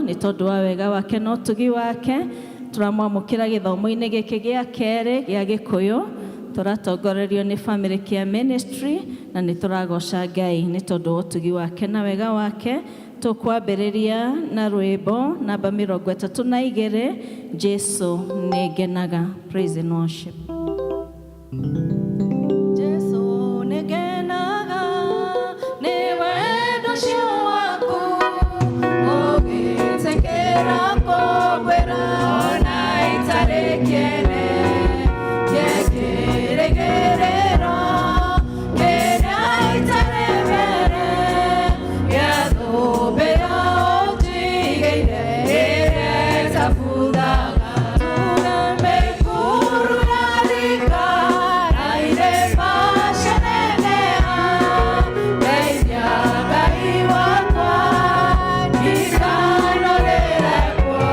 Nĩ tondũ wa wega wake na ũtugi wake. Tũramwamũkĩra gĩthomo-inĩ gĩkĩ gĩa kerĩ gĩa Gĩkũyũ. Tũratongorerio nĩ Family Care Ministry na nĩ tũragoca Ngai nĩ tondũ wa ũtugi wake na wega wake. Tũkwambĩrĩria na rwĩmbo namba 32, Jesu Nĩngenaga. Praise and worship. Jesu nĩngenaga nĩ wendo ũcio waku, ũgĩtĩkĩra kũngwĩra ona itarĩ kĩene, kĩrĩgĩrĩro kĩrĩa itarĩ mbere gĩa thũmbĩ ya ũnjigĩire ĩrĩa ĩtabuthaga. Mĩkuru ya rika na irĩma cianeneha, ndeithia Ngai wakwa ndikanorĩre kuo,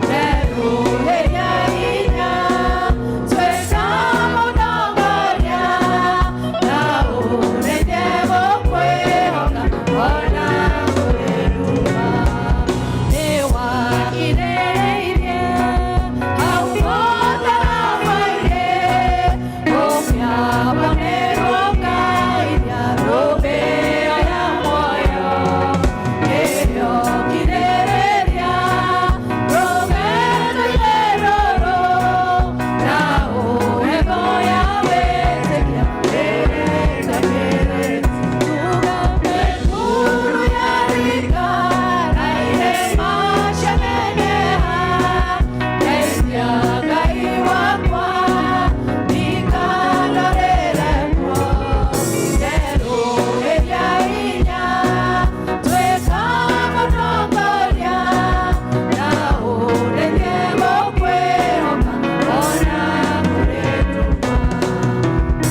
nderũhĩria hinya tuĩka mũtongoria na ũndeithie gũkwĩhoka ona kũrĩ nduma. Nĩwakirĩrĩirie hau mũtharaba-inĩ, ũkĩamba nĩgũkaithia thũmbĩ ĩyo ya muoyo. Nĩrĩo kirĩrĩria rũgendo-inĩ rũrũ, na ũhe ngoro ya wĩtĩkia ĩrĩa ĩtakĩrĩte. Tuge mĩkuru ya rika na irĩma cianeneha, ndeithia Ngai wakwa ndikanorĩre kuo, nderũhĩria hinya tuĩka mũtongoria na ũndeithie gũkwĩhoka ona kũrĩ nduma.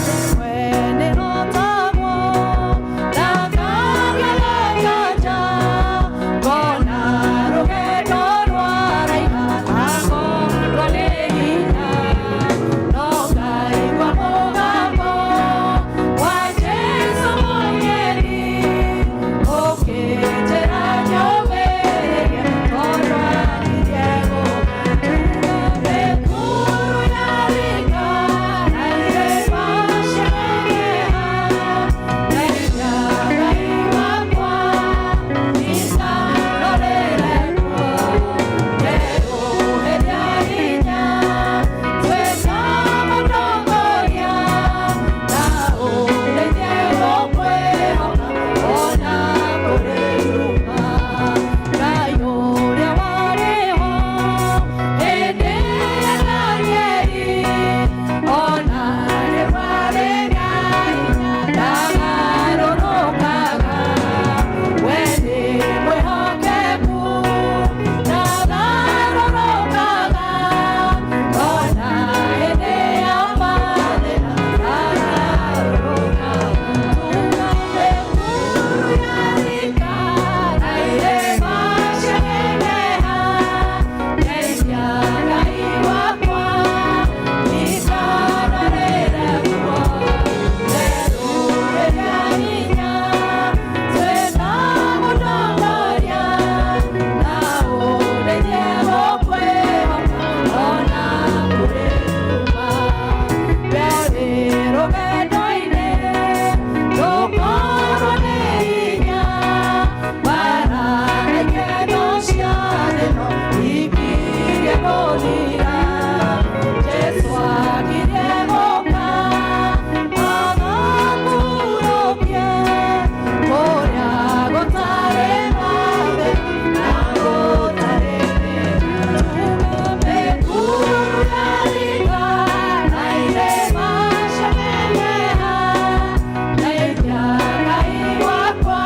Rĩmwe nĩhotagwo na ngagera nganja, ngona rũgendo rwaraiha ngakondwo nĩ hinya, no ngaigua mũgambo wa Jesũ Mũnyeri ũkĩnjĩra nyũmĩrĩrie tondũ akirie gũka. Mĩkuru ya rika na irĩma cianeneha, ndeithia Ngai wakwa ndikanorĩre kuo, nderũhĩria hinya tuĩka mũtongoria na ũndeithie gũkwĩhoka ona kũrĩ nduma. Ngai ũrĩa warĩ ho hĩndĩ ya Danieli, ona rĩu arĩ na hinya ndagarũrũkaga. We nĩ mwĩhokeku ndagarũrũkaga, ona hĩndĩ ya mathĩna ndagarũrũkaga. Mĩkuru ya rika na irĩma cianeneha, ndeithia Ngai wakwa ndikanorĩre kuo, nderũhĩria hinya tuĩka mũtongoria na ũndeithie gũkwĩhoka ona kũrĩ nduma. Rĩrĩ rũgendo-inĩ rũkorwo nĩ hinya, mara na ikeno cia thĩ no ikirie gũthira. Jesũ akirie gũka agakũrũkie kũrĩa gũtarĩ mathĩna na gũtarĩ thĩna. Mĩkuru ya rika na irĩma cianeneha, ndeithia Ngai wakwa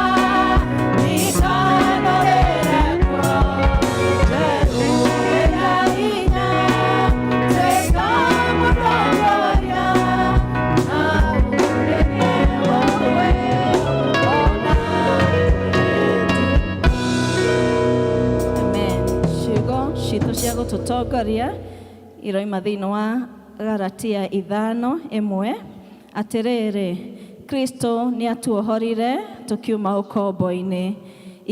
ndikanorĩre kuo, nderũhĩria hinya tuĩka mũtongoria na ũndeithie gũkwĩhoka ona kũrĩ Amen. Ciugo citũ cia gũtũtongoria iroima thĩinĩ wa Galatia 5:1. Atĩrĩrĩ, Kristo nĩ atuohorire tũkiuma ũkombo-inĩ.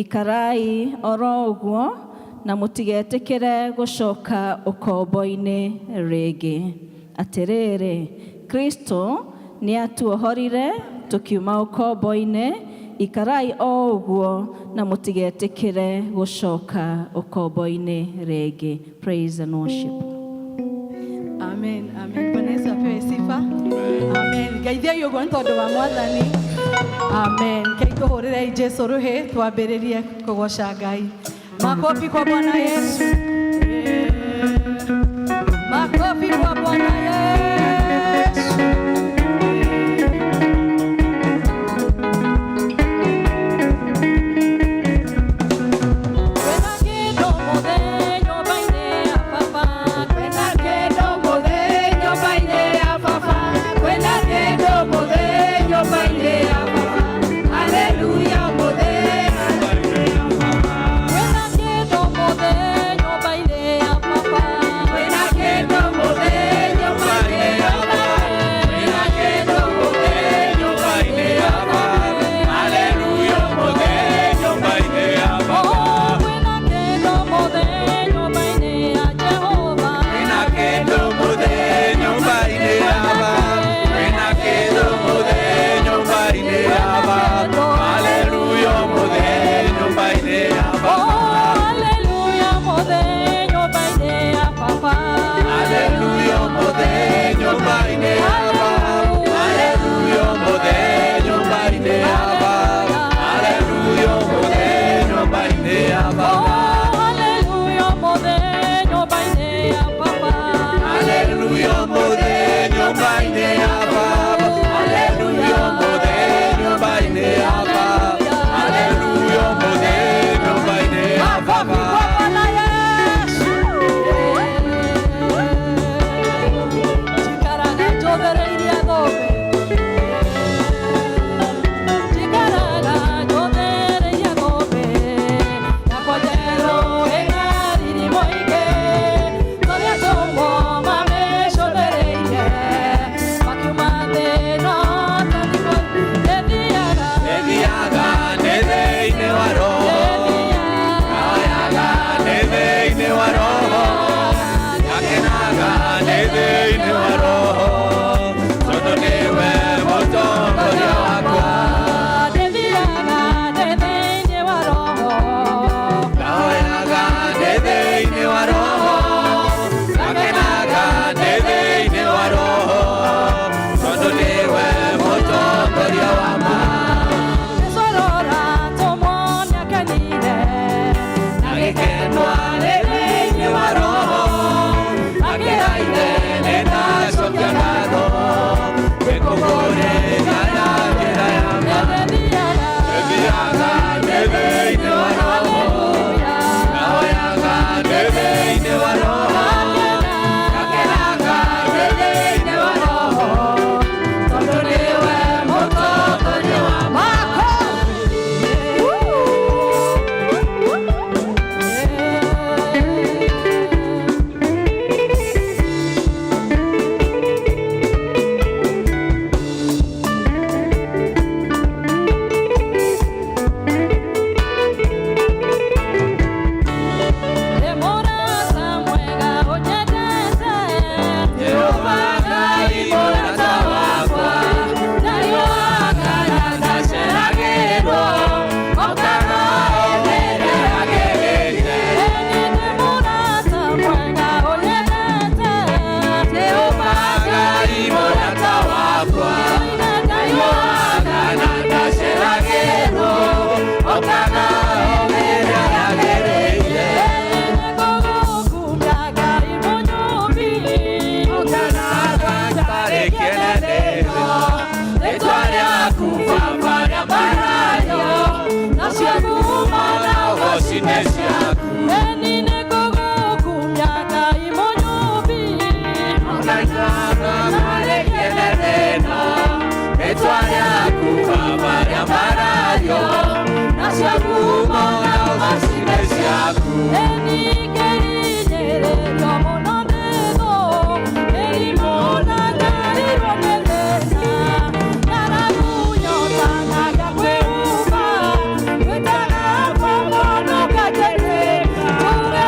Ikarai oro ũguo. na mũtigetĩkĩre gũcoka ũkombo-inĩ rĩngĩ. Atĩrĩrĩ, Kristo nĩatuohorire tũkiuma ũkombo-inĩ, ikarai o ũguo na mũtigetĩkĩre gũcoka ũkombo-inĩ rĩngĩ. Praise and worship. Amen, amen. Bwana Yesu apewe sifa. Amen. Geithiai ũguo nĩ tondũ wa Mwathani. Amen. Kei tũhũrĩrei Jesu rũhĩ twambĩrĩrie kũgoca Ngai. Makofi kwa Bwana Yesu. Makofi kwa Bwana Yesu. Kwĩna kĩndũ mũthĩ nyũmba-inĩ ya baba, kwĩna kĩndũ mũthĩ nyũmba-inĩ ya baba, kwĩna kĩndũ mũthĩ nyũmba-inĩ ya baba. Haleluya mũthĩ. Kwĩna kĩndũ mũthĩ nyũmba-inĩ ya baba, kwĩna kĩndũ mũthĩ nyũmba-inĩ ya baba, kwĩna kĩndũ mũthĩ nyũmba-inĩ ya baba. Haleluya mũthĩ nyũmba-inĩ ya baba. Oh, kwĩna kĩndũ mũthĩ nyũmba-inĩ ya Jehova. Kwĩna kĩndũ mũthĩ nyũmba-inĩ ya baba. Kwĩna kĩndũ mũthĩ nyũmba-inĩ ya baba. Haleluya mũthĩ nyũmba-inĩ ya baba. Oh, haleluya mũthĩ nyũmba-inĩ ya baba. Haleluya mũthĩ nyũmba-inĩ ya baba. Haleluya mũthĩ nyũmba-inĩ ya baba. Haleluya mũthĩ nyũmba-inĩ ya baba. Oh, haleluya mũthĩ nyũmba-inĩ ya baba. Haleluya mũthĩ nyũmba-inĩ ya baba. Haleluya mũthĩ nyũmba-inĩ ya baba. Haleluya mũthĩ nyũmba-inĩ ya Makofi baba. kwa Bwana Yesu. Njikaraga njũthĩrĩirie thũmbĩ. Njikaraga njũthĩrĩirie thũmbĩ yakwa njerũ ĩna riri mũingĩ, tũrĩa atũmwo mamĩcũthĩrĩirie makiuma thĩ no tũthiaga. Nĩthiaga nĩ thĩinĩ wa Roho. Ngayaga nĩ thĩinĩ wa Roho. Ngakenaga nĩ thĩinĩ wa Roho. Tondũ nĩwe mũtongoria wakwa. Ndĩthiaga ndĩ thĩinĩ wa Roho. Ngahoyaga nĩ thĩinĩ wa Roho. Ngakenaga nĩ thĩinĩ wa Roho. Tondũ nĩwe mũtongoria wa ma. Jesũ arora atũmwo nĩakenire, Na gĩkeno arĩ thĩinĩ wa Roho. Akĩra Ithe nĩ ndacokia ngatho. Gwĩkũngũrĩra na njĩra ya ma. Ndĩthiaga. Nĩthiaga nĩ thĩinĩ wa Roho. Ngahoyaga nĩ thĩinĩ wa Roho. Ngakenaga nĩ thĩinĩ wa Roho. Tondũ nĩwe mũtongoria wa ma. Ndĩ mũrata mwega ũnyendete. Jehova Ngai mũrata wakwa, ndariũaga na ndaceragĩrwo, okaga ĩrĩa yagĩrĩire. Ndĩ mũrata mwega ũnyendete. Jehova Ngai mũrata wakwa, ndariũaga na ndaceragĩrwo, okaga ĩrĩa yagĩrĩire. Nĩngũgũkumia Ngai mũnyũmbi. Okaga ndarĩ kĩenenerio, rĩĩtwa rĩaku Baba rĩambarario, nacio ngumo na ũgoci nĩ ciaku. Ĩni nĩngũgũkumia Ngai mũnyũmbi. Rĩĩtwa rĩaku Baba rĩambarario, nacio ngumo na ũgoci nĩ ciaku. Ĩni ngĩhinyĩrĩrio mũno nĩ thũ, mĩrimũ na ngarirwo nĩ thĩna, ng'aragu nyota na ngakwĩhumba, ngwĩtaga baba na ũkanjĩtĩka, njuge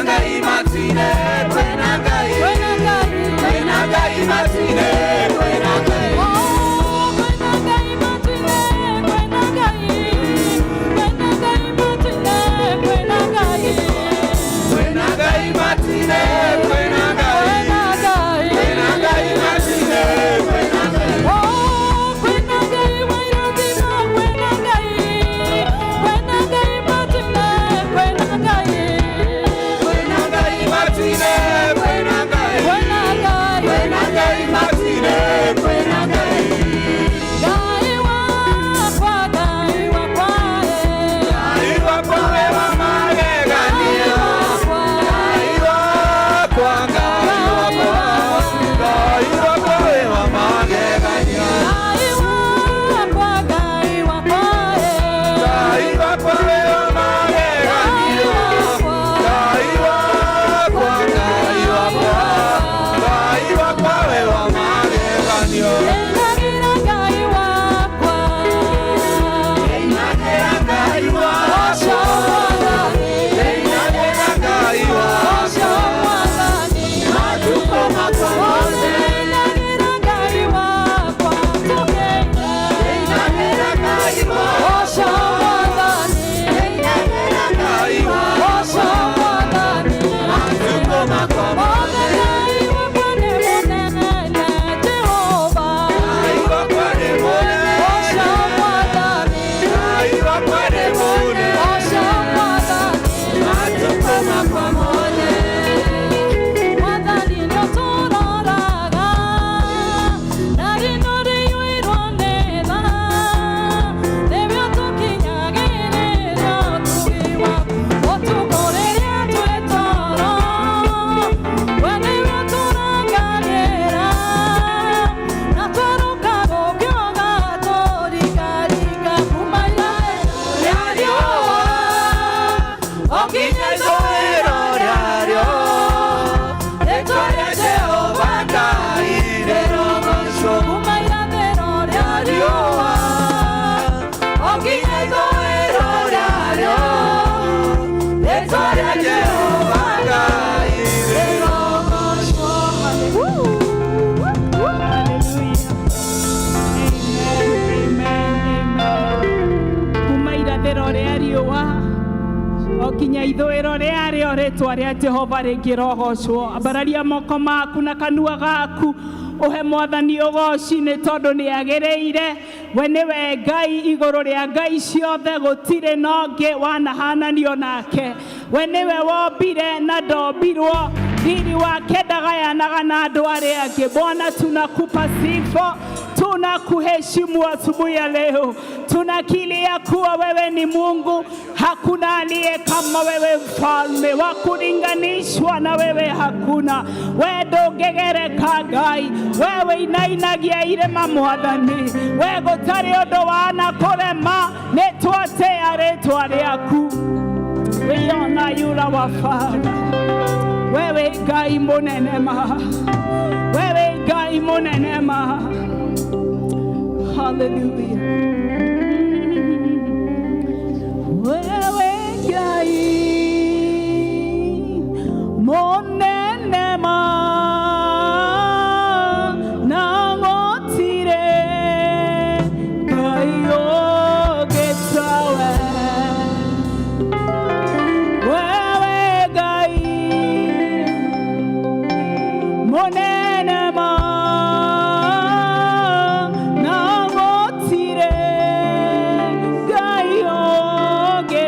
Ngai matu-inĩ, kwĩna Ngai, kwĩna Ngai matu-inĩ, kwĩna Ngai. Kwĩna Ngai matu-inĩ, kwĩna Ngai, kwĩna Ngai matu-inĩ, kwĩna Ngai. Kwĩna Ngai matu-inĩ, kwĩna Ngai, kwĩna Ngai matu-inĩ, kwĩna Ngai. Kwĩna Ngai wa irathimo, kwĩna Ngai, kwĩna Ngai matu-inĩ, kwĩna Ngai. Kwĩna Ngai matu-inĩ, kwĩna Ngai, Kwĩna Ngai, kwĩna Ngai matu-inĩ, kwĩna Ngai. Ngai wakwa, Ngai wakwa, Ngai wakwa we wa magegania. Ngai wakwa, Ngai wakwa, Ngai wakwa we wa magegania. Ngai wakwa, Ngai wakwa, Ngai wakwa we wa magegania. Ngai wakwa, Ngai wakwa, Ngai wakwa we wa magegania. Nĩnagĩra Ngai wakwa, Nĩinagĩra Ngai wakwa, nĩinagĩra Ngai wakwa, matukũ makwa mothe. Nĩnagĩra Ngai wakwa, tũkĩina. Nĩinagĩra Ngai wakwa, nĩinagĩra Ngai wakwa, matukũ makwa mothe. Ngai wakwa nĩ mũnene, Jehova. Ngai wakwa nĩ mũnene, Ngai wakwa nĩ mũnene, matukũ makwa mothe. Mwathani nĩũtũroraga, na rĩno rĩiyũirwo nĩ tha. Nĩwe ũtũkinyagĩrĩria ũtugi waku ũtukũ rĩrĩa twĩ toro. We nĩwe ũtũrangagĩra, na twerũka gũkĩoga tũrikarika kuma irathĩro rĩa riũa o nginya Ithũĩro rĩarĩo, rĩĩtwa rĩa Jehova Ngai rĩrogoocwo. Kuma irathĩro rĩa riũa O nginya ithũĩro rĩarĩo, rĩĩtwa rĩa Jehova Ngai rĩrogoocwo. Hallelujah. Amen, amen, amen. Kuma irathĩro rĩa riũa o nginya ithũĩro rĩarĩo rĩtwa rĩa Jehova rĩngĩrogocwo. Ambararia moko maku na kanua gaku ũhe mwathani ũgoci nĩ tondũ nĩ agĩrĩire. We nĩwe Ngai igũrũ rĩa ngai ciothe, gũtirĩ na ũngĩ wanahananio nake. We nĩwe wombire na ndombirwo, riri wake ndagayanaga na andũ arĩa angĩ. Bwana, tunakupa sifa, tunakuheshimu asubuhi ya leo, tunakiri ya kuwa wewe ni Mungu, hakuna aliye kama wewe, mfalme wa kulinganishwa na wewe hakuna. We ndũngĩgereka Ngai, wewe inainagia irĩma Mwathani, we gũtarĩ ũndũ wanakũrema, nĩ twatĩa rĩtwa rĩaku. We honor you, our Father. Wewe Ngai mũnene ma, wewe Ngai mũnene ma. Hallelujah. Wewe Ngai mũnene ma, na gũtirĩ Ngai ũngĩ tawe. Wewe Ngai mũnene ma, na gũtirĩ Ngai ũngĩ.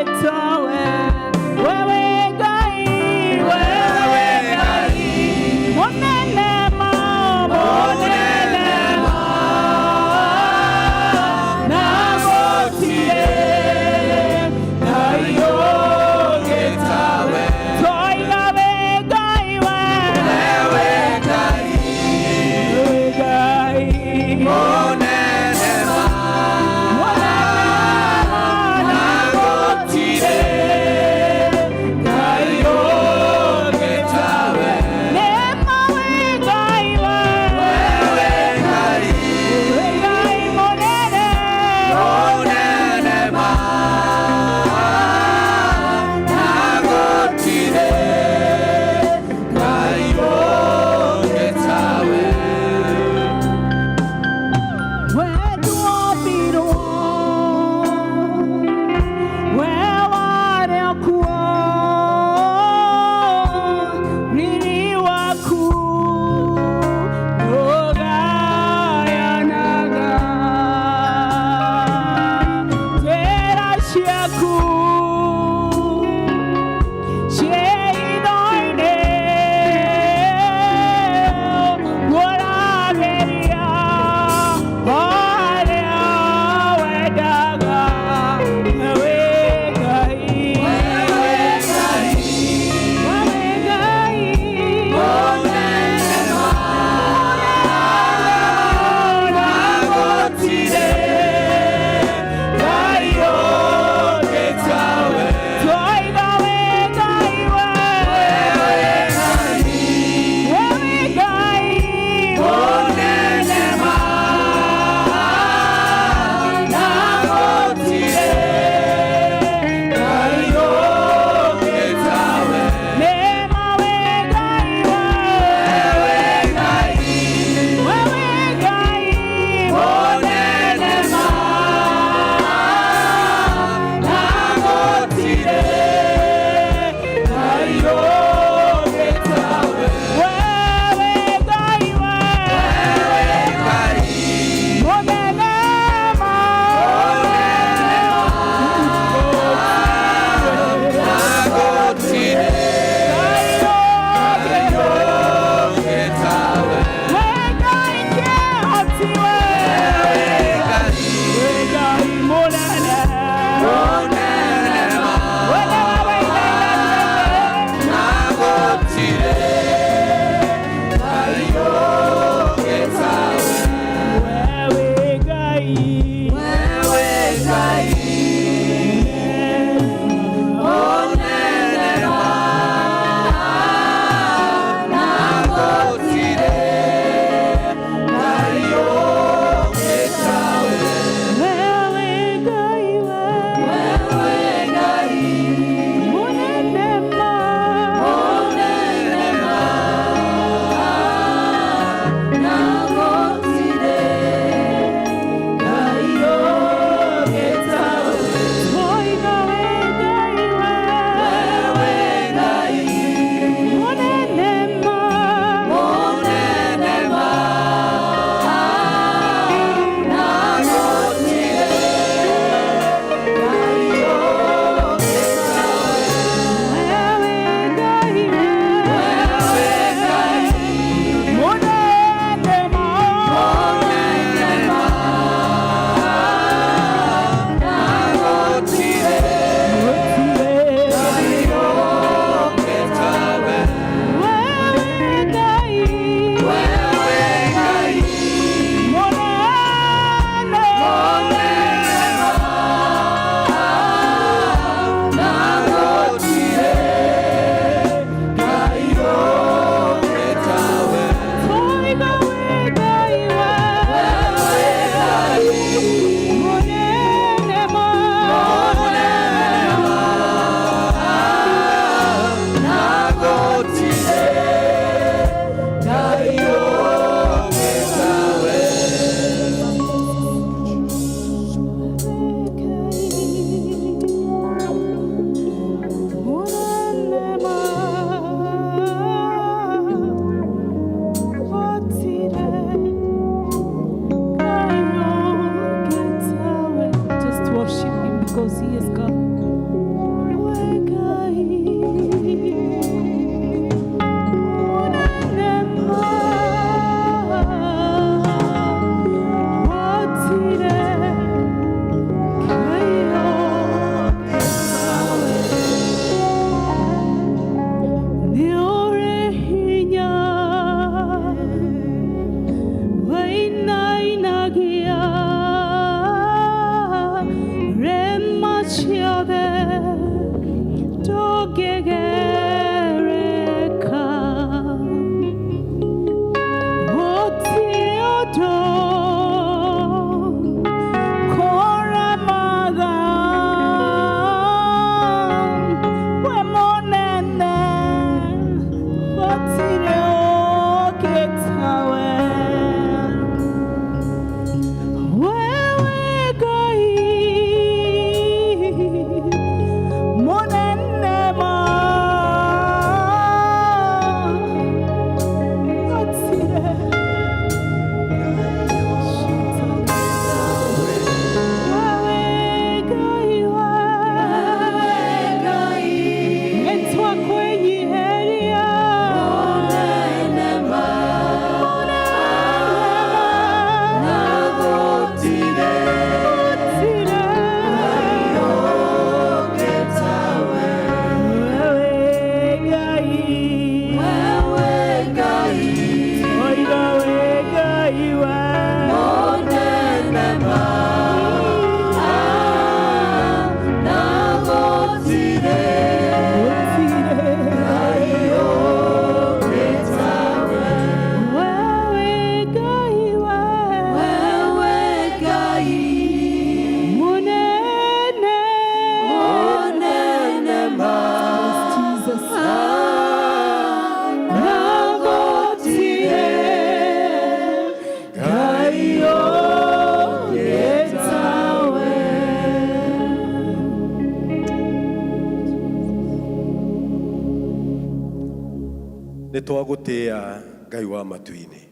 Nĩ twagũtĩĩa Ngai wa matu-inĩ,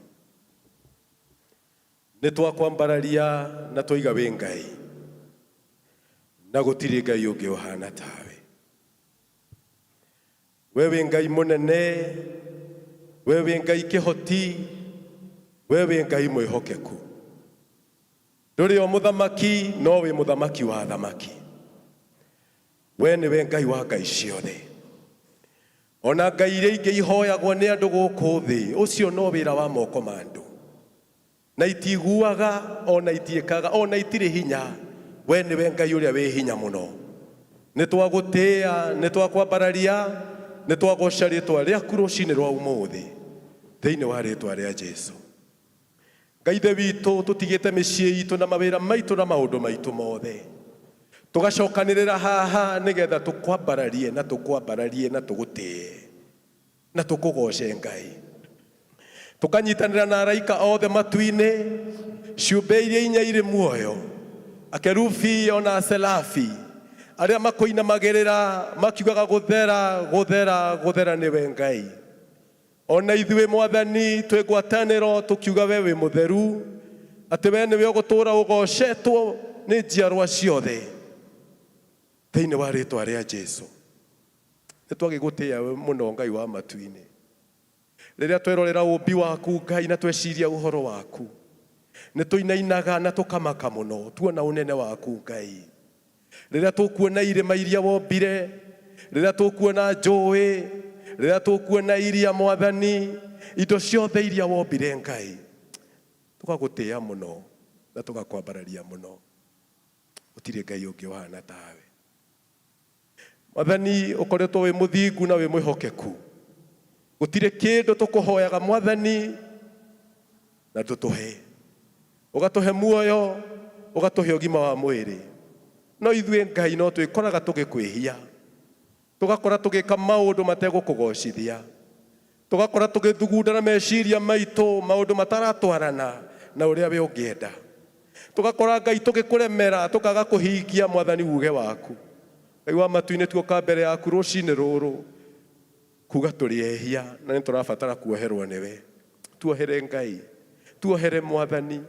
nĩ twakwambararia na twaiga wĩ Ngai, na gũtirĩ Ngai ũngĩ ũhana tawe. We wĩ Ngai mũnene, we wĩ Ngai kĩhoti, we wĩ Ngai mwĩhokeku. Ndũrĩ o mũthamaki, no wĩ mũthamaki wa athamaki. We nĩwe Ngai wa ngai ciothe. Ona ngai iria ingĩ ihoyagwo nĩ andũ gũkũ thĩ, ũcio no wĩra wa moko ma andũ. Na itiguaga, ona itiĩkaga, ona itirĩ hinya. We nĩwe Ngai ũrĩa wĩ hinya mũno. Nĩ twagũtĩĩa, nĩ twakwambararia, nĩ twagoca rĩtwa rĩaku rũcinĩ rwa ũmũthĩ, thĩinĩ wa rĩtwa rĩa Jesu. Ngai Ithe witũ, tũtigĩte mĩciĩ itũ na mawĩra maitũ na maũndũ maitũ mothe, tũgacokanĩrĩra haha nĩgetha tũkwambararie na tũkwambararie na tũgũtĩe na tũkũgoce Ngai. Tũkanyitanĩra na araika othe matu-inĩ, ciũmbe iria inya irĩ muoyo, akerubi ona aserafi, arĩa makũinamagĩrĩra makiugaga gũthera, gũthera, gũthera nĩwe Ngai. Ona ithuĩ Mwathani twĩ ngwatanĩro tũkiuga we wĩ mũtheru, atĩ we nĩwe ũgũtũũra ũgocetwo nĩ njiarwa ciothe thĩinĩ wa rĩtwa rĩa Jesu. Nĩ twagĩgũtĩĩa mũno Ngai wa matu-inĩ. Rĩrĩa twerorera ũmbi waku Ngai na tweciria ũhoro waku, nĩ tũinainaga na tũkamaka mũno tuona ũnene waku Ngai. Rĩrĩa tũkuona irĩma iria wombire, rĩrĩa tũkuona njũĩ, rĩrĩa tũkuona iria Mwathani, indo ciothe iria wombire Ngai, tũgagũtĩĩa mũno na tũgakwambararia mũno. Gũtirĩ Ngai ũngĩ ũhana tawe. Mwathani, ũkoretwo wĩ mũthingu na wĩ mwĩhokeku. Gũtirĩ kĩndũ tũkũhoyaga Mwathani na ndũtũhe. Ũgatũhe muoyo, ũgatũhe ũgima wa mwĩrĩ. No ithuĩ Ngai no twĩkoraga tũgĩkwĩhia. Tũgakora tũgĩka maũndũ mategũkũgocithia. Tũgakora tũgĩthugunda na meciria maitũ maũndũ mataratwarana na ũrĩa we ũngĩenda. Tũgakora Ngai tũgĩkũremera, tũkaga kũhingia Mwathani uge waku. Ngai wa matu-inĩ, tuoka mbere yaku rũcinĩ rũrũ kuga tũrĩ ehia na nĩ tũrabatara kuoherwo nĩwe. Tuohere Ngai, tuohere Mwathani.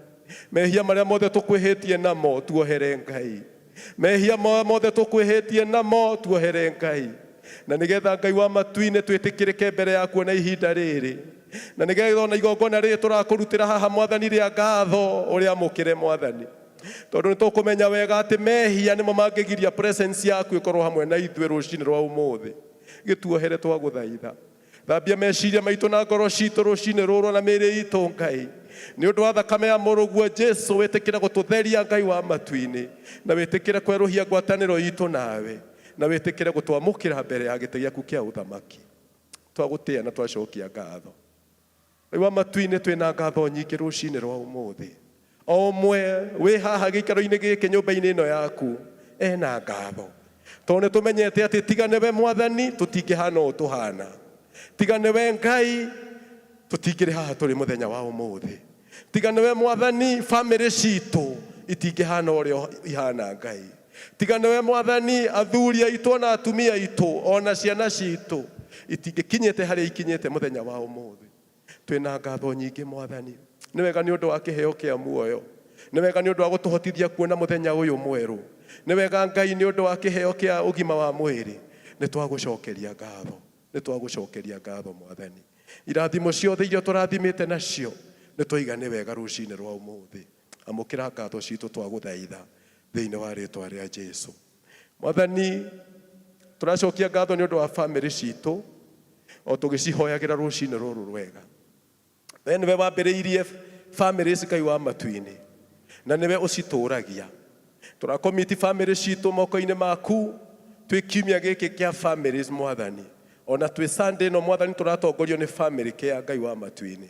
Mehia marĩa mothe tũkwĩhĩtie namo, tuohere Ngai. Mehia mothe tũkwĩhĩtie namo, tuohere Ngai. Na nĩgetha Ngai wa matu-inĩ twĩtĩkĩrĩke mbere yaku ona ihinda rĩrĩ. Na nĩgetha ona igongona rĩrĩ tũrakũrutĩra haha Mwathani rĩa ngatho, ũrĩamũkĩre Mwathani. Tondũ nĩ tũkũmenya wega atĩ mehia nĩmo mangĩgiria presence yaku ĩkorwo hamwe na ithuĩ rũcinĩ rwa ũmũthĩ. Gĩtuohere twagũthaitha. Thambia meciria maitũ na ngoro citũ rũcinĩ rũrũ na mĩĩrĩ itũ Ngai. Nĩ ũndũ wa thakame ya mũrũguo Jesu, wĩtĩkĩre gũtũtheria Ngai wa matu-inĩ, na wĩtĩkĩre kwerũhia ngwatanĩro itũ nawe, na wĩtĩkĩre gũtwamũkĩra mbere ya gĩtĩ gĩaku kĩa ũthamaki. Twagũtĩĩa na twacokia ngatho. Ngai wa matu-inĩ, twĩna ngatho nyingĩ rũcinĩ rwa ũmũthĩ. O ũmwe wĩ haha gĩikaro-inĩ gĩkĩ nyũmba-inĩ ĩno yaku ena ngatho, tondũ nĩ tũmenyete atĩ tiga nĩwe Mwathani tũtingĩhana ũũ tũhana, tiga nĩwe Ngai tũtingĩrĩ haha tũrĩ mũthenya wa ũmũthĩ, tiga nĩwe Mwathani bamĩrĩ citũ itingĩhana ũrĩa ihana Ngai, tiga nĩwe Mwathani athuri aitũ ona atumia aitũ ona ciana citũ itingĩkinyĩte harĩa ikinyĩte mũthenya wa ũmũthĩ. Twĩna ngatho nyingĩ Mwathani. Nĩ wega nĩ ũndũ wa kĩheo kĩa muoyo. Nĩ wega nĩ ũndũ wa gũtũhotithia kuona mũthenya ũyũ mwerũ. Nĩ wega Ngai nĩ ũndũ wa kĩheo kĩa ũgima wa mwĩrĩ. Nĩ twagũcokeria ngatho. Nĩ twagũcokeria ngatho Mwathani. Irathimo ciothe iria ũtũrathimĩte nacio, nĩ twaiga nĩ wega rũcinĩ rwa ũmũthĩ. Amũkĩra ngatho citũ twagũthaitha thĩinĩ wa rĩtwa rĩa Jesu. Mwathani, tũracokia ngatho nĩ ũndũ wa bamĩrĩ citũ o tũgĩcihoyagĩra rũcinĩ rũrũ rwega. We nĩwe wambĩrĩirie bamĩrĩ ici Ngai wa matu-inĩ, na nĩwe ũcitũragia. Tũrakomiti bamĩrĩ citũ moko-inĩ maku twĩ kiumia gĩkĩ kĩa families Mwathani. Ona twĩ Sunday ĩno Mwathani tũratongorio nĩ family care Ngai wa matu-inĩ.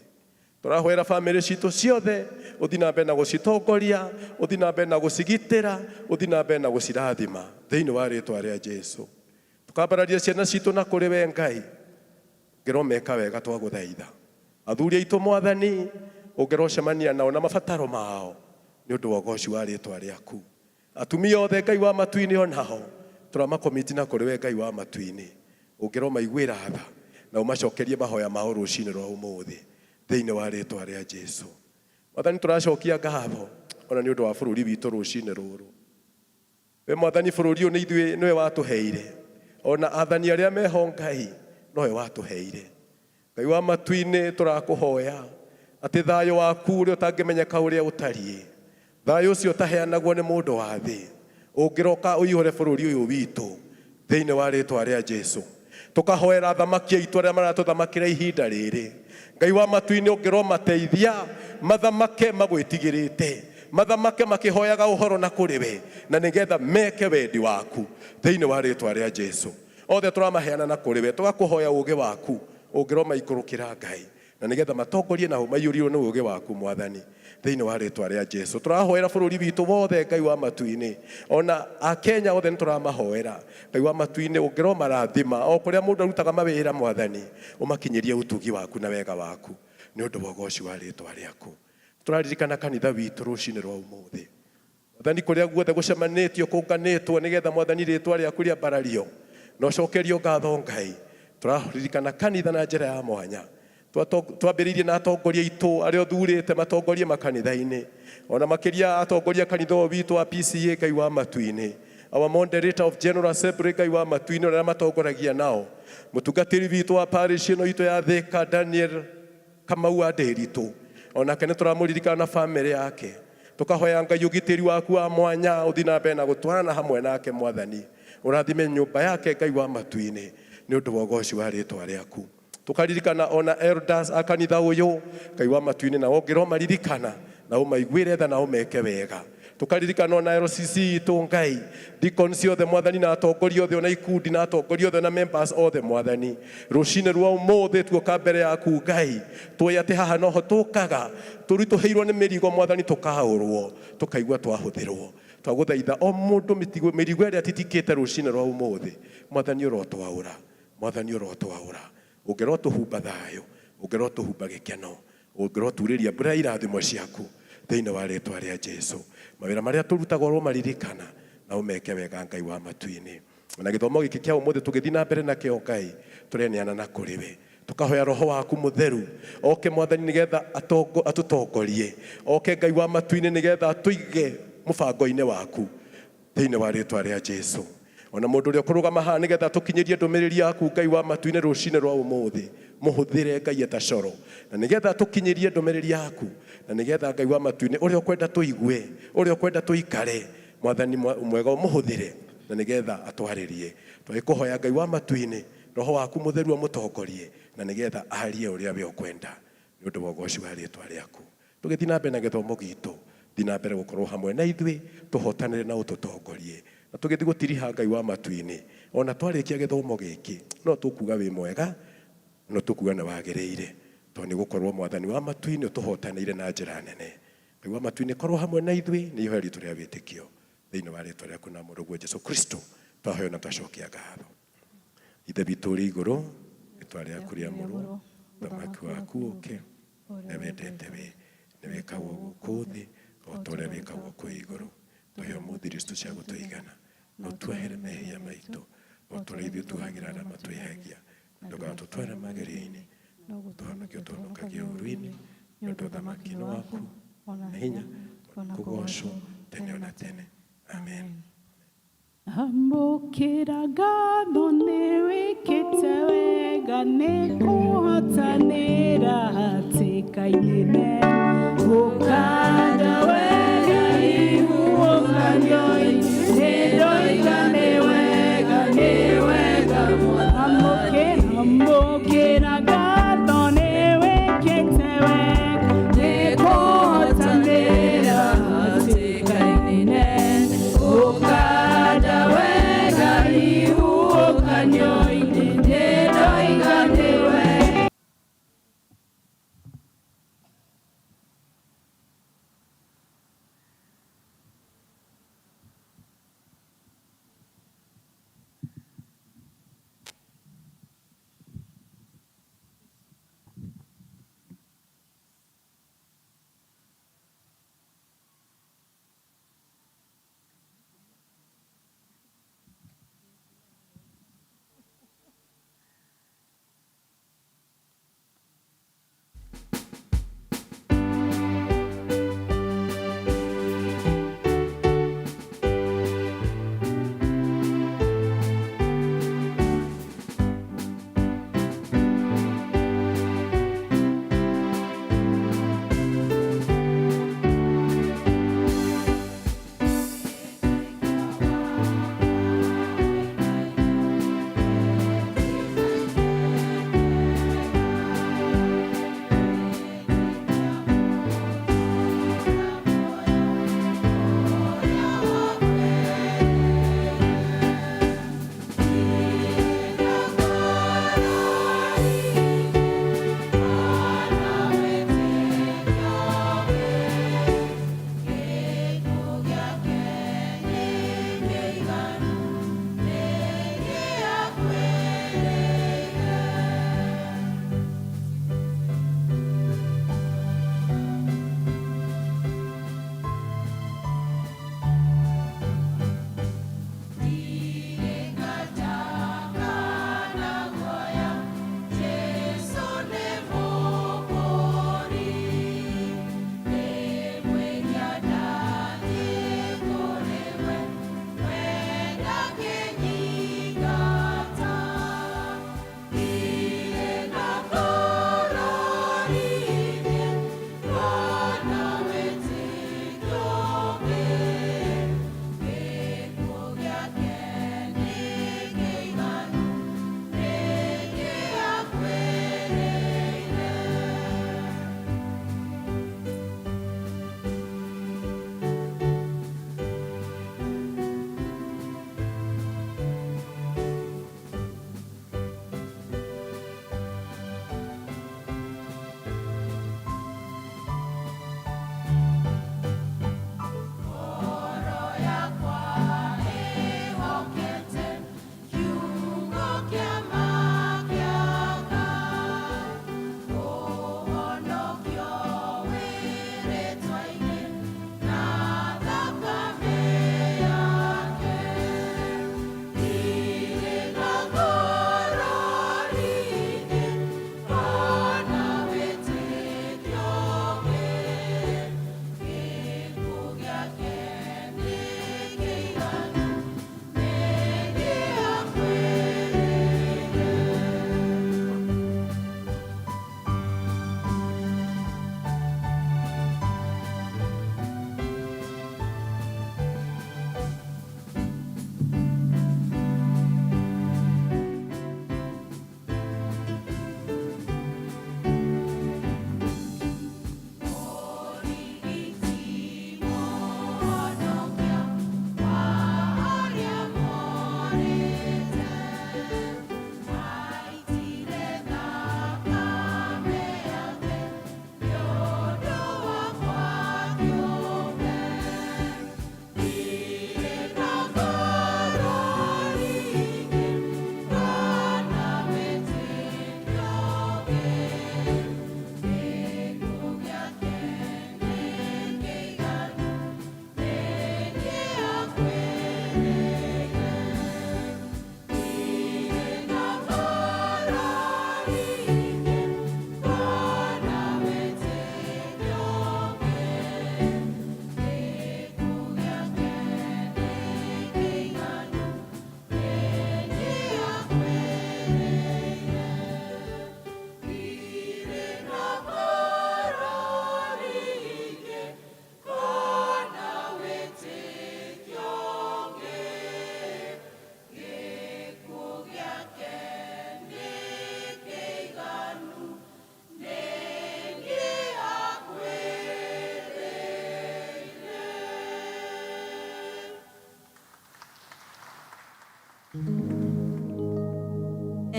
Tũrahoera bamĩrĩ citũ ciothe, ũthiĩ na mbere na gũcitongoria, ũthiĩ na mbere na gũcigitĩra, ũthiĩ na mbere na gũcirathima thĩinĩ wa rĩtwa rĩa Jesu. Tũkambararia ciana citũ na kũrĩ we Ngai, ũngĩromeka wega twagũthaitha. Athuri aitũ Mwathani, ũngĩrocemania nao na mabataro mao nĩ ũndũ wa ũgoci wa rĩtwa rĩaku. Atumia othe Ngai wa matu-inĩ onao, tũramakomiti na kũrĩ we Ngai wa matu-inĩ, ũngĩromaiguĩra tha. Na ũmacokerie mahoya mao rũcinĩ rwa ũmũthĩ thĩinĩ wa rĩtwa rĩa Jesu. Mwathani, tũracokia ngatho ona nĩ ũndũ wa bũrũri witũ rũcinĩ rũrũ. We Mwathani, bũrũri ũyũ nĩ ithuĩ nĩwe watũheire, ona athani arĩa meho Ngai nowe watũheire. Ngai wa matu-inĩ, tũrakũhoya atĩ thayũ waku ũrĩa ũtangĩmenyeka ũrĩa ũtariĩ, thayũ ũcio ũtaheanagwo nĩ mũndũ wa thĩ, ũngĩroka ũihũre bũrũri ũyũ witũ thĩinĩ wa rĩtwa rĩa Jesu. Tũkahoera athamaki aitũ arĩa maratũthamakĩra ihinda rĩrĩ. Ngai wa matu-inĩ, ũngĩromateithia mathamake magwĩtigĩrĩte, mathamake makĩhoyaga ũhoro na kũrĩ we, na nĩgetha meke wendi waku thĩinĩ wa rĩtwa rĩa Jesu. Othe tũramaheana na kũrĩ we, tũgakũhoya ũũgĩ waku ũngĩromaikũrũkĩra Ngai, na nĩgetha matongorie na maiyũrirwo nĩ ũũgĩ waku Mwathani thĩinĩ wa rĩtwa rĩa Jesu. Tũrahoera bũrũri witũ wothe, Ngai wa matu-inĩ, ona Akenya othe nĩ tũramahoera. Ngai wa matu-inĩ, ũngĩromarathima o kũrĩa mũndũ arutaga mawĩra, Mwathani, ũmakinyĩrie ũtugi waku na wega waku nĩ ũndũ wa ũgoci wa rĩtwa rĩaku. Tũraririkana kanitha witũ rũcinĩ rwa ũmũthĩ, Mwathani, kũrĩa guothe gũcemanĩtio kũnganĩtwo nĩgetha Mwathani rĩtwa rĩaku rĩambarario na ũcokerio ngatho. Ngai, tũraririkana kanitha na njĩra ya mwanya. Twambĩrĩirie na atongoria aitũ arĩa ũthurĩte matongorie makanitha-inĩ, ona makĩria atongoria kanitha ũyũ witũ wa PCA. Ngai wa matu-inĩ, our moderator of General Assembly, Ngai wa matu-inĩ, ũrĩa matongoragia nao, mũtungatĩri witũ wa parish ĩno itũ ya Thika, Daniel Kamau wa Ndĩritũ, onake nĩ tũramũririkana na famĩlĩ yake. Tũkahoya Ngai ũgitĩri waku wa mwanya ũthiĩ na mbere na gũtwarana hamwe nake. Mwathani, ũrathime nyũmba yake, Ngai wa matu-inĩ, nĩ ũndũ wa ũgoci wa rĩtwa rĩaku. Tũkaririkana ona elders a kanitha ũyũ, Ngai wa matu-inĩ, na ũngĩromaririkana na ũmaiguĩre tha na ũmeke wega. Tũkaririkana ona LCC itũ, Ngai, deacons othe, Mwathani, na atongoria othe, ona ikundi na atongoria othe na members othe. Mwathani, rũcinĩ rwa ũmũthĩ tuoka mbere yaku, Ngai, tũĩ atĩ haha noho tũkaga tũritũhĩirwo nĩ mĩrigo. Mwathani, tũkaũrwo tũkaigua twahũthĩrwo. Twagũthaitha o mũndũ mĩrigo ĩrĩa atitikĩte rũcinĩ rwa ũmũthĩ, Mwathani, ũrotwaũra. Mwathani, ũrotwaũra, ũngĩrotũhumba thayũ, ũngĩrotũhumba gĩkeno, ũngĩroturĩria mbura ya irathimo ciaku thĩinĩ wa rĩtwa rĩa Jesu. Mawĩra marĩa tũrutaga ũromaririkana na ũmeke wega, Ngai wa matu-inĩ. Na gĩthomo gĩkĩ kĩa ũmũthĩ tũgĩthiĩ na mbere nakĩo, Ngai, tũreneana na kũrĩ we. Tũkahoya roho waku mũtheru oke, Mwathani, nĩgetha atũtongorie, oke, Ngai wa matu-inĩ, nĩgetha atũige mũbango-inĩ waku thĩinĩ wa rĩtwa rĩa Jesu. Ona mũndũ ũrĩa ũkũrũgama haha nĩgetha tũkinyĩrie ndũmĩrĩri yaku, Ngai wa matu-inĩ, rũcinĩ rwa ũmũthĩ, mũhũthĩre, Ngai, eta coro, na nĩgetha tũkinyĩrie ndũmĩrĩri yaku, na nĩgetha, Ngai wa matu-inĩ, ũrĩa ũkwenda tũigue, ũrĩa ũkwenda tũikare, Mwathani mwega, ũmũhũthĩre na nĩgetha atwarĩrie. Twagĩkũhoya, Ngai wa matu-inĩ, roho waku mũtheru amũtongorie na nĩgetha arie ũrĩa we ũkwenda nĩ ũndũ wa ũgoci wa rĩtwa rĩaku. Tũgĩthiĩ na mbere na gĩthomo gitũ, thiĩ na mbere gũkorwo hamwe na ithuĩ, tũhotanĩre na ũtũtongorie na tũgĩthiĩ gũtiriha. Ngai wa matu-inĩ, ona twarĩkia gĩthomo gĩkĩ no tũkuga wĩ mwega, no tũkuga nĩ wagĩrĩire, tondũ nĩ gũkorwo Mwathani wa matu-inĩ ũtũhotanĩire na njĩra nene. Ngai wa matu-inĩ, korwo hamwe na ithuĩ. Nĩ ihoya ritũ rĩa wĩtĩkio thĩinĩ wa rĩtwa rĩaku na mũrũguo Jesu Kristo twahoyo na twacokia ngatho. Ithe witũ ũrĩ igũrũ, rĩtwa rĩaku rĩamũrwo, ũthamaki waku ũke, ũrĩa wendete we nĩ wĩkagwo gũkũ thĩ o ta ũrĩa wĩkagwo kũu igũrũ. Tũhe ũmũthĩ irio citũ cia gũtũigana, na ũtuohere mehia maitũ o ta ũrĩa ithuĩ tuohagĩra arĩa matwĩhagia, ndũgatũtware magerio-inĩ, no gũtũhonokia ũtũhonokagie ũũru-inĩ, nĩ ũndũ ũthamaki nĩ waku, na hinya, kũgoocwo tene ona tene. Amen. Amũkĩra ngatho, nĩ wĩkĩte wega, nĩ kũhotanĩra hatĩka-inĩ nene, ũkanda wega ihuhũkanio-inĩ, nĩ ndoiga nĩ wega, nĩ wega. Amũkĩra, amũkĩra ngatho, nĩ wĩkĩte wega, nĩ kũhotanĩra hatĩka-inĩ nene, ũkanda wega ihuhũkanio-inĩ, nĩ ndoiga nĩ wega.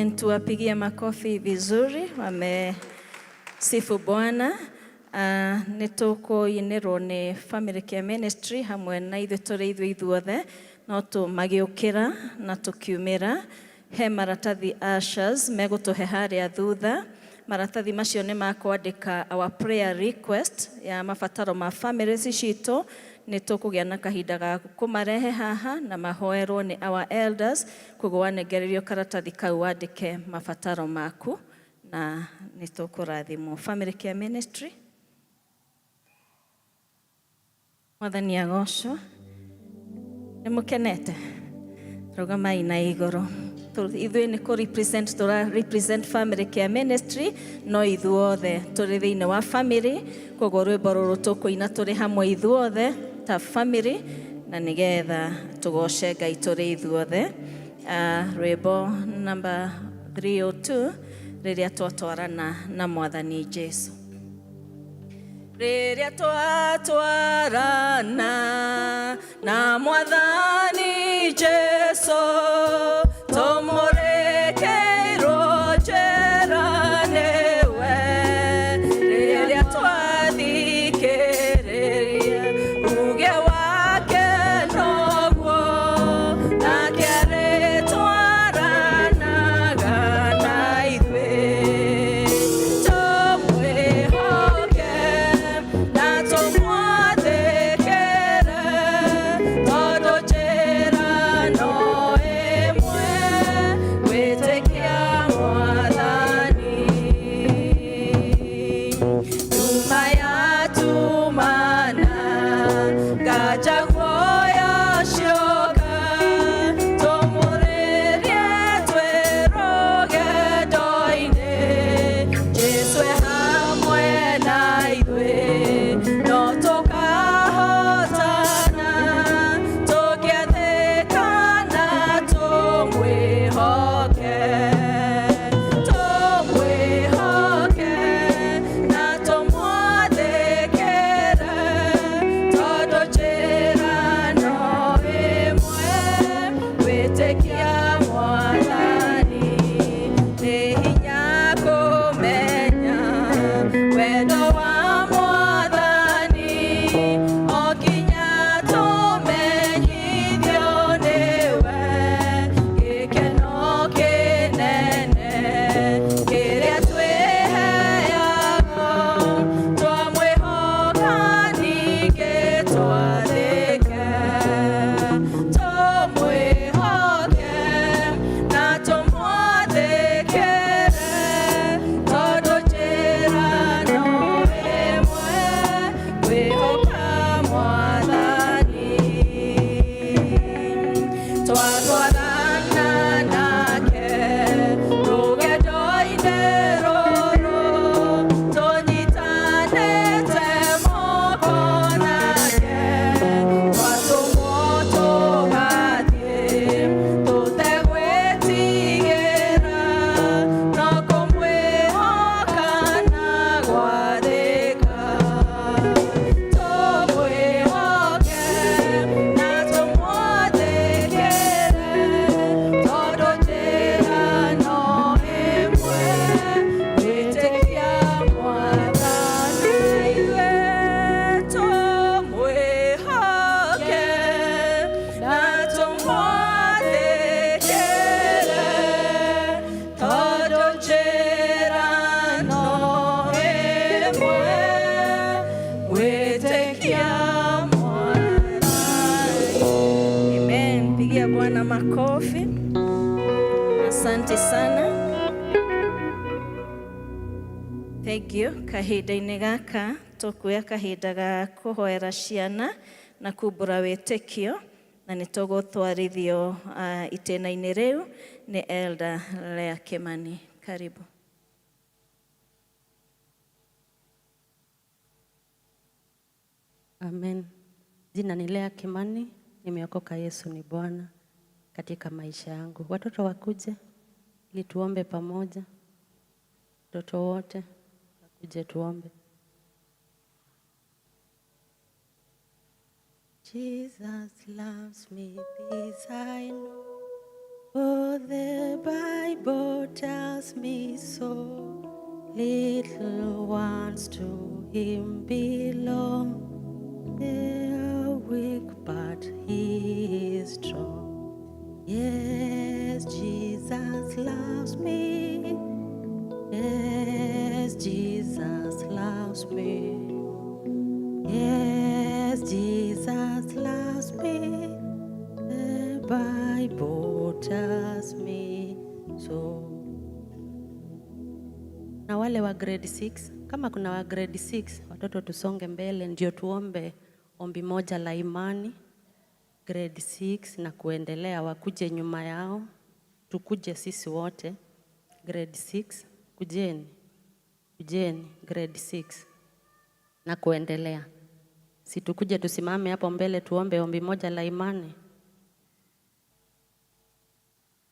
And tuwapigie makofi vizuri, wamesifu Bwana. Nĩ tũkũinĩrwo nĩ Family Care Ministry hamwe na ithuĩ tũrĩ ithuĩ ithuothe, no tũmagĩũkĩra na tũkiumĩra. He maratathi ushers megũtũhe harĩa thutha. Maratathi macio nĩ makwandĩka our prayer request ya mabataro ma families citũ. Nĩ tũkũgĩa na kahinda ga kũmarehe haha na mahoerwo nĩ our elders. Koguo wanengererio karatathi kau, wandĩke mabataro maku na nĩ tũkũrathimwo. Family Care Ministry. Mwathani agocwo. Nĩ mũkenete? Rũgamai na igũrũ. Ithuĩ nĩ kũ represent, tũra represent Family Care Ministry, no ithuothe tũrĩ thĩinĩ wa family. Koguo rwĩmbo rũrũ tũkũina tũrĩ hamwe ithuothe ta family, na nĩgetha tũgoce Ngai tũrĩ ithuothe. Rwĩmbo namba 302, "Rĩrĩa Twatwarana na Mwathani Jesu". Rĩrĩa twatwarana na Mwathani Jesu, tũmũrĩkĩirwo njĩra nĩwe. Rĩrĩa twathikĩrĩria uge wake, noguo nake arĩtwaranaga na ithuĩ. Tũmwĩhoke na tũmwathĩkĩre, tondũ njĩra no ĩmwe, gwĩtĩkia Mwathani. Tuma yatumana, ngaja guoya cioka, tũmũrĩrie twĩ rũgendo-inĩ. Jesu e hamwe na ithuĩ, no tũkahotana tũngĩathĩka na tũmwĩhoke. Tũmwĩhoke na tũmwathĩkĩre, tondũ njĩra no ĩmwe, gwĩtĩkia Mwathani. Nĩ hinya kũmenya wendo wa Mwathani, o nginya tũmenyithio nĩwe. Gĩkeno kĩnene kĩrĩa twĩheagwo, twamwĩhoka ningĩ twathĩke. Tũmwĩhoke na tũmwathĩkĩre, tondũ njĩra no ĩmwe, kwĩhoka Mwathani. Twatwarana nake rũgendo-inĩ rũrũ, tũnyitanĩte moko nake, twatũmwo tũgathiĩ tũtegwĩtigĩra, no kũmwĩhoka na gwathĩka. Tũmwĩhoke na tũmwathĩkĩre, tondũ njĩra no ĩmwe, gwĩtĩkia Mwathani. Ithuĩ tũmwĩhoke na tũmwathĩkĩre, tondũ njĩra no ĩmwe, gwĩtĩkia Mwathani. Amen. Pigia Bwana makofi. Asante sana. Thank you. Kahinda-inĩ gaka tũkuoya kahinda ga kũhoera ciana na kumbũra wĩtĩkio, na nĩ tũgũtwarithio itĩna-inĩ rĩu nĩ Elder Lea Kimani. Karibu. Amen. Jina ni Lea Kimani, nimeokoka. Yesu ni Bwana katika maisha yangu. Watoto wakuje ili tuombe pamoja. Watoto wote wakuje tuombe. Jesus loves me, this I know. Oh, the Bible tells me so. Little ones to him belong. They are weak, but he is strong. Yes, Jesus loves me. Yes, Jesus loves me. Yes, Jesus loves me. The Bible tells me so. Na wale wa grade 6, kama kuna wa grade 6, watoto tusonge mbele ndio tuombe ombi moja la imani. Grade 6 na kuendelea wakuje nyuma yao, tukuje sisi wote. Grade 6, kujeni, kujeni grade 6 na kuendelea. Si tukuje tusimame hapo mbele tuombe ombi moja la imani.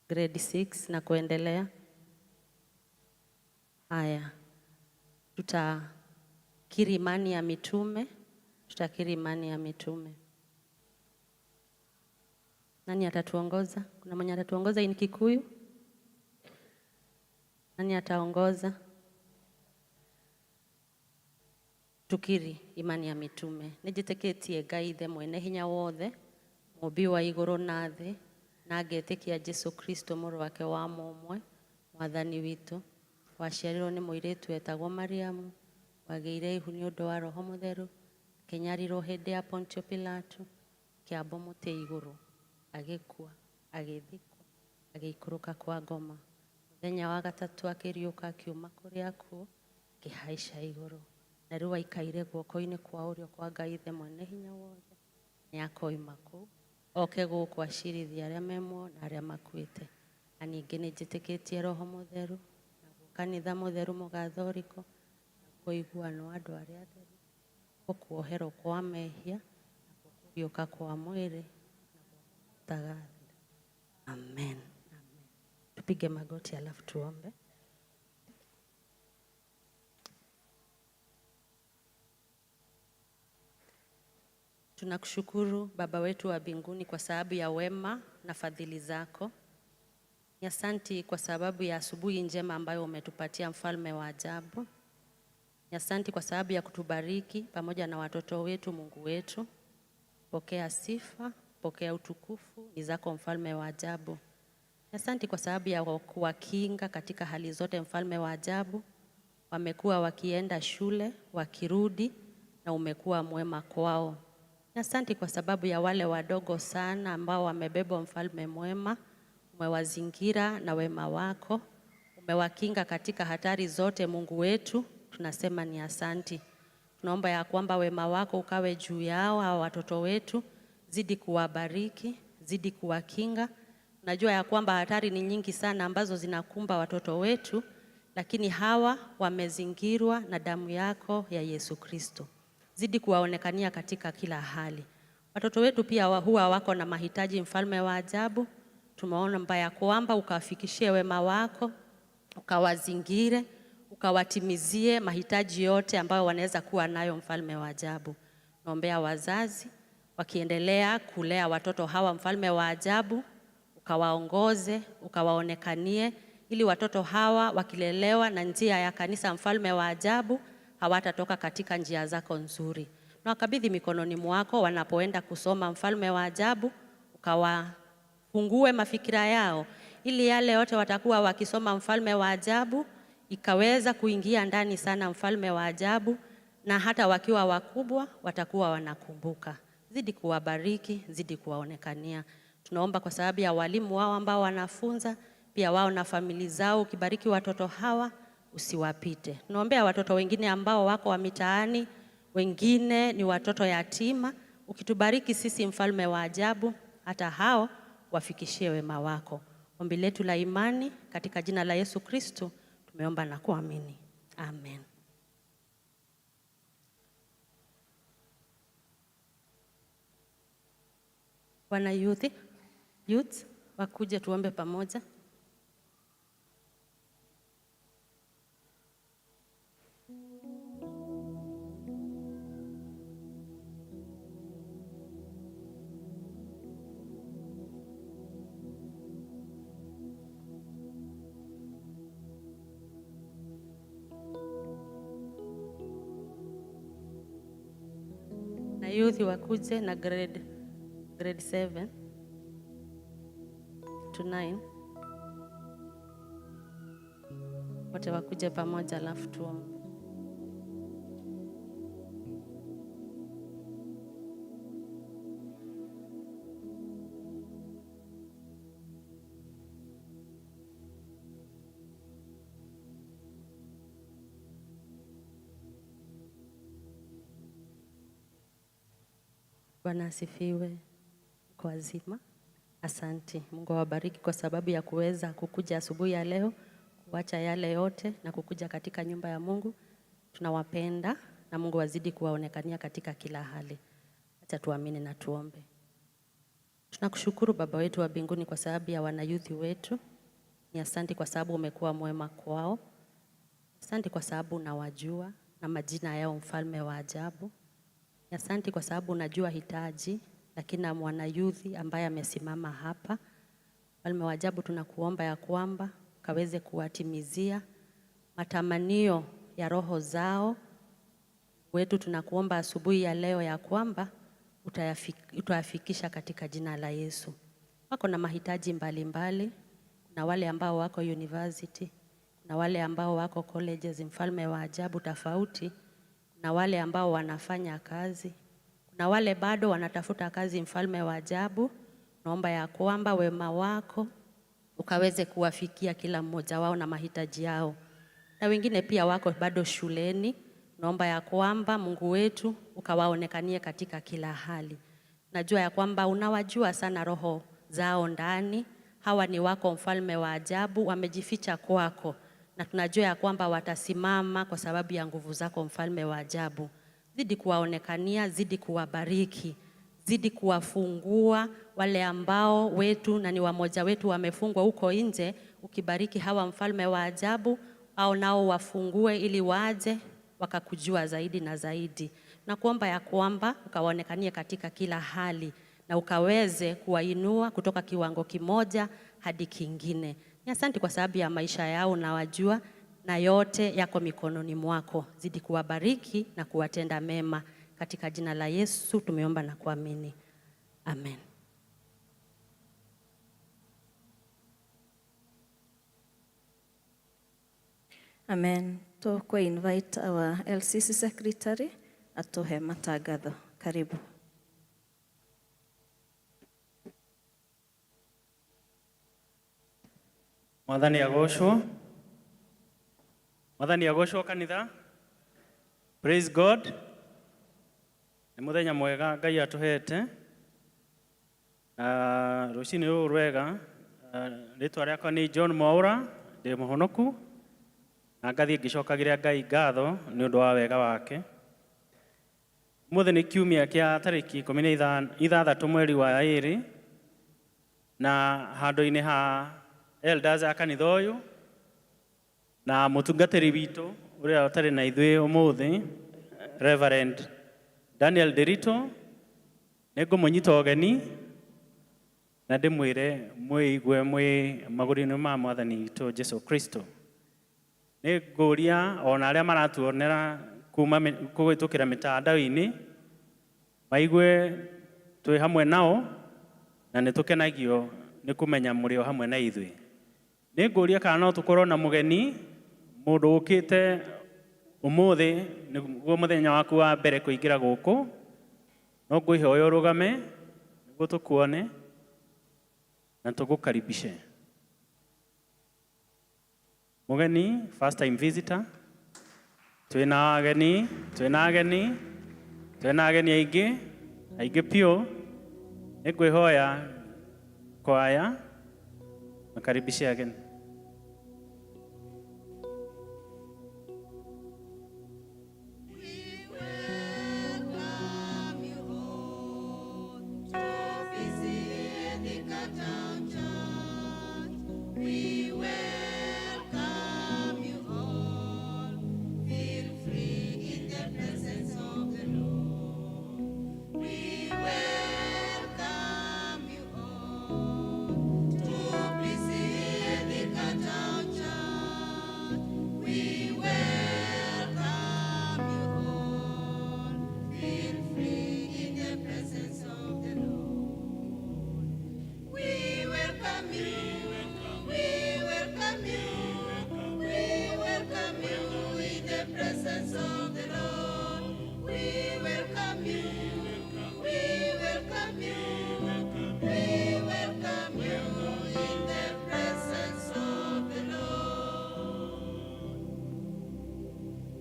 Grade 6 na kuendelea. Haya, tutakiri imani ya mitume, tutakiri imani ya mitume. Nani atatuongoza? Kuna mwenye atatuongoza in Kikuyu? Nani ataongoza? Tukiri imani ya mitume. Nĩnjĩtĩkĩtie Ngai Ithe mwene hinya wothe, mũmbi wa igũrũ na thĩ, na ngetĩkia Jesu Kristo mũrũ wake wa mũmwe, mwathani witũ, waciarirwo nĩ mũirĩtu etagwo Mariamu, wagĩire ihu nĩ ũndũ wa Roho Mũtheru, akĩnyarirwo hĩndĩ ya Pontio Pilato, akĩambwo mũtĩ igũrũ, agĩkua, agĩthikwo, agĩikũrũka kwa ngoma. Mũthenya wa gatatũ akĩriũka akiuma kũrĩ akuũ, akĩhaica igũrũ. Na rĩu aikaire guoko-inĩ kwa ũrĩo kwa Ngai Ithe mwene hinya wothe, nĩ akoima kũu oke gũkũ acirithie arĩa me muoyo na arĩa makuĩte. Na ningĩ nĩ njĩtĩkĩtie Roho Mũtheru, naguo kanitha mũtheru mũgathoriko, naguo ũiguano wa andũ arĩa atheru, nakuo kuoherwo kwa mehia, nakuo kũriũka kwa mwĩrĩ, naguo gũtagathira. Amen. Amen. Tupige magoti alafu tuombe. Tunakushukuru Baba wetu wa mbinguni kwa sababu ya wema na fadhili zako. Ni asanti kwa sababu ya asubuhi njema ambayo umetupatia, mfalme wa ajabu. Ni asanti kwa sababu ya kutubariki pamoja na watoto wetu, Mungu wetu. Pokea sifa, pokea utukufu, ni zako mfalme wa ajabu. Ni asanti kwa sababu ya kuwakinga katika hali zote, mfalme wa ajabu. Wamekuwa wakienda shule, wakirudi, na umekuwa mwema kwao. Ni asanti kwa sababu ya wale wadogo sana ambao wamebebwa, mfalme mwema. Umewazingira na wema wako, umewakinga katika hatari zote, Mungu wetu, tunasema ni asanti. Tunaomba ya kwamba wema wako ukawe juu yao hawa watoto wetu, zidi kuwabariki, zidi kuwakinga. Najua ya kwamba hatari ni nyingi sana ambazo zinakumba watoto wetu, lakini hawa wamezingirwa na damu yako ya Yesu Kristo. Zidi kuwaonekania katika kila hali. Watoto wetu pia huwa wako na mahitaji, mfalme wa ajabu. Tumeomba ya kwamba ukawafikishie wema wako, ukawazingire, ukawatimizie mahitaji yote ambayo wanaweza kuwa nayo, mfalme wa ajabu. Naombea wazazi wakiendelea kulea watoto hawa, mfalme wa ajabu, ukawaongoze, ukawaonekanie, ili watoto hawa wakilelewa na njia ya kanisa, mfalme wa ajabu, hawatatoka katika njia zako nzuri. Na wakabidhi mikononi mwako wanapoenda kusoma, mfalme wa ajabu, ukawafungue mafikira yao, ili yale yote watakuwa wakisoma, mfalme wa ajabu, ikaweza kuingia ndani sana, mfalme wa ajabu, na hata wakiwa wakubwa watakuwa wanakumbuka. Zidi kuwabariki, zidi kuwaonekania. Tunaomba kwa sababu ya walimu wao ambao wanafunza, pia wao na famili zao, ukibariki watoto hawa usiwapite. Tunaombea watoto wengine ambao wako wa mitaani, wengine ni watoto yatima. Ukitubariki sisi, mfalme wa ajabu, hata hao wafikishie wema wako. Ombi letu la imani katika jina la Yesu Kristo tumeomba na kuamini. Amen. Wana youth wakuje tuombe pamoja. Wanayouth wakuje na grade 7 to 9. Wote wakuje pamoja alafu tuombe. Bwana asifiwe. Kwa wazima, asante. Mungu awabariki kwa sababu ya kuweza kukuja asubuhi ya leo, kuacha yale yote na kukuja katika nyumba ya Mungu. Tunawapenda na Mungu azidi kuwaonekania katika kila hali. Acha tuamini na tuombe. Tunakushukuru Baba wetu wa mbinguni kwa sababu ya wanayouth wetu. Ni asante kwa sababu umekuwa mwema kwao. Asante kwa sababu unawajua na majina yao, mfalme wa ajabu. Asante kwa sababu unajua hitaji la kila mwanayouth ambaye amesimama hapa. Mfalme wa ajabu, tunakuomba ya kwamba ukaweze kuwatimizia matamanio ya roho zao. Wetu tunakuomba asubuhi ya leo ya kwamba utayafikisha katika jina la Yesu. Wako na mahitaji mbalimbali. Kuna wale ambao wako university, kuna wale ambao wako colleges, mfalme wa ajabu tofauti. Kuna wale ambao wanafanya kazi, kuna wale bado wanatafuta kazi, mfalme wa ajabu. Naomba ya kwamba wema wako ukaweze kuwafikia kila mmoja wao na mahitaji yao. Na wengine pia wako bado shuleni, naomba ya kwamba Mungu wetu ukawaonekanie katika kila hali. Najua ya kwamba unawajua sana roho zao ndani. Hawa ni wako, mfalme wa ajabu, wamejificha kwako. Na tunajua ya kwamba watasimama kwa sababu ya nguvu zako, mfalme wa ajabu. Zidi kuwaonekania, zidi kuwabariki, zidi kuwafungua wale ambao wetu na ni wamoja wetu wamefungwa huko nje. Ukibariki hawa, mfalme wa ajabu, au nao wafungue ili waje wakakujua zaidi na zaidi. Na kuomba ya kwamba ukawaonekanie katika kila hali na ukaweze kuwainua kutoka kiwango kimoja hadi kingine. Ni asante kwa sababu ya maisha yao na wajua, na yote yako mikononi mwako. Zidi kuwabariki na kuwatenda mema. Katika jina la Yesu tumeomba na kuamini. Amen. Amen. Tukwe invite our LCC secretary atuhe matangatho. Karibu. Mwathani agocwo. Mwathani agocwo kanitha. Praise God. Nĩ mũthenya mwega Ngai atũhete. Na rũcinĩ rũrũ rwega, rĩtwa rĩakwa nĩ John Mwaũra, ndĩ mũhonoku na ngathiĩ ngĩcokagĩria Ngai ngatho nĩ ũndũ wa wega wake. Ũmũthĩ nĩ kiumia kĩa tarĩki 16 mweri wa 2, na handũ-inĩ ha elders a kanitha ũyũ na mũtungatĩri witũ ũrĩa ũtarĩ na ithuĩ ũmũthĩ, Reverend Daniel Derito, nĩ ngũmũnyita ũgeni na ndĩmwĩre mwĩigue mwĩ magũrũ-inĩ ma Mwathani witũ Jesu Kristo. Nĩ ngũria ona arĩa maratuonera kuma kũhĩtũkĩra mĩtandao-inĩ maigue twĩ hamwe nao na nĩ tũkenagio nĩ kũmenya mũrĩ o hamwe na ithuĩ. Nĩ ngũria kana no tũkorwo na mũgeni, mũndũ ũkĩte ũmũthĩ nĩguo mũthenya waku wa mbere kũingĩra gũkũ, no ngwĩhoya ũrũgame nĩguo tũkuone na tũgũkaribishe. Mũgeni, first time visitor, twĩna ageni, twĩna ageni, twĩna ageni aingĩ, aingĩ biũ. Nĩ ngwĩhoya kwaya makaribishe ageni. We welcome you all. Feel free in the presence of the Lord. We welcome you all to PCEA.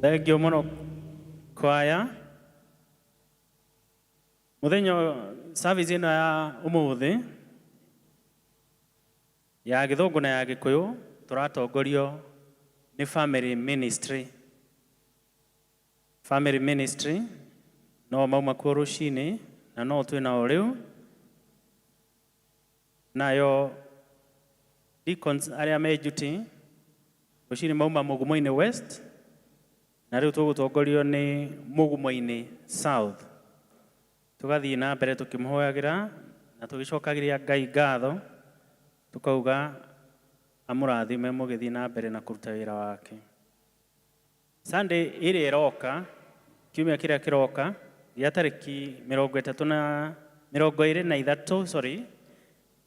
Thengio mũno kwaya. Mũthenya service ĩno ya ũmũthĩ ya Gĩthũngũ na ya Gĩkũyũ tũratongorio nĩ Family Ministry. Family Ministry no mauma kuo rũcinĩ na no twĩ nao rĩu, nayo deacons arĩa me duty rũcinĩ mauma Mugumo-inĩ West, na rĩu tũgũtongorio nĩ Mugumo-inĩ South. Tũgathiĩ na mbere tũkĩmũhoyagĩra na tũgĩcokagĩria Ngai ngatho, tũkauga amũrathime mũgĩthiĩ na mbere na kũruta wĩra wake. Sunday ĩrĩa ĩroka, kiumia kĩrĩa kĩroka gĩa tarĩki 33 na 23, sorry,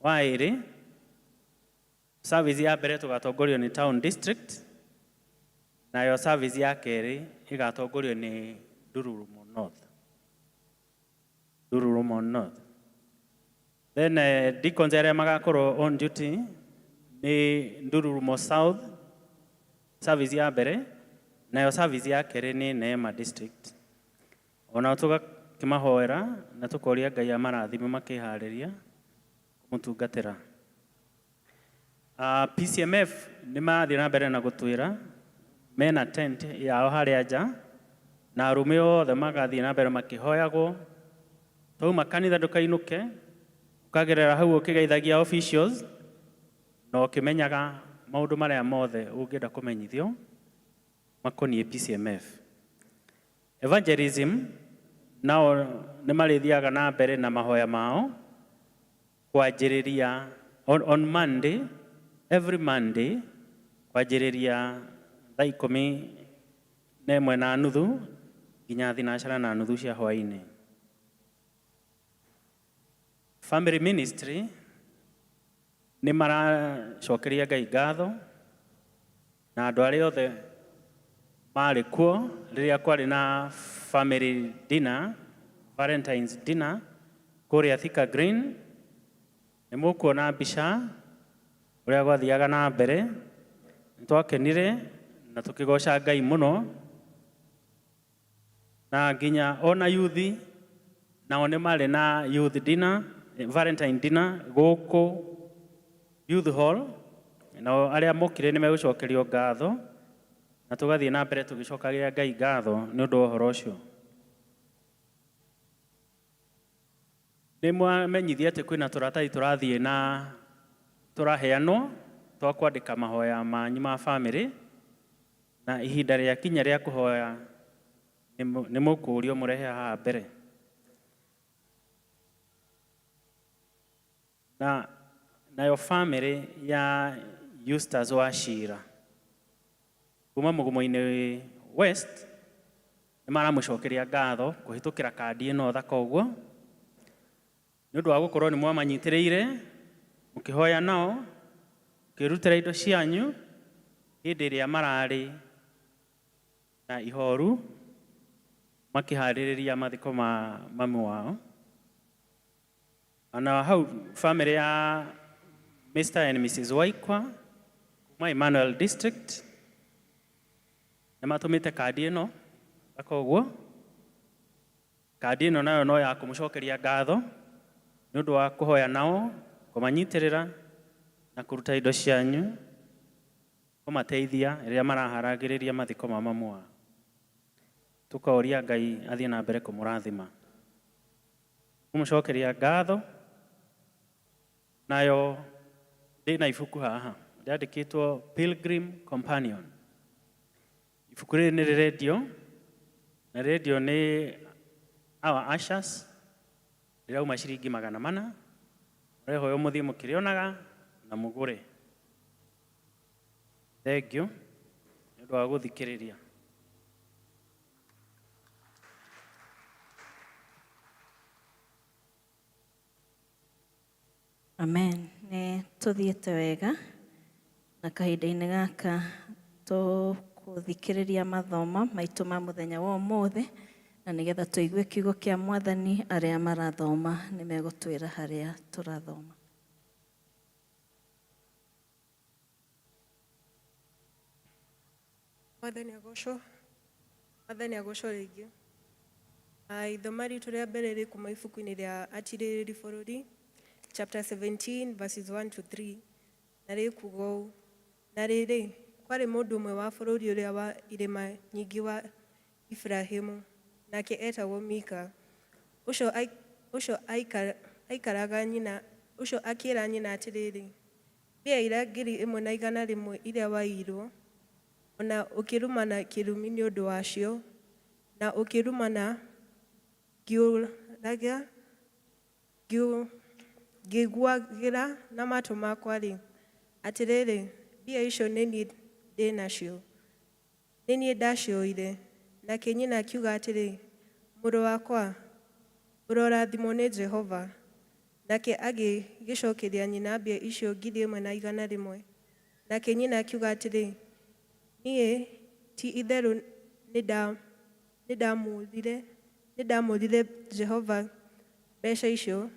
wa 2, service ya mbere tũgatongorio nĩ Town District, nayo service ya kerĩ ĩgatongorio nĩ Ndururumo North. Ndururumo North. Then deacons arĩa magakorwo on duty nĩ Ndururumo South service ya mbere, nayo service ya kerĩ nĩ Neema District. Onao tũgakĩmahoera na tũkoria Ngai amarathime makĩharĩria kũmũtungatĩra. PCMF nĩ marathiĩ na mbere na gũtwĩra mena tent yao harĩa nja, na arũme othe magathiĩ na mbere makĩhoyagwo. Twauma kanitha ndũkainũke, ũkagerera hau ũkĩgeithagia officials na ũkĩmenyaga maũndũ marĩa mothe ũngĩenda kũmenyithio makoniĩ PCMF. Evangelism nao nĩ marĩthiaga na mbere na mahoya mao kwanjĩrĩria on Monday, every Monday, kwanjĩrĩria thaa 11:30 nginya 3:30 cia hwaĩ-inĩ. Family Ministry nĩ maracokeria Ngai ngatho na andũ arĩa othe marĩ kuo rĩrĩa kwarĩ na family dinner, Valentine's dinner kũrĩa Thika Green. Nĩ mũkuona mbica ũrĩa gwathiaga na mbere. Nĩ twakenire na tũkĩgoca Ngai mũno, na nginya ona youth nao nĩ marĩ na youth dinner, Valentine dinner gũkũ Youth Hall, nao arĩa mokire nĩ megũcokerio ngatho, na tũgathiĩ na mbere tũgĩcokagia Ngai ngatho nĩ ũndũ wa ũhoro ũcio. Nĩ mwamenyithia atĩ kwĩna tũratathi tũrathiĩ na tũraheanwo twa kwandĩka mahoya manyu ma family, na ihinda rĩa kinya rĩa kũhoya nĩ mũkũũrio mũrehe haha mbere. Na nayo family ya Eustace wa Shira kuma Mugumo-inĩ West nĩ maramũcokeria ngatho kũhĩtũkĩra kandi ĩno thaka ũguo, nĩ ũndũ wa gũkorwo nĩ mwamanyitĩrĩire mũkĩhoya nao, mũkĩrutĩra indo cianyu hĩndĩ ĩrĩa mararĩ na ihoru makĩharĩrĩria mathiko ma mamu wao. Ona hau family ya Mr. and Mrs. Waikwa kuma Emmanuel District nĩ matũmĩte kandi ĩno thaka ũguo. Kandi ĩno nayo no ya kũmũcokeria ngatho nĩ ũndũ wa kũhoya nao, kũmanyitĩrĩra na kũruta indo cianyu kũmateithia rĩrĩa maraharagĩrĩria mathiko ma mamu wao. Tũkoria Ngai athiĩ na mbere kũmũrathima. Kũmũcokeria ngatho. Nayo ndĩna ibuku haha rĩandĩkĩtwo Pilgrim Companion. Ibuku rĩrĩ nĩ rĩrendio, na rĩrendio nĩ our ushers, rĩrauma ciringi 400. Mũrehoywo mũthiĩ mũkĩrĩonaga na mũgũre. Thank you nĩ ũndũ wa gũthikĩrĩria. Amen. Nĩ tũthiĩte wega na kahinda-inĩ gaka tũkũthikĩrĩria mathomo maitũ ma mũthenya wa ũmũthĩ, na nĩgetha tũigue kiugo kĩa Mwathani, arĩa marathoma nĩ megũtwĩra harĩa tũrathoma. Mwathani agocwo. Mwathani agocwo rĩngĩ. Ithoma ritũ rĩa mbere rĩ kuma ibuku-inĩ rĩa Atirĩrĩri Bũrũri chapter 17 verses 1 to 3, na rĩkuga ũũ: Na rĩrĩ, kwarĩ mũndũ ũmwe wa bũrũri ũrĩa wa irĩma nyingĩ wa Efiraimu, nake etagwo Mika. Ũcio ũcio aikaraga nyina, ũcio akĩĩra nyina atĩrĩrĩ, Mbia iria 1,100 iria waiyirwo, o na ũkĩrumana kĩrumi nĩ ũndũ wacio, na ũkĩrumana ngĩũraga ngĩiguagĩra na matũ makwa-rĩ, atĩrĩrĩ, mbia icio nĩ niĩ ndĩ nacio, nĩ niĩ ndacioire. Nake nyina akiuga atĩrĩ, Mũrũ wakwa, ũrorathimwo nĩ Jehova. Nake agĩgĩcokeria nyina mbia icio 1,100. Nake nyina akiuga atĩrĩ, Niĩ ti-itherũ nĩndamũrire Jehova mbeca icio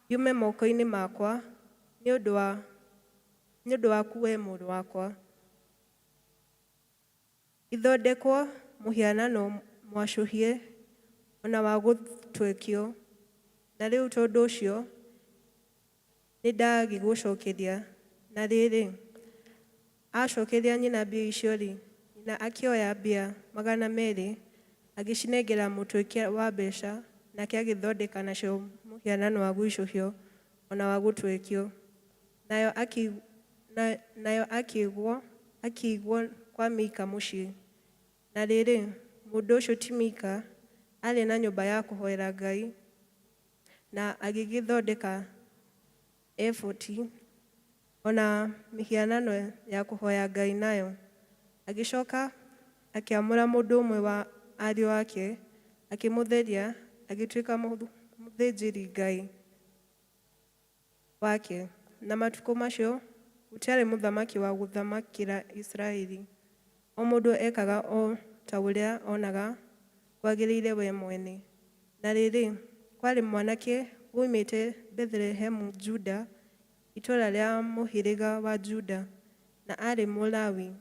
yume moko-inĩ makwa nĩ ũndũ waku wee mũrũ wakwa, ithondekwo mũhianano mwacũhie o na wa gũtwekio, na rĩu tondũ ũcio nĩndagĩgũcokeria. Na rĩrĩ, acokeria nyina mbia icio-rĩ, nyina akĩoya mbia 200 agĩcinengera mũtwekia wa mbeca, nake agĩthondeka nacio mũhianano wa gũicũhio o na wa gũtwekio. Nayo akĩigwo kwa Mika mũciĩ. Na rĩrĩ, mũndũ ũcio ti Mika, aarĩ na nyũmba ya kũhoera Ngai, na agĩgĩthondeka ebodi o na mĩhianano ya kũhoya Ngai nayo. Agĩcoka akĩamũra mũndũ ũmwe wa ariũ ake, akĩmũtheria, agĩtuĩka mũthĩnjĩri-Ngai wake. Na matukũ macio gũtiarĩ mũthamaki wa gũthamakĩra Isiraeli. O mũndũ ekaga o ta ũrĩa onaga kwagĩrĩire we mwene. Na rĩrĩ, kwarĩ mwanake woimĩte Bethlehemu Juda, itũũra rĩa mũhĩrĩga wa Juda, na aarĩ Mũlawi.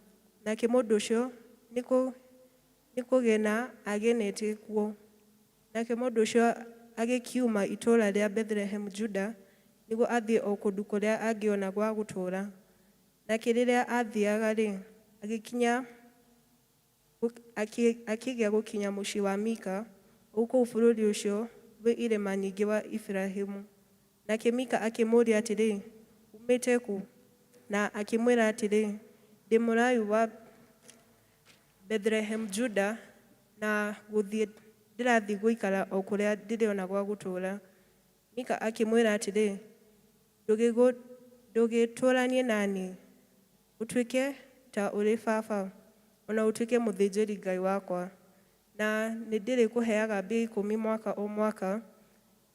Nake mũndũ ũcio nĩ kũgena aagenete kuo. Nake mũndũ ũcio agĩkiuma itũũra rĩa Bethlehemu Juda nĩguo athiĩ o kũndũ kũrĩa angĩona gwa gũtũũra. Nake rĩrĩa aathiaga-rĩ, akĩgĩa gũkinya mũciĩ wa Mika, o kũu bũrũri ũcio wĩ irĩma nyingĩ wa Efiraimu. Nake Mika akĩmũũria atĩrĩ, Uumĩte kũ? Na akĩmwĩra atĩrĩ, Ndĩ Mũlawi wa Bethlehemu Juda, na gũthiĩ ndĩrathiĩ gũikara o kũrĩa ndĩrĩona gwa gũtũũra. Mika akĩmwĩra atĩrĩ, Ndũgĩtũũranie na niĩ, ũtuĩke ta ũrĩ baba, o na ũtuĩke mũthĩnjĩri-Ngai wakwa. Na nĩndĩrĩkũheaga mbia 10 mwaka o mwaka,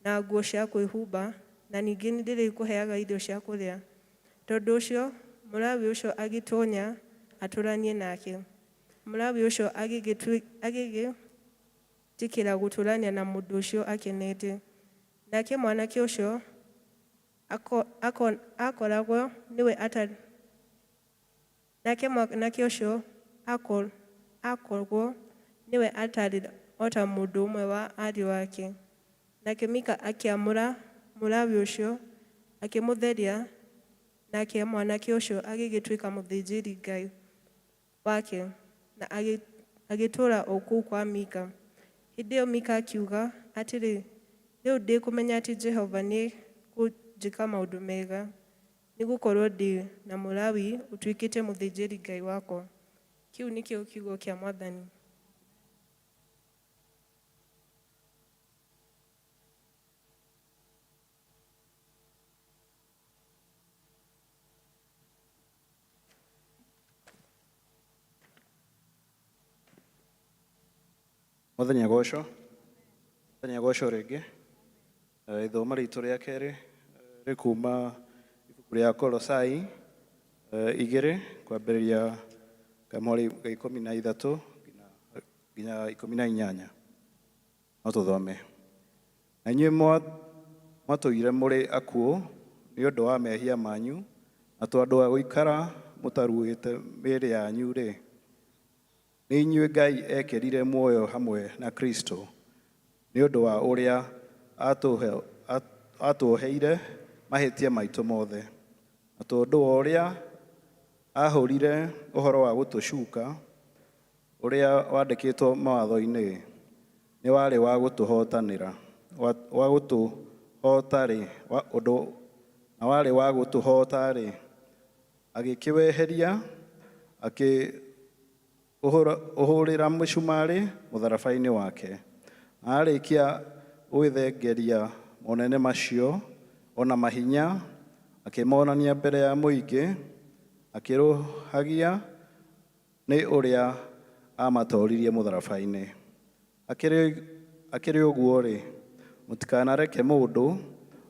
na nguo cia kwĩhumba, na ningĩ nĩndĩrĩkũheaga irio cia kũrĩa. Tondũ ũcio Mũlawi ũcio agĩtoonya atũũranie nake. Mũlawi ũcio agĩgĩtĩkĩra gũtũũrania na mũndũ ũcio akenete. Nake mwanake ũcio akoragwo nĩwe Nake mwanake ũcio akoragwo nĩwe atariĩ o ta mũndũ ũmwe wa ariũ ake. Nake Mika akĩamũra Mũlawi ũcio, akĩmũtheria, nake mwanake ũcio agĩgĩtuĩka mũthĩnjĩri-Ngai wake, na agĩtũũra o kũu kwa Mika. Hĩndĩ ĩyo Mika akiuga atĩrĩ, Rĩu ndĩ kũmenya atĩ Jehova nĩekũnjĩka maũndũ mega, nĩ gũkorũo ndĩ na Mũlawi ũtuĩkĩte mũthĩnjĩri-Ngai wakwa. Kĩu nĩkĩo kiugo kĩa Mwathani. Mwathani agocwo. Mwathani agocwo rĩngĩ. Ithoma ritũ rĩa kerĩ rĩkuma ibuku rĩa Kolosai 2 kwambĩrĩria kamweri ga 13 nginya 18. No tũthome. Na inyuĩ mwatũire mũrĩ akuũ nĩ ũndũ wa mehia manyu, na tondũ wa gũikara mũtaruĩte mĩĩrĩ yanyu-rĩ, Nĩ inyuĩ Ngai ekĩrire muoyo hamwe na Kristo nĩ ũndũ wa ũrĩa aatuoheire mahĩtia maitũ mothe, na tondũ wa ũrĩa aahũrire ũhoro wa gũtũcuka ũrĩa wandĩkĩtwo mawatho-inĩ, nĩ warĩ wa gũtũhootanĩra, wa gũtũhoota-rĩ, ũndũ na warĩ wa gũtũhoota-rĩ, agĩkĩweheria, akĩũhũrĩra mĩcumarĩ mũtharaba-inĩ wake. Na aarĩkia gwĩthengeria monene macio o na mahinya, akĩmonania mbere ya mũingĩ, akĩrũhagia nĩ ũrĩa aamatoririe mũtharaba-inĩ. Akĩrĩ ũguo-rĩ, mũtikanareke mũndũ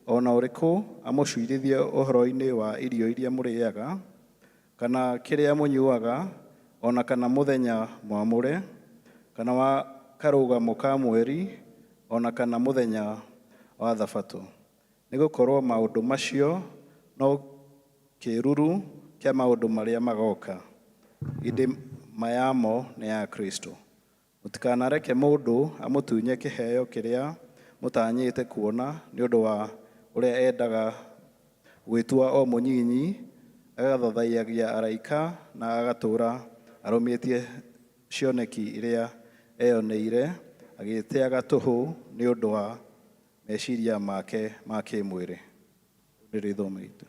o na ũrĩkũ amũciirithie ũhoro-inĩ wa irio iria mũrĩĩaga, kana kĩrĩa mũnyuaga, o na kana mũthenya mwamũre, kana wa karũgamo ka mweri, o na kana mũthenya wa Thabatũ. Nĩ gũkorũo maũndũ macio no kĩĩruru kĩa maũndũ marĩa magooka, ĩndĩ ma yamo nĩ ya Kristo. Mũtikanareke mũndũ amũtunye kĩheo kĩrĩa mũtanyĩte kuona nĩ ũndũ wa ũrĩa endaga gwĩtua o mũnyinyi, agathathaiyagia araika na agatũũra arũmĩtie cioneki iria eyoneire, agĩĩtĩaga tũhũ nĩ ũndũ wa meciria make ma kĩĩmwĩrĩ. Rĩu nĩrĩo ithomo ritũ.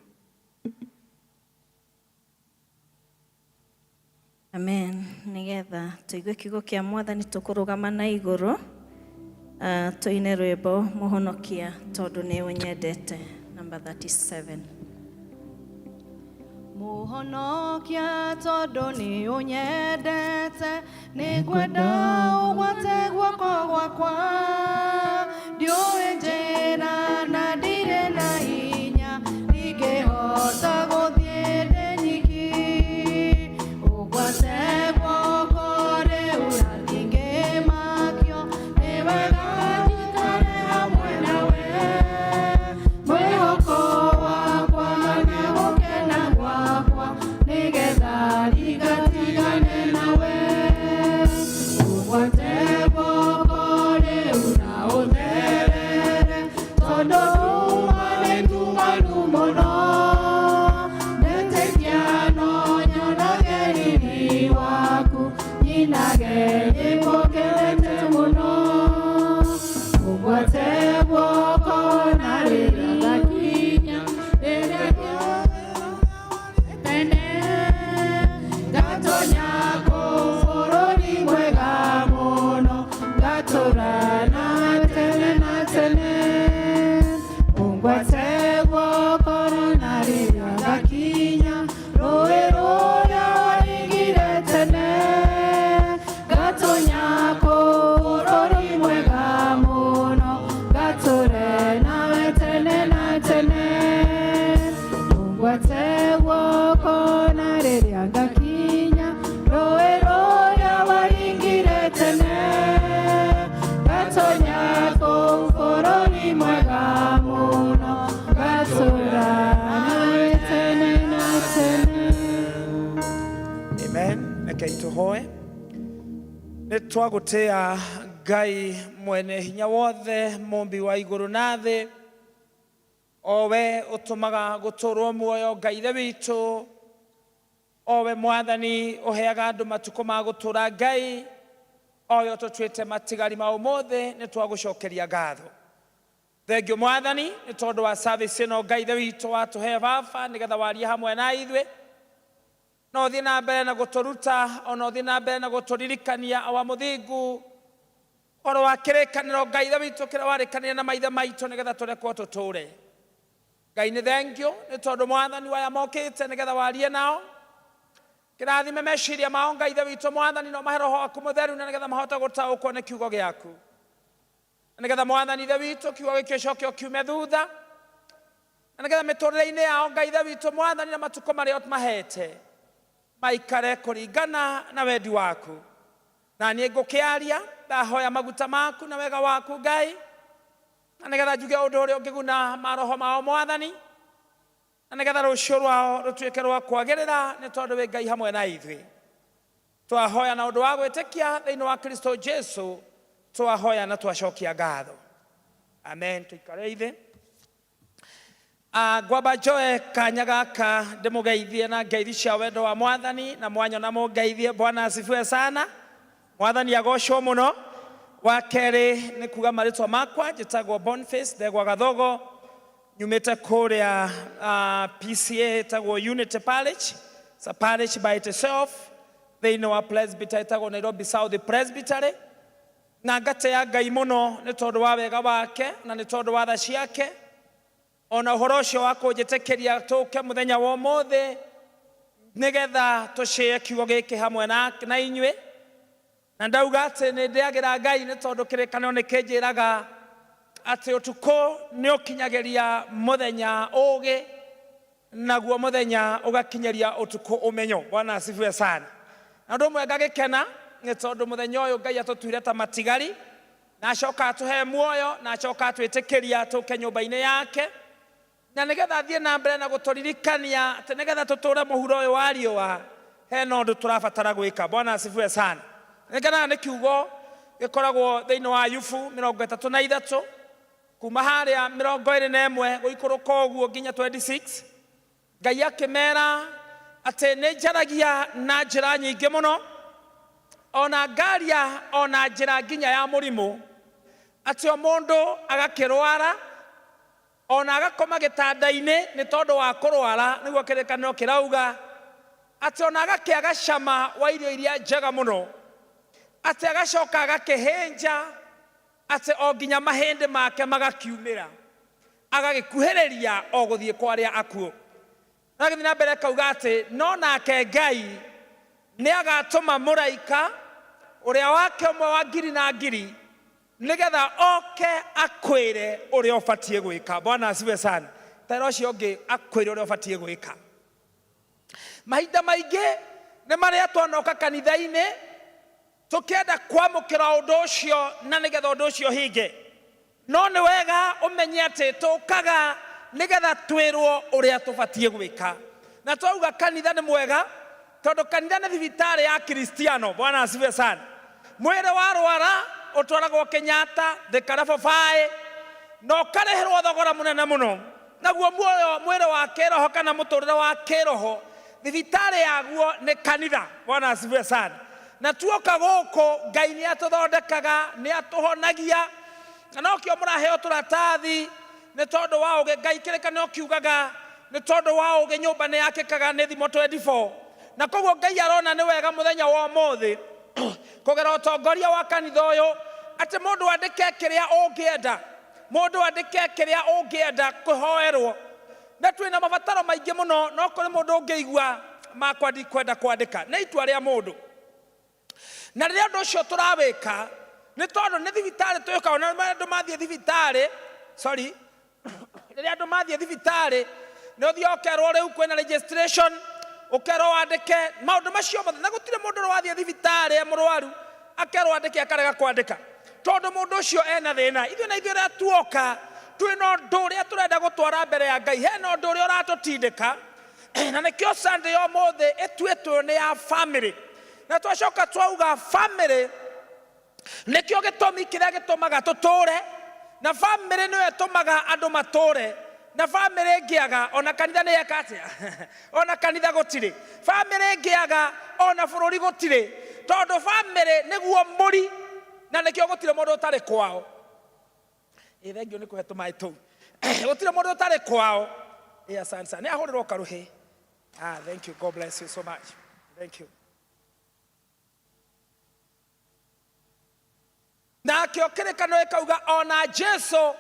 Amen. Nĩgetha tũigue kiugo kĩa Mwathani tũkũrũgama na igũrũ, tũine rwĩmbo Mũhonokia tondũ nĩ ũnyendete, number 37. Mũhonokia tondũ nĩ ũnyendete, nĩ ngwenda ũgwate guoko gwakwa. Ndiũĩ njĩra na ndirĩ na hinya, ndingĩhota gũthiĩ ndĩ nyiki. Ũgwate guoko rĩu na ndingĩmakio, nĩ wega njikare hamwe nawe. Mwĩhoko wakwa na gũkena gwakwa, nĩgetha ndigatigane nawe. Ũgwate guoko rĩu na ũtherere, tondũ nduma nĩ ndumanu mũno. Ndetĩkia no nyonage riri waku, nyinage nyĩmbo ngenete mũno. Ũgwate guoko na rĩrĩa ngakinya, rĩrĩa tene, ngatonya kũu bũrũri mwega mũno, ngatũra nawe tene na tene. Ũngwate guoko na rĩrĩa ngakinya, rũĩ rũrĩa waringire tene, ngatonya kũu bũrũri mwega mũno, ngatũre nawe tene na tene. Ũngwate guoko na rĩrĩa ngakinya, rũĩ rũrĩa waringire tene, ngatonya kũu bũrũri mwega mũno, ngatũra nawe tene na tene. Amen. Rekei tũhoe. Nĩ twagũtĩa Ngai mwene hinya wothe, mũmbi wa igũrũ na thĩ, o we ũtũmaga gũtũrwo muoyo, Ngai ithe witũ, o we Mwathani ũheaga andũ matukũ ma gũtũra, Ngai o we ũtũtuĩte matigari ma ũmũthĩ, nĩ twagũcokeria ngatho. Thengio Mwathani nĩ tondũ wa service ĩno, Ngai ithe witũ, watũhe baba nĩgetha warie hamwe na ithuĩ, no ũthiĩ na mbere na gũtũruta, ona ũthiĩ na mbere na gũtũririkania awa mũthingu ũhoro wa kĩrĩkanĩro, Ngai ithe witũ, kĩrĩa warĩkanĩire na maithe maitũ nĩgetha tũrekwo tũtũre. Ngai nĩ thengio nĩ tondũ Mwathani waya mokĩte nĩgetha warie nao. Kĩrathime meciria mao, Ngai ithe witũ Mwathani, no mahe Roho waku Mũtheru na nĩgetha mahote gũtaũkwo nĩ kiugo gĩaku, na nĩgetha Mwathani ithe witũ kiugo gĩkĩ ũcoke ũkiume thutha, na nĩgetha mĩtũrĩre-inĩ yao, Ngai ithe witũ Mwathani, na matukũ marĩa ũmahete maikare kũringana na wendi waku. Na niĩ ngũkĩaria, ndahoya maguta maku na wega waku, Ngai, na nĩgetha njuge ũndũ ũrĩa ũngĩguna maroho mao, Mwathani, na nĩgetha rũciũ rwao rũtuĩke rwa kwagĩrĩra, nĩ tondũ wĩ Ngai hamwe na ithuĩ. Twahoya na ũndũ wa gwĩtĩkia thĩinĩ wa Kristo Jesu, twahoya na twacokia ngatho. Amen. Tũikare thĩ. Ah, ngwamba njoe kanya gaka ndĩmũgeithie na ngeithi cia wendo wa Mwathani, na mwanyona mũngeithie. Bwana asifiwe sana. Mwathani agocwo mũno. Wa kerĩ nĩ kuga marĩtwa makwa, njĩtagwo Boniface Ndegwa Gathogo, nyumĩte kũrĩa PCA ĩtagwo Unity Parish. It's a parish by itself thĩinĩ wa Presbytery ĩtagwo Nairobi South Presbytery. Na ngatĩa Ngai mũno nĩ tondũ wa wega wake na nĩ tondũ wa tha ciake, ona ũhoro ũcio wa kũnjĩtĩkĩria tũke mũthenya wa ũmũthĩ nĩgetha tũcĩe kiugo gĩkĩ hamwe na inyuĩ. Na ndauga atĩ nĩ ndĩagĩra Ngai nĩ tondũ kĩrĩkanĩro nĩ kĩnjĩraga atĩ ũtukũ nĩ ũkinyagĩria mũthenya ũgĩ, naguo mũthenya ũgakinyĩria ũtukũ ũmenyo. Bwana asifiwe sana. Na ũndũ ũmwe ngagĩkena nĩ tondũ mũthenya ũyũ Ngai atũtuire ta matigari, na acoka atũhe muoyo, na acoka atwĩtĩkĩria tũke nyũmba-inĩ yake, na nĩgetha athiĩ na mbere na gũtũririkania atĩ nĩgetha tũtũre mũhuro ũyũ wa riũa, hena ũndũ tũrabatara gwĩka. Bwana asifiwe sana. Nĩngenaga nĩ kiugo gĩkoragwo thĩinĩ wa Ayubu 33, kuma harĩa 21 gũikũrũka ũguo nginya 26. Ngai akĩmera atĩ nĩ njaragia na njĩra nyingĩ mũno, ona ngaria ona njĩra nginya ya mũrimũ, atĩ o mũndũ agakĩrwara ona agakoma gĩtanda-inĩ nĩ tondũ wa kũrwara, nĩguo kĩrĩkanĩro kĩrauga atĩ ona agakĩaga cama wa irio iria njega mũno, atĩ agacoka agakĩhĩnja, atĩ o nginya mahĩndĩ make magakiumĩra, agagĩkuhĩrĩria o gũthiĩ kwa arĩa akuũ. Na agĩthiĩ na mbere akauga atĩ no nake Ngai nĩ agatũma mũraika ũrĩa wake ũmwe wa ngiri na ngiri nĩgetha oke akwĩre ũrĩa ũbatiĩ gwĩka. Bwana asifiwe sana. Tera ũcio ũngĩ akwĩre ũrĩa ũbatiĩ gwĩka. Mahinda maingĩ nĩ marĩa twanoka kanitha-inĩ tũkĩenda kwamũkĩra ũndũ ũcio na nĩgetha ũndũ ũcio ũhinge. No nĩ wega ũmenye atĩ tũkaga nĩgetha twĩrwo ũrĩa tũbatiĩ gwĩka. Na twauga kanitha nĩ mwega tondũ kanitha nĩ thibitarĩ ya Kristiano. Bwana asifiwe sana. Mwĩrĩ warwara ũtwaragwo Kenyatta, Thika Level 5, na ũkarĩhĩrwo thogora mũnene mũno. Naguo muoyo mwĩrĩ wa kĩroho kana mũtũrĩre wa kĩroho, thibitarĩ yaguo nĩ kanitha. Bwana asifiwe sana. Na tuoka gũkũ Ngai nĩ atũthondekaga, nĩ atũhonagia, na nokĩo mũraheo tũratathi nĩ tondũ wa ũgĩ. Ngai kĩrĩkanĩro kiugaga nĩ tondũ wa ũgĩ nyũmba nĩ yakĩkaga nĩ thimo 24. Na koguo Ngai arona nĩ wega mũthenya wa ũmũthĩ kũgera ũtongoria wa kanitha ũyũ atĩ mũndũ andĩke kĩrĩa ũngĩenda, mũndũ andĩke kĩrĩa ũngĩenda kũhoerwo. Na twĩna mabataro maingĩ mũno, no kũrĩ mũndũ ũngĩigua makwa ndikwenda kwandĩka, nĩ itua rĩa mũndũ. Na rĩrĩa ũndũ ũcio tũrawĩka nĩ tondũ nĩ thibitarĩ twĩkaga, na andũ mathiĩ thibitarĩ, sorry, rĩrĩa andũ mathiĩ thibitarĩ nĩ ũthiaga ũkerwo rĩu kwĩna registration, ũkerwo wandĩke maũndũ macio mothe, na gũtirĩ mũndũ ũrĩa wathiĩ thibitarĩ e mũrwaru akerwo andĩke akarega kwandĩka tondũ mũndũ ũcio ena thĩna. Ithuĩ na ithuĩ rĩrĩa tuoka twĩna ũndũ ũrĩa tũrenda gũtwara mbere ya Ngai, hena ũndũ ũrĩa ũratũtindĩka, na nĩkĩo Sunday ya ũmũthĩ ĩtuĩtwo nĩ ya family. Na twacoka twauga family nĩkĩo gĩtũmi kĩrĩa gĩtũmaga tũtũre, na family nĩyo ĩtũmaga andũ matũre, na family ĩngĩaga ona kanitha nĩ yeka atĩa? Ona kanitha gũtirĩ. Family ĩngĩaga ona bũrũri gũtirĩ, tondũ family nĩguo mũri, na nĩkĩo gũtirĩ mũndũ ũtarĩ kwao. Ĩ, thengiũ nĩ kũhe tũmaĩ tũu. Gũtirĩ mũndũ ũtarĩ kwao. Ĩ, asante sana. Nĩ ahũrĩrwo karuhĩ. Ah, thank you. God bless you so much. Thank you. Nakĩo kĩrĩkanĩro gĩkauga ona Jesu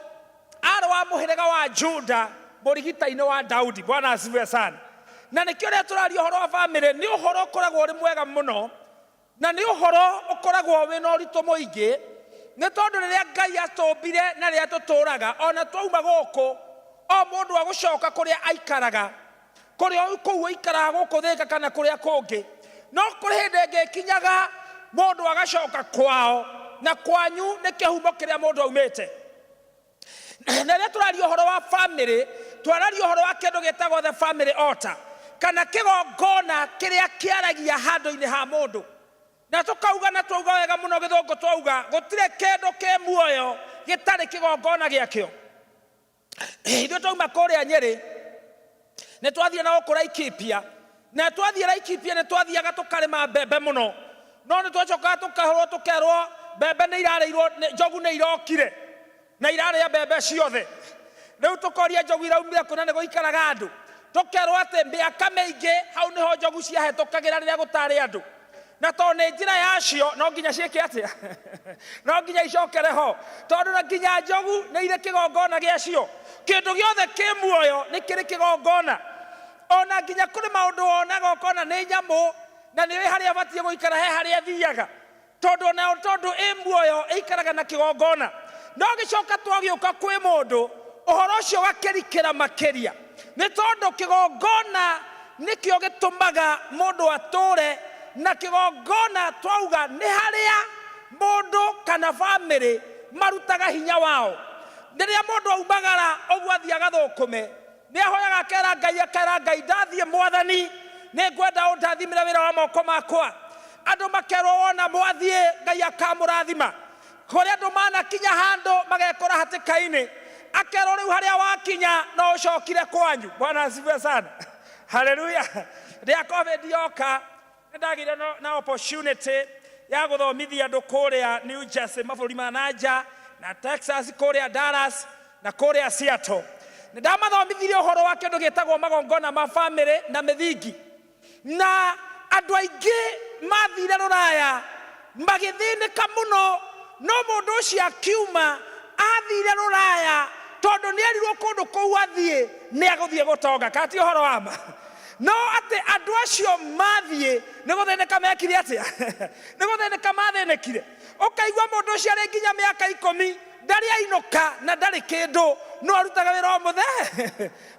arĩ wa mũhĩrĩga wa Juda, mũrigita-inĩ wa Daudi. Bwana asifiwe sana. Na nĩkĩo rĩrĩa tũraria ũhoro wa family, nĩ ũhoro ũkoragwo ũrĩ mwega mũno, na nĩ ũhoro ũkoragwo wĩna ũritũ mũingĩ, nĩ tondũ rĩrĩa Ngai atũmbire na rĩrĩa tũtũraga, ona twauma gũkũ, o mũndũ agũcoka kũrĩa aikaraga, kũrĩa kũu ũikaraga gũkũ Thĩka kana kũrĩa kũngĩ. No kũrĩ hĩndĩ ĩngĩ ĩkinyaga mũndũ agacoka kwao, na kwanyu nĩ kĩhumo kĩrĩa mũndũ aumĩte. Na rĩrĩa tũraria ũhoro wa family, twararia ũhoro wa kĩndũ gĩtagwo the family altar, kana kĩgongona kĩrĩa kĩaragia handũ-inĩ ha mũndũ. Na tũkauga na twauga wega mũno gĩthũngũ twauga gũtirĩ kĩndũ kĩ muoyo gĩtarĩ kĩgongona gĩakĩo. Ithuĩ twauma kũrĩa Nyĩrĩ nĩ twathiĩ na gũkũ Laikipia, na twathiĩ Laikipia nĩ twathiaga tũkarĩma mbembe mũno, no nĩ twacokaga tũkahũrwo tũkerwo mbembe nĩ irarĩirwo, njogu nĩ irokire na irarĩa mbembe ciothe. Rĩu tũkoria njogu iraumire kũ na nĩ gũikaraga andũ? Tũkerwo atĩ mĩaka mĩingĩ hau nĩho njogu ciahetũkagĩra rĩrĩa gũtarĩ andũ, na tondũ nĩ njĩra yacio no nginya ciĩke atĩa? No nginya icokere ho, tondũ na nginya njogu nĩ irĩ kĩgongona gĩacio. Kĩndũ gĩothe kĩ muoyo nĩ kĩrĩ kĩgongona. Ona nginya kũrĩ maũndũ wonaga ũkona nĩ nyamũ na nĩ ũĩ harĩa ĩbatiĩ gũikara, he harĩa ĩthiaga, tondũ onayo tondũ ĩ muoyo ĩikaraga na kĩgongona. No gĩcoka twagĩũka kwĩ mũndũ, ũhoro ũcio ũgakĩrikĩra makĩria, nĩ tondũ kĩgongona nĩkĩo gĩtũmaga mũndũ atũre, na kĩgongona twauga nĩ harĩa mũndũ kana bamĩrĩ marutaga hinya wao. Rĩrĩa mũndũ aumagara ũguo athiĩ agathũkũme, nĩ ahoyaga akera Ngai, akera Ngai, ndathiĩ Mwathani, nĩ ngwenda ũndathimĩre wĩra wa moko makwa. Andũ makerwo wona mwathiĩ Ngai akamũrathima. Kũrĩ andũ manakinya handũ magekora hatĩka-inĩ, akerwo rĩu harĩa wakinya no ũcokire kwanyu. Bwana asifiwe sana. Haleluya. Rĩrĩa COVID yoka nĩ ndagĩire na opportunity ya gũthomithia andũ kũrĩa New Jersey, mabũrũri ma na nja, na Texas kũrĩa Dallas na kũrĩa Seattle. Nĩ ndamathomithirie ũhoro wa kĩndũ gĩtagwo magongona ma famĩlĩ na mĩthingi. Na andũ aingĩ mathire rũraya magĩthĩnĩka mũno, no mũndũ ũcio akiuma athire rũraya tondũ nĩ erirwo kũndũ kũu athiĩ nĩ agũthiĩ gũtonga. Kana ti ũhoro wa ma? No atĩ andũ acio mathiĩ nĩ gũthĩnĩka mekire atĩa? Nĩ gũthĩnĩka mathĩnĩkire. Ũkaigua mũndũ ũcio arĩ nginya mĩaka ikũmi ndarĩ ainũka na ndarĩ kĩndũ, no arutaga wĩra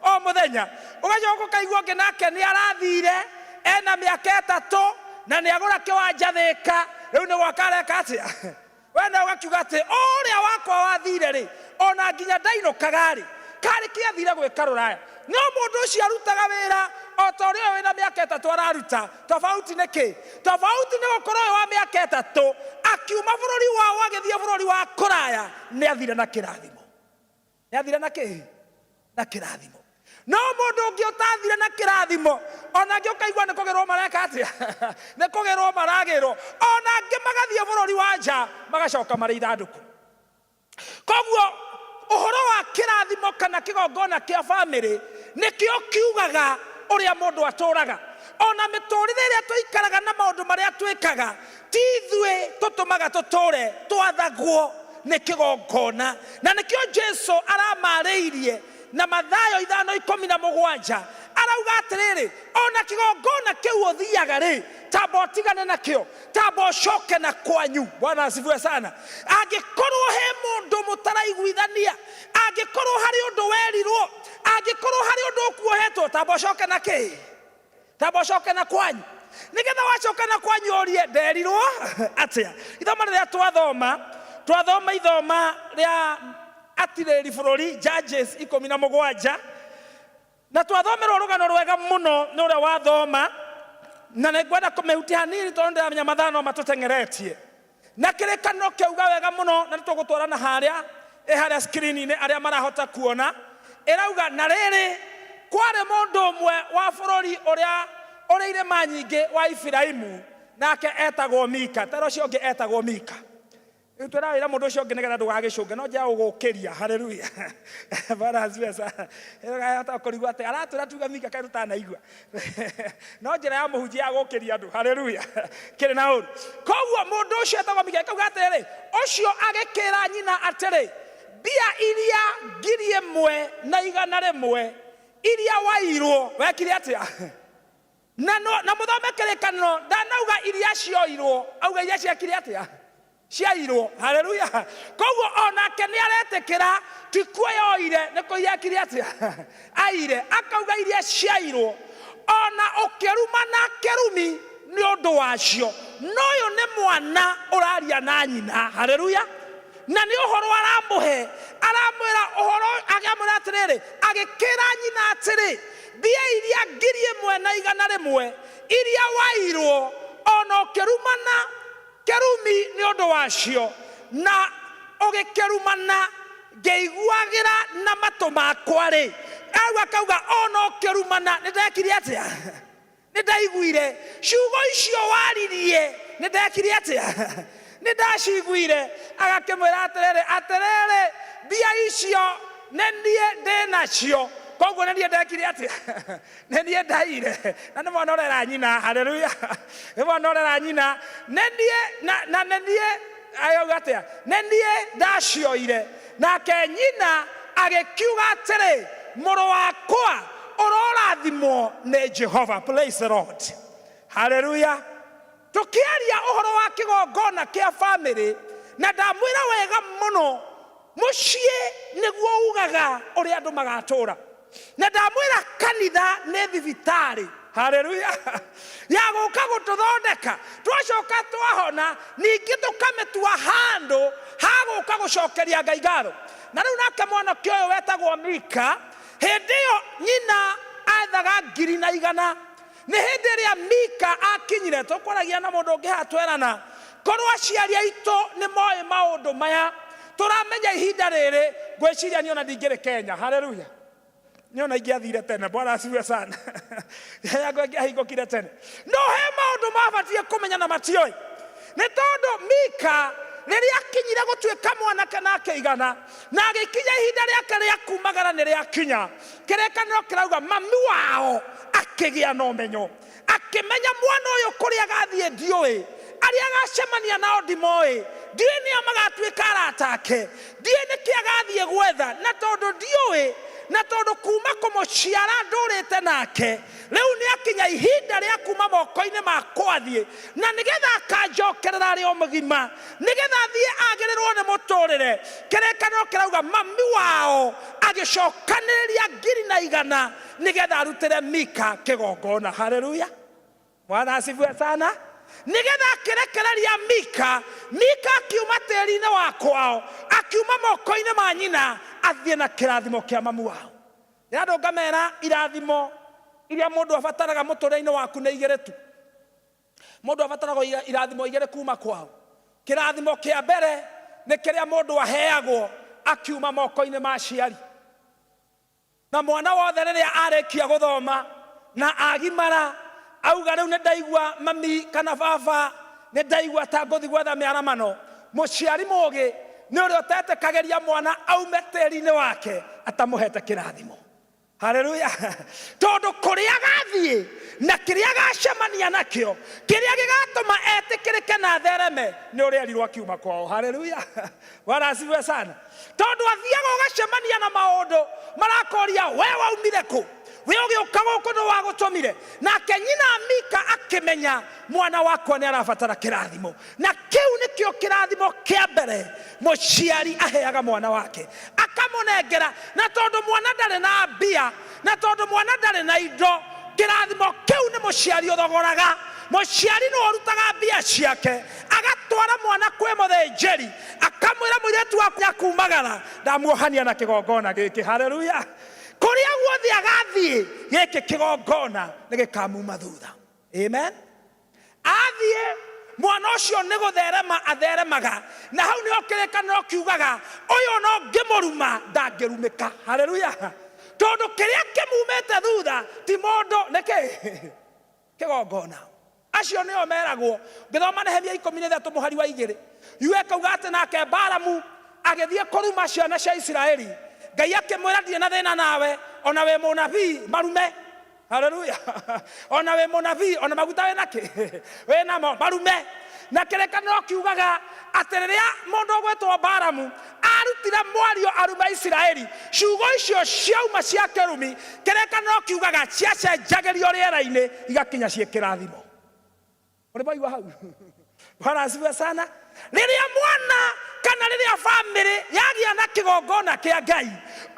o mũthenya. Ũgacoka ũkaigua ũngĩ nake nĩ arathire ena mĩaka ĩtatũ na nĩ agũra kĩwanja Thĩka, rĩu nĩ gwaka areka atĩa? We nawe ũgakiuga atĩ ũrĩa wakwa wathire rĩ, ona nginya ndainũkaga rĩ, karĩ kĩ athire gwĩka rũraya? No mũndũ ũcio arutaga wĩra o ta ũrĩa ũyũ wĩna mĩaka ĩtatũ araruta. Tofauti nĩ kĩ? Tofauti nĩ gũkorwo ũyũ wa mĩaka ĩtatũ akiuma bũrũri wao agĩthiĩ bũrũri wa kũraya nĩ athire na kĩrathimo. Nĩ athire na kĩ? Na kĩrathimo. No mũndũ ũngĩ ũtathire na kĩrathimo, ona angĩ ũkaigua nĩ kũgĩrwo mareka atĩa? Nĩ kũgĩrwo maragĩrwo. Ona angĩ magathiĩ bũrũri wa nja magacoka marĩ ithandũkũ. Koguo ũhoro wa kĩrathimo kana kĩgongona kĩa bamĩrĩ nĩkĩo kiugaga ũrĩa mũndũ atũraga. Ona mĩtũrĩre ĩrĩa tũikaraga na maũndũ marĩa twĩkaga, ti ithuĩ tũtũmaga tũtũre, twathagwo nĩ kĩgongona. Na nĩkĩo Jesu aramarĩirie na Mathayo 5:17, arauga atĩrĩrĩ, ona kĩgongona kĩu ũthiaga rĩ, tamba ũtigane nakĩo, tamba ũcoke na kwanyu. Bwana asifiwe sana. Angĩkorwo he mũndũ mũtaraiguithania, angĩkorwo harĩ ũndũ werirwo, angĩkorwo harĩ ũndũ ũkuohetwo, tamba ũcoke na kĩ? Tamba ũcoke na kwanyu, nĩgetha wacoka na kwanyu ũrie nderirwo atĩa. Ithoma rĩrĩa twathoma, twathoma ithoma rĩa atirĩrĩri bũrũri Judges 17, na twathomerwo rũgano rwega mũno nĩ ũrĩa wathoma, na nĩ ngwenda kũmĩhutia hanini tondũ ndĩramenya mathaa no matũteng'eretie. Na kĩrĩkanĩro kĩauga wega mũno, na nĩtũgũtwarana harĩa ĩ harĩa screen-inĩ arĩa marahota kuona. Ĩrauga, na rĩrĩ, kwarĩ mũndũ ũmwe wa bũrũri ũrĩa ũrĩ irĩma nyingĩ wa Efiraimu, nake etagwo Mika. Tera ũcio ũngĩ etagwo Mika. Rĩu twĩra wĩra mũndũ ũcio ũngĩ nĩgetha ndũgagĩcũnge, no njĩra gũgũkĩria. Haleluya. Bwana asifiwe sana. Ĩrahota kũrigwo atĩ aratwĩra tuge Mika kaĩ tũtanaigua. No njĩra ya mũhunjia ya gũkĩria andũ. Haleluya. Kĩrĩ na ũru. Koguo mũndũ ũcio etagwo Mika akauga atĩrĩrĩ, ũcio agĩkĩra nyina atĩrĩ, mbia iria 1100 iria wairwo wekire atĩa? Na no, na mũthome kĩrĩkanĩro, ndanauga iria cioirwo, auga iria ciekire atĩa? Ciairwo. Haleluya. Koguo onake nĩ aretĩkĩra ti kuo yoire, nĩ kũiya ekire atĩa? Aire. Akauga iria ciairwo, ona ũkĩrumana kĩrumi nĩ ũndũ wacio. No ũyũ nĩ mwana ũraria na nyina. Haleluya. Na nĩ ũhoro aramũhe, aramwĩra ũhoro, akamwĩra atĩrĩrĩ, agĩkĩra nyina atĩrĩ, mbia iria 1100 iria wairwo, ona ũkĩrumana Kĩrumi nĩ ũndũ wacio, na ũgĩkĩrumana ngĩiguagĩra na matũ makwa-rĩ, au akauga ona ũkĩrumana nĩ ndekire atĩa? Nĩ ndaiguire ciugo icio waririe, nĩ ndekire atĩa? Nĩ ndaciguire. Agakĩmwĩra atĩrĩrĩ, atĩrĩrĩ, mbia icio nĩ niĩ ndĩ nacio, koguo nĩ niĩ ndekire atĩa? Nĩ niĩ ndaiyire. Na nĩ mwana ũrera nyina, haleluya, nĩ mwana ũrera nyina, nĩ niĩ na, na nĩ niĩ agauga atĩa? Nĩ niĩ ndacioire. Nake nyina agĩkiuga atĩrĩ, Mũrũ wakwa, ũrorathimwo nĩ Jehova. Praise the Lord. Haleluya. Tũkĩaria ũhoro wa kĩgongona kĩa famĩlĩ, na ndamwĩra wega mũno, mũciĩ nĩguo ugaga ũrĩa andũ magatũra. Na ndamwĩra kanitha nĩ thibitarĩ, haleluya, ya gũka gũtũthondeka. Twacoka twahona, ningĩ tũkamĩtua handũ ha gũka gũcokeria Ngai ngatho. Na rĩu nake mwanake ũyũ wetagwo Mika, hĩndĩ ĩyo nyina ethaga 1,100. Nĩ hĩndĩ ĩrĩa Mika akinyire, tũkwaragia na mũndũ ũngĩ haha twerana, korwo aciari aitũ nĩ moĩ maũndũ maya tũramenya ihinda rĩrĩ, ngwĩciria niĩ ona ndingĩrĩ Kenya. Haleluya. Niĩ ona ingĩathire tene. Bwana asifiwe sana. Yakwa ĩngĩahingũkire tene. No he maũndũ mabatiĩ kũmenya na matioĩ. Nĩ tondũ Mika rĩrĩa akinyire gũtuĩka mwanake na akĩigana, na agĩkinya ihinda rĩake rĩa kumagara nĩ rĩakinya, kĩrĩkanĩro kĩrauga mami wao akĩgĩa na ũmenyo, akĩmenya mwana ũyũ kũrĩa agathiĩ ndiũĩ, arĩa agacemania nao ndimoĩ, ndiũĩ nĩa magatuĩka arata ake, ndiũĩ nĩkĩ agathiĩ gwetha, na tondũ ndiũĩ, na tondũ kuma kũmũciara ndũrĩte nake, rĩu nĩ akinya ihinda rĩa kuma moko-inĩ makwa athiĩ, na nĩgetha akanjokerera arĩ o mũgima, nĩgetha athiĩ agĩrĩrwo nĩ mũtũrĩre. Kĩrĩkanĩro kĩrauga mami wao agĩcokanĩrĩria 1,100 nĩgetha arutĩre Mika kĩgongona. Haleluya, Bwana asifiwe sana. Nĩgetha akĩrekereria Mika, Mika akiuma tĩri-inĩ wa kwao, akiuma moko-inĩ ma nyina, athiĩ na kĩrathimo kĩa mamu wao. Nĩ andũ ngamera irathimo iria mũndũ abataraga mũtũrĩre-inĩ waku nĩ igĩrĩ tu. Mũndũ abataraga irathimo igĩrĩ kuma kwao. Kĩrathimo kĩa mbere nĩ kĩrĩa mũndũ aheagwo akiuma moko-inĩ ma aciari. Na mwana wothe rĩrĩa arĩkia gũthoma na agimara auga rĩu nĩ ndaigua mami kana baba, nĩ ndaigua ta ngũthi gwetha mĩaramano, mũciari mũgĩ nĩ ũrĩa ũtetĩkagĩria mwana aume tĩri-inĩ wake atamũhete kĩrathimo. Haleluya. Tondũ kũrĩa agathiĩ na kĩrĩa agacemania nakĩo, kĩrĩa gĩgatũma etĩkĩrĩke na athereme nĩ ũrĩa erirwo akiuma kwao. Haleluya. Bwana asifiwe sana. Tondũ athiaga ũgacemania na maũndũ marakoria we waumire kũ, we ũgĩũka gũkũ nĩ wagũtũmire. Nake nyina Mika akĩmenya mwana wakwa nĩ arabatara kĩrathimo, na kĩu nĩkĩo kĩrathimo kĩa mbere mũciari aheaga mwana wake, akamũnengera. Na tondũ mwana ndarĩ na mbia, na tondũ mwana ndarĩ na indo, kĩrathimo kĩu nĩ mũciari ũthogoraga. Mũciari nĩwe ũrutaga mbia ciake agatwara mwana kwĩ mũthĩnjĩri, akamwĩra mũirĩtu waku akumagara, ndamuohania na kĩgongona gĩkĩ. Haleluya. Kũrĩa guothe agathiĩ, gĩkĩ kĩgongona nĩ gĩkamuma thutha. Amen. Athiĩ mwana ũcio nĩ gũtherema atheremaga, na hau nĩho kĩrĩkanĩro kiugaga ũyũ no ngĩmũruma ndangĩrumĩka. Haleluya. Tondũ kĩrĩa kĩmumĩte thutha ti mũndũ, nĩ kĩ? Kĩgongona. Acio nĩo meragwo. Ngĩthoma Nehemia 13 mũhari wa 2, yue kauga atĩ nake Balamu agĩthiĩ kũruma ciana cia Isiraeli, Ngai akĩmwĩra ndirĩ na thĩna nawe, ona wĩ mũnabii marume. Haleluya. Ona wĩ mũnabii, ona maguta wĩ nakĩ? Wĩ namo, marume. Na kĩrĩkanĩro kiugaga atĩ rĩrĩa mũndũ ũgwĩtwo Balamu arutire mwario arume Isiraeli, ciugo icio ciauma cia kĩrumi, kĩrĩkanĩro kiugaga ciacenjagĩrio rĩera-inĩ igakinya ciĩ kĩrathimo. Ũrĩ mwaigua hau? Bwana asifiwe sana. Rĩrĩa mwana kana rĩrĩa famĩlĩ yagĩa na kĩgongona kĩa Ngai,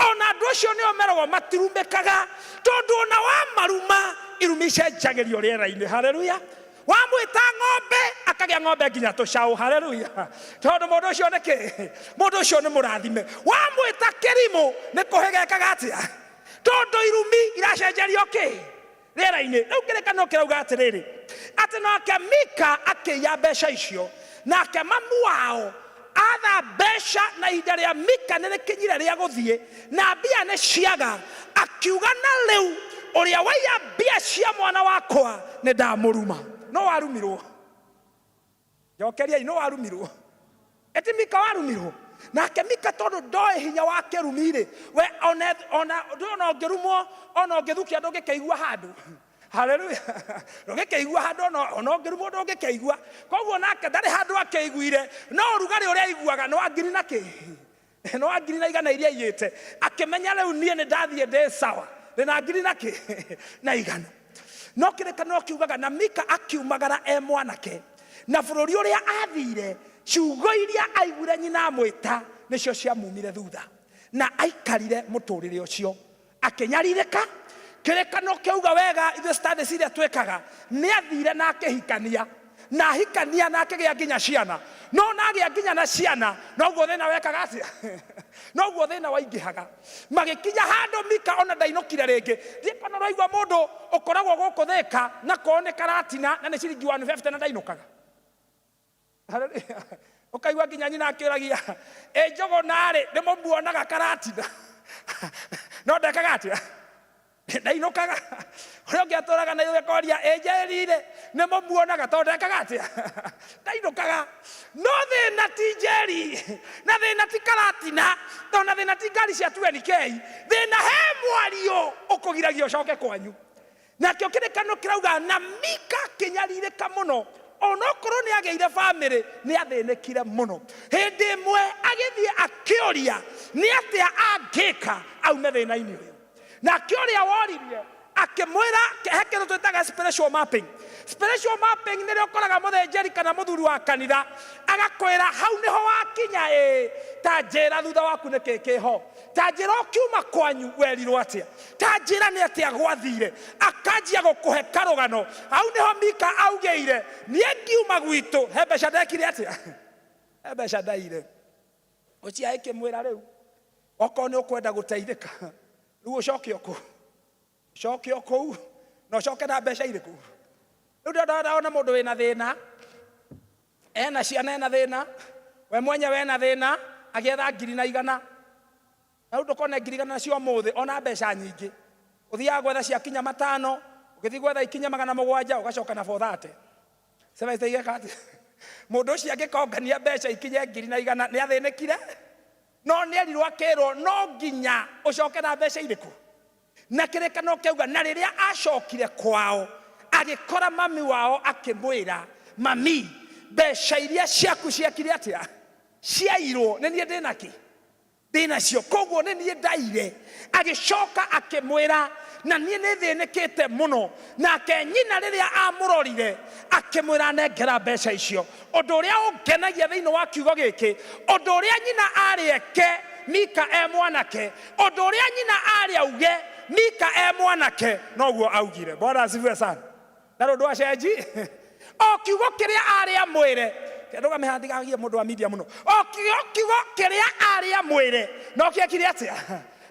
ona andũ acio nĩo meragwo matirumĩkaga, tondũ ona wamaruma irumi icenjagĩrio rĩera-inĩ. Haleluya. Wamwĩta ng'ombe akagĩa ng'ombe nginya tũcaũ. Haleluya. Tondũ mũndũ ũcio nĩ kĩ? Mũndũ ũcio nĩ mũrathime. Wamwĩta kĩrimũ nĩ kũhĩgekaga atĩa? Tondũ irumi iracenjerio kĩ? Rĩera-inĩ. Rĩu kĩrĩkanĩro kĩrauga atĩrĩrĩ, atĩ nake Mika akĩiya mbeca icio, Nake mamu wao atha mbeca, na ihinda rĩa Mika nĩ rĩkinyire rĩa gũthiĩ, na mbia nĩ ciaga. Akiuga, na rĩu ũrĩa waiya mbia cia mwana wakwa nĩ ndamũruma. No warumirwo? Njokeriai, no warumirwo? Eti Mika warumirwo? Nake Mika tondũ ndoĩ hinya wa kĩrumi-rĩ, we ona ona ona ũngĩrumwo, ona ũngĩthukia, ndũngĩkĩigua handũ. Haleluya! Ndũngĩkĩigua handũ, ona ũngĩrumwo ndũngĩkĩigua. Koguo nake ndarĩ handũ akĩiguire, no ũrugarĩ ũrĩa aiguaga nĩ wa ngiri na kĩ, nĩ wa 1,100 iria aiyĩte. Akĩmenya rĩu niĩ nĩ ndathiĩ, ndĩ sawa, ndĩna ngiri na kĩ na igana. No kĩrĩkanĩro kiugaga, na Mika akiumagara e mwanake, na bũrũri ũrĩa athire, ciugo iria aiguire nyina amwĩta nĩcio ciamumire thutha, na aikarire mũtũrĩre ũcio akĩnyarirĩka. Kĩrĩkanĩro kĩauga wega, ithuĩ studies iria twĩkaga, nĩ athire na akĩhikania, na ahikania na akĩgĩa nginya ciana. No na agĩa nginya na ciana, noguo thĩna wekaga atĩa? Noguo thĩna waingĩhaga. Magĩkinya handũ Mika ona ndainũkire rĩngĩ. Ndiĩ kana ũraigua mũndũ ũkoragwo gũkũ Thĩka na kwao nĩ Karatina na nĩ ciringi 150 na ndainũkaga. Ũkaigua nginya nyina akĩũragia, ĩ Njũgũna-rĩ, nĩ mũmuonaga Karatina? No ndekaga atĩa? Ndainũkaga. Ũrĩa ũngĩ atũraga na ithuĩ akoria, ĩ Njeri-rĩ, nĩ mũmuonaga? Tondũ ndekaga atĩa? Ndainũkaga. No thĩna ti Njeri, na thĩna ti Karatina, ona thĩna ti ngari cia 2NK. Thĩna he mwario ũkũgiragia ũcoke kwanyu. Nakĩo kĩrĩkanĩro kĩrauga, na Mika akĩnyarirĩka mũno, onokorwo nĩ agĩire bamĩrĩ, nĩ athĩnĩkire mũno. Hĩndĩ ĩmwe agĩthiĩ akĩũria nĩ atĩa angĩka aume thĩna-inĩ ũyũ. Nake ũrĩa woririe akĩmwĩra, he kĩndũ twĩtaga spiritual mapping. Spiritual mapping nĩrĩo ũkoraga mũthĩnjĩri kana mũthuri wa kanitha agakwĩra, hau nĩho wakinya, ĩĩ, ta njĩra thutha waku nĩkĩ kĩho, ta njĩra ũkiuma kwanyu werirwo atĩa, ta njĩra nĩ atĩa gwathire. Akanjia gũkũhe karũgano. Hau nĩho Mika augĩire, niĩ ngiuma gwitũ he mbeca ndekire atĩa? He mbeca ndaire. Ũcio ĩkĩmwĩra, rĩu okorwo nĩ ũkwenda gũteithĩka, rĩu ũcoke o kũu, ũcoke o kũu, na ũcoke na mbeca irĩkũ? Rĩu ndona mũndũ wĩna thĩna, ena ciana, ena thĩna, we mwenyewe ena thĩna, agĩetha 1,100. Na rĩu ndũkone 1,100 cia ũmũthĩ, ona mbeca nyingĩ ũthiaga gwetha ciakinya 500, ũgĩthiĩ gwetha ikinya 700, ũgacoka na 430 seventy. Igeka atĩa mũndũ ũcio angĩkongania mbeca ikinye 1,100? Nĩ athĩnĩkire, no nĩ erirwo, akĩrwo no nginya ũcoke na mbeca irĩkũ. Na kĩrĩkanĩro kĩauga, na rĩrĩa acokire kwao, agĩkora mami wao, akĩmwĩra, mami, mbeca iria ciaku ciekire atĩa? Ciairwo. Nĩ niĩ ndĩna kĩ ndĩnacio, koguo nĩ niĩ ndaire. Agĩcoka akĩmwĩra, na niĩ nĩ thĩnĩkĩte mũno. Nake nyina rĩrĩa amũrorire, akĩmwĩra, nengera mbeca icio. Ũndũ ũrĩa ũngenagia thĩinĩ wa kiugo gĩkĩ, ũndũ ũrĩa nyina arĩ eke Mika e mwanake, ũndũ ũrĩa nyina arĩ auge Mika e mwanake, noguo augire. Bwana asifiwe sana. Na rũndũ acenji o kiugo kĩrĩa arĩ amwĩre. Ndũgame haha ndigagie mũndũ wa media mũno. O kiugo kĩrĩa arĩ amwĩre, no kĩekire atĩa?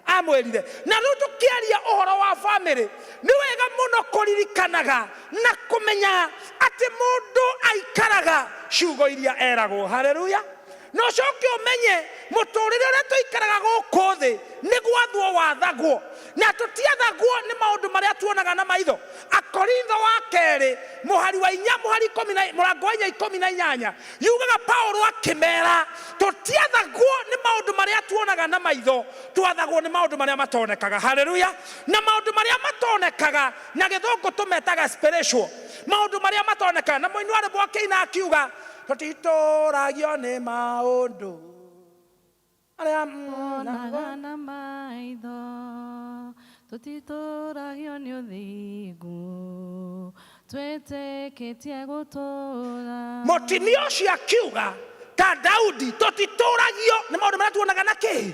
Amwĩrire. Na rĩu tũkĩaria ũhoro wa bamĩrĩ, nĩ wega mũno kũririkanaga na kũmenya atĩ mũndũ aikaraga ciugo iria eragwo. Haleluya! Na ũcoke ũmenye mũtũrĩre ũrĩa tũikaraga gũkũ thĩ nĩ gwathwo wathagwo, na tũtiathagwo nĩ maũndũ marĩa tuonaga na maitho. Akorintho wa kerĩ mũhari wa inya, mũhari ikũmi na mũrango wa 4:18, yugaga Paulo akĩmera, tũtiathagwo nĩ maũndũ marĩa tuonaga na maitho, twathagwo nĩ maũndũ marĩa matonekaga. Haleluya! Na maũndũ marĩa matonekaga na gĩthũngũ tũmetaga spiritual, maũndũ marĩa matonekaga. Na mũini wa rwĩmbo akĩina akiuga, tũtitũragio nĩ maũndũ marĩa onaga na maitho, tũtitũragio nĩ ũthingu, twĩtĩkĩtie gũtũra. Mũtumia ũcio akiuga ta Daudi, tũtitũragio nĩ maũndũ marĩa tuonaga na kĩ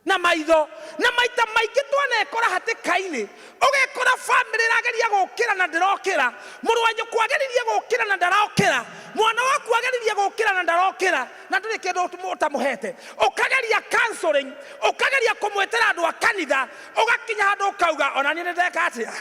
na Na maitho. Na maita maingĩ twanekora hatĩka-inĩ, ũgekora bamĩrĩ ĩrageria gũkĩra na ndĩrokĩra, mũrũ wa nyũkwa ageririe gũkĩra na ndarokĩra, mwana waku ageririe gũkĩra na ndarokĩra, na ndũrĩ kĩndũ ũtamũhete. Ũkageria counseling, ũkageria kũmwĩtĩra andũ a kanitha, ũgakinya handũ ũkauga ona niĩ nĩ ndeka atĩa,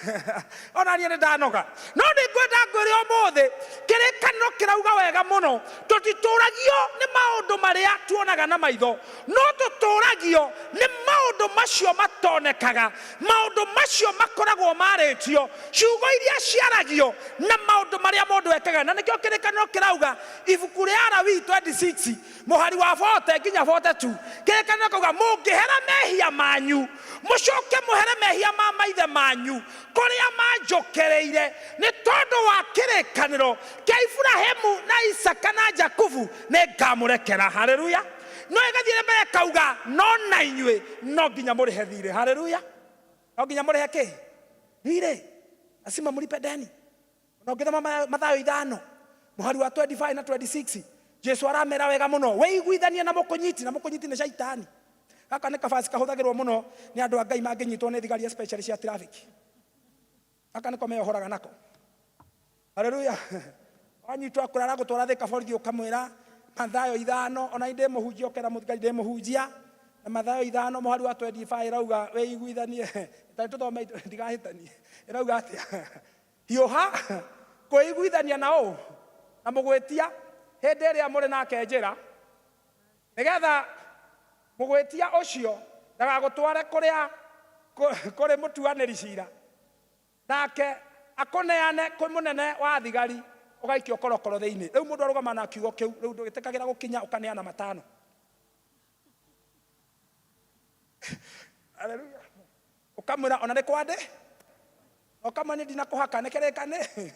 ona niĩ nĩ ndanoga. No nĩ ngwenda ngwĩre ũmũthĩ, kĩrĩkanĩro kĩrauga wega mũno, tũtitũragio nĩ maũndũ marĩa tuonaga na maitho, no tũtũragio nĩ maũndũ macio matonekaga, maũndũ macio makoragwo marĩtio, ciugo iria ciaragio na maũndũ marĩa mũndũ ekaga. Na nĩkĩo kĩrĩkanĩro kĩrauga ibuku rĩa Alawii 26 mũhari wa 40 nginya 42, kĩrĩkanĩro kĩrauga mũngĩhera mehia manyu, mũcoke mũhere mehia ma maithe manyu kũrĩa manjũkĩrĩire, nĩ tondũ wa kĩrĩkanĩro kĩa Iburahĩmu na Isaka na Jakubu nĩngamũrekera. Haleluya. No ĩgathiĩ na mbere ĩkauga no na inyuĩ no nginya mũrĩhe thirĩ. Haleluya. No nginya mũrĩhe kĩ? Thirĩ. Lazima mlipe deni. Na ũngĩthoma Mathayo 5 mũhari wa 25 na 26, Jesu aramera wega mũno, wĩiguithanie na mũkũnyiti, na mũkũnyiti nĩ shaitani. Gaka nĩ kabasi kahũthagĩrwo mũno nĩ andũ a Ngai mangĩnyitwo nĩ thigari especially cia traffic. Gaka nĩko meyohoraga nako. Haleluya. Wanyitwo akũra aragũtwara Thika borithi ũkamwĩra Mathayo 5, ona ndĩ mũhunjia ũkera mũthigari ndĩ mũhunjia, na Mathayo 5 mũhari wa 25 ĩrauga wĩiguithanie. Ta tũthome ndigahĩtanie. Ĩrauga atĩa? Hiũha kwĩiguithania na ũ na mũgwĩtia hĩndĩ ĩrĩa mũrĩ nake njĩra, nĩgetha mũgwĩtia ũcio ndagagũtware kũrĩa kũrĩ mũtuanĩri cira, nake akũneane kwĩ mũnene wa thigari, ũgaikio korokoro thĩinĩ. Rĩu mũndũ arũgama na kiugo kĩu, rĩu ndũgĩtĩkagĩra gũkinya ũkaneana matano. Haleluya. Ũkamwĩra ona nĩ kwandĩ, ũkamwĩra nĩ ndinakũhaka nĩ kĩrĩka nĩ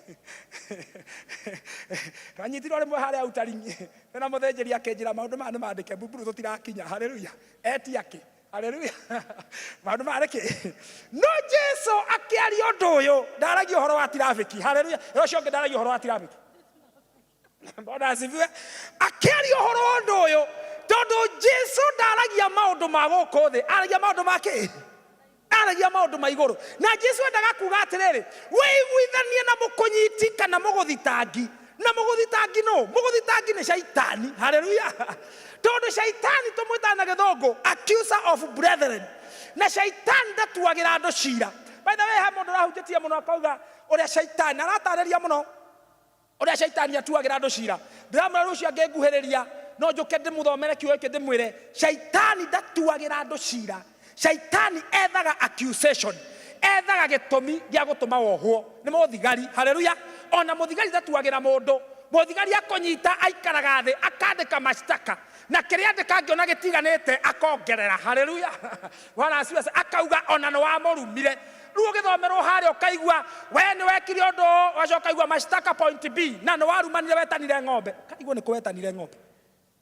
twanyitirwo rĩmwe harĩa utaringi na mũthĩnjĩri akĩnjĩra maũndũ maya nĩ mandĩke mbuburu tũtirakinya. Haleluya. Etia kĩ? Haleluya. Maũndũ maya nĩ kĩ? No Jesu akĩaria ũndũ ũyũ ndaragia ũhoro wa tirabiki. Haleluya. Ĩyo ũcio ũngĩ ndaragia ũhoro wa tirabiki. Bwana asifiwe. Akĩaria ũhoro wa ũndũ ũyũ tondũ Jesu ndaragia maũndũ ma gũkũ thĩ, aragia maũndũ ma kĩ? Aragia maũndũ ma igũrũ. Na Jesu endaga kuga atĩrĩrĩ, wĩiguithanie na mũkũnyiti kana mũgũthitangi. Na mũgũthitangi nũ? Mũgũthitangi nĩ shaitani. Haleluya. Tondũ shaitani tũmwĩtaga na gĩthũngũ accuser of brethren. Na shaitani ndatuagĩra andũ cira. By the way, he mũndũ ũrahunjĩtie mũno akauga ũrĩa shaitani aratarĩria mũno ũrĩa shaitani atuagĩra andũ cira. Ndĩramwĩra rũciũ angĩnguhĩrĩria no njũke ndĩmũthomere kiugo gĩkĩ ndĩmwĩre shaitani ndatuagĩra andũ cira. Shaitani ethaga accusation, ethaga gĩtũmi gĩa gũtũma wohwo nĩ mũthigari. Haleluya. Ona mũthigari ndatuagĩra mũndũ, mũthigari akũnyita aikaraga thĩ akandĩka mashtaka, na kĩrĩa andĩka angĩona gĩtiganĩte akongerera. Haleluya. Bwana asifiwe. Akauga ona nĩ wamũrumire. Rĩu ũgĩthomerwo harĩa ũkaigua we nĩ wekire ũndũ ũyũ, ũgacoka ũkaigua mashtaka point B, na nĩ warumanire wetanire ng'ombe, ũkaigua nĩ kũ wetanire ng'ombe.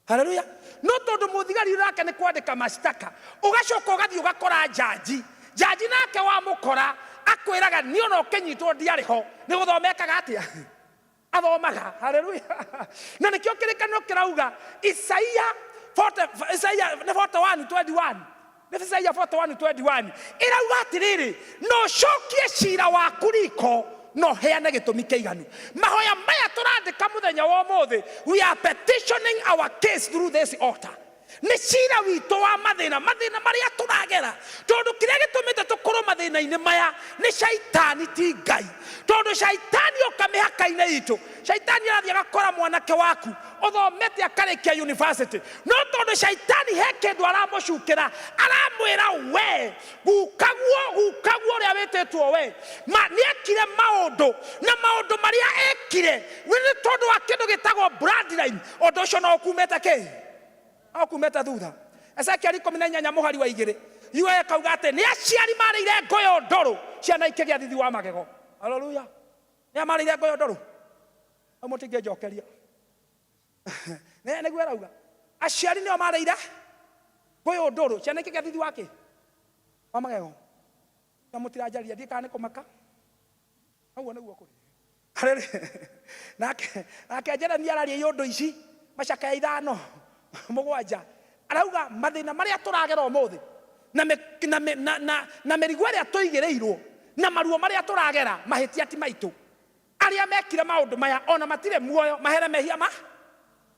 Haleluya. No tondũ mũthigari nake nĩ kwandĩka mashtaka, ũgacoka ũgathiĩ ũgakora njanji. Njanji nake wamũkora akwĩraga niĩ ona ũkĩnyitwo ndiarĩ ho, nĩ gũthoma ekaga atĩa? Athomaga. Haleluya. Na nĩkĩo kĩrĩkanĩro kĩrauga Isaia 40, Isaia nĩ 41:21. Nĩ Isaia 41:21 ĩrauga atĩrĩrĩ, no ũcokie cira waku riko no heane gĩtũmi kĩiganu. Mahoya maya tũrandĩka mũthenya wa ũmũthĩ, we are petitioning our case through this altar. Nĩ cira witũ wa mathĩna, mathĩna marĩa tũragera, tondũ kĩrĩa gĩtũmĩte tũkorwo mathĩna-inĩ maya nĩ shaitani ti Ngai. Tondũ shaitani oka mĩhaka-inĩ itũ, shaitani arathiĩ agakora mwanake waku ũthomete akarĩkia university, no tondũ shaitani he kĩndũ aramũcukĩra, aramwĩra we gukaguo, gukaguo ũrĩa wĩtĩtwo we ma nĩekire maũndũ, na maũndũ marĩa ekire nĩ tondũ wa kĩndũ gĩtagwo bloodline. Ũndũ ũcio no ũkumĩte kĩ? No ũkumĩte thutha. Ezekiel 18 mũhari wa 2 yuga ĩkauga atĩ nĩ aciari marĩire ngũyũ ndũrũ, ciana ikĩgĩa thithi wa magego. Haleluya. Nĩ a marĩire ngũyũ ndũrũ? Hau mũtingĩnjokeria. Nĩguo ĩrauga aciari nĩo marĩire ngũyũ ndũrũ, ciana ikĩgĩa thithi wa kĩ? Wa magego. Na mũtiranjarĩria, ndiĩ kana nĩ kũmaka. Ũguo nĩguo kũrĩ. Haleluya. Nake, nake Jeremia araria iũndũ ici macakaya 5 7, arauga mathĩna marĩa tũragera ũmũthĩ Na, mĩ, na, mĩ, na, na, na mĩrigo ĩrĩa tũigĩrĩirwo na maruo marĩa tũragera mahĩtia ti maitũ. Arĩa mekire maũndũ maya ona matirĩ muoyo mahere mehia ma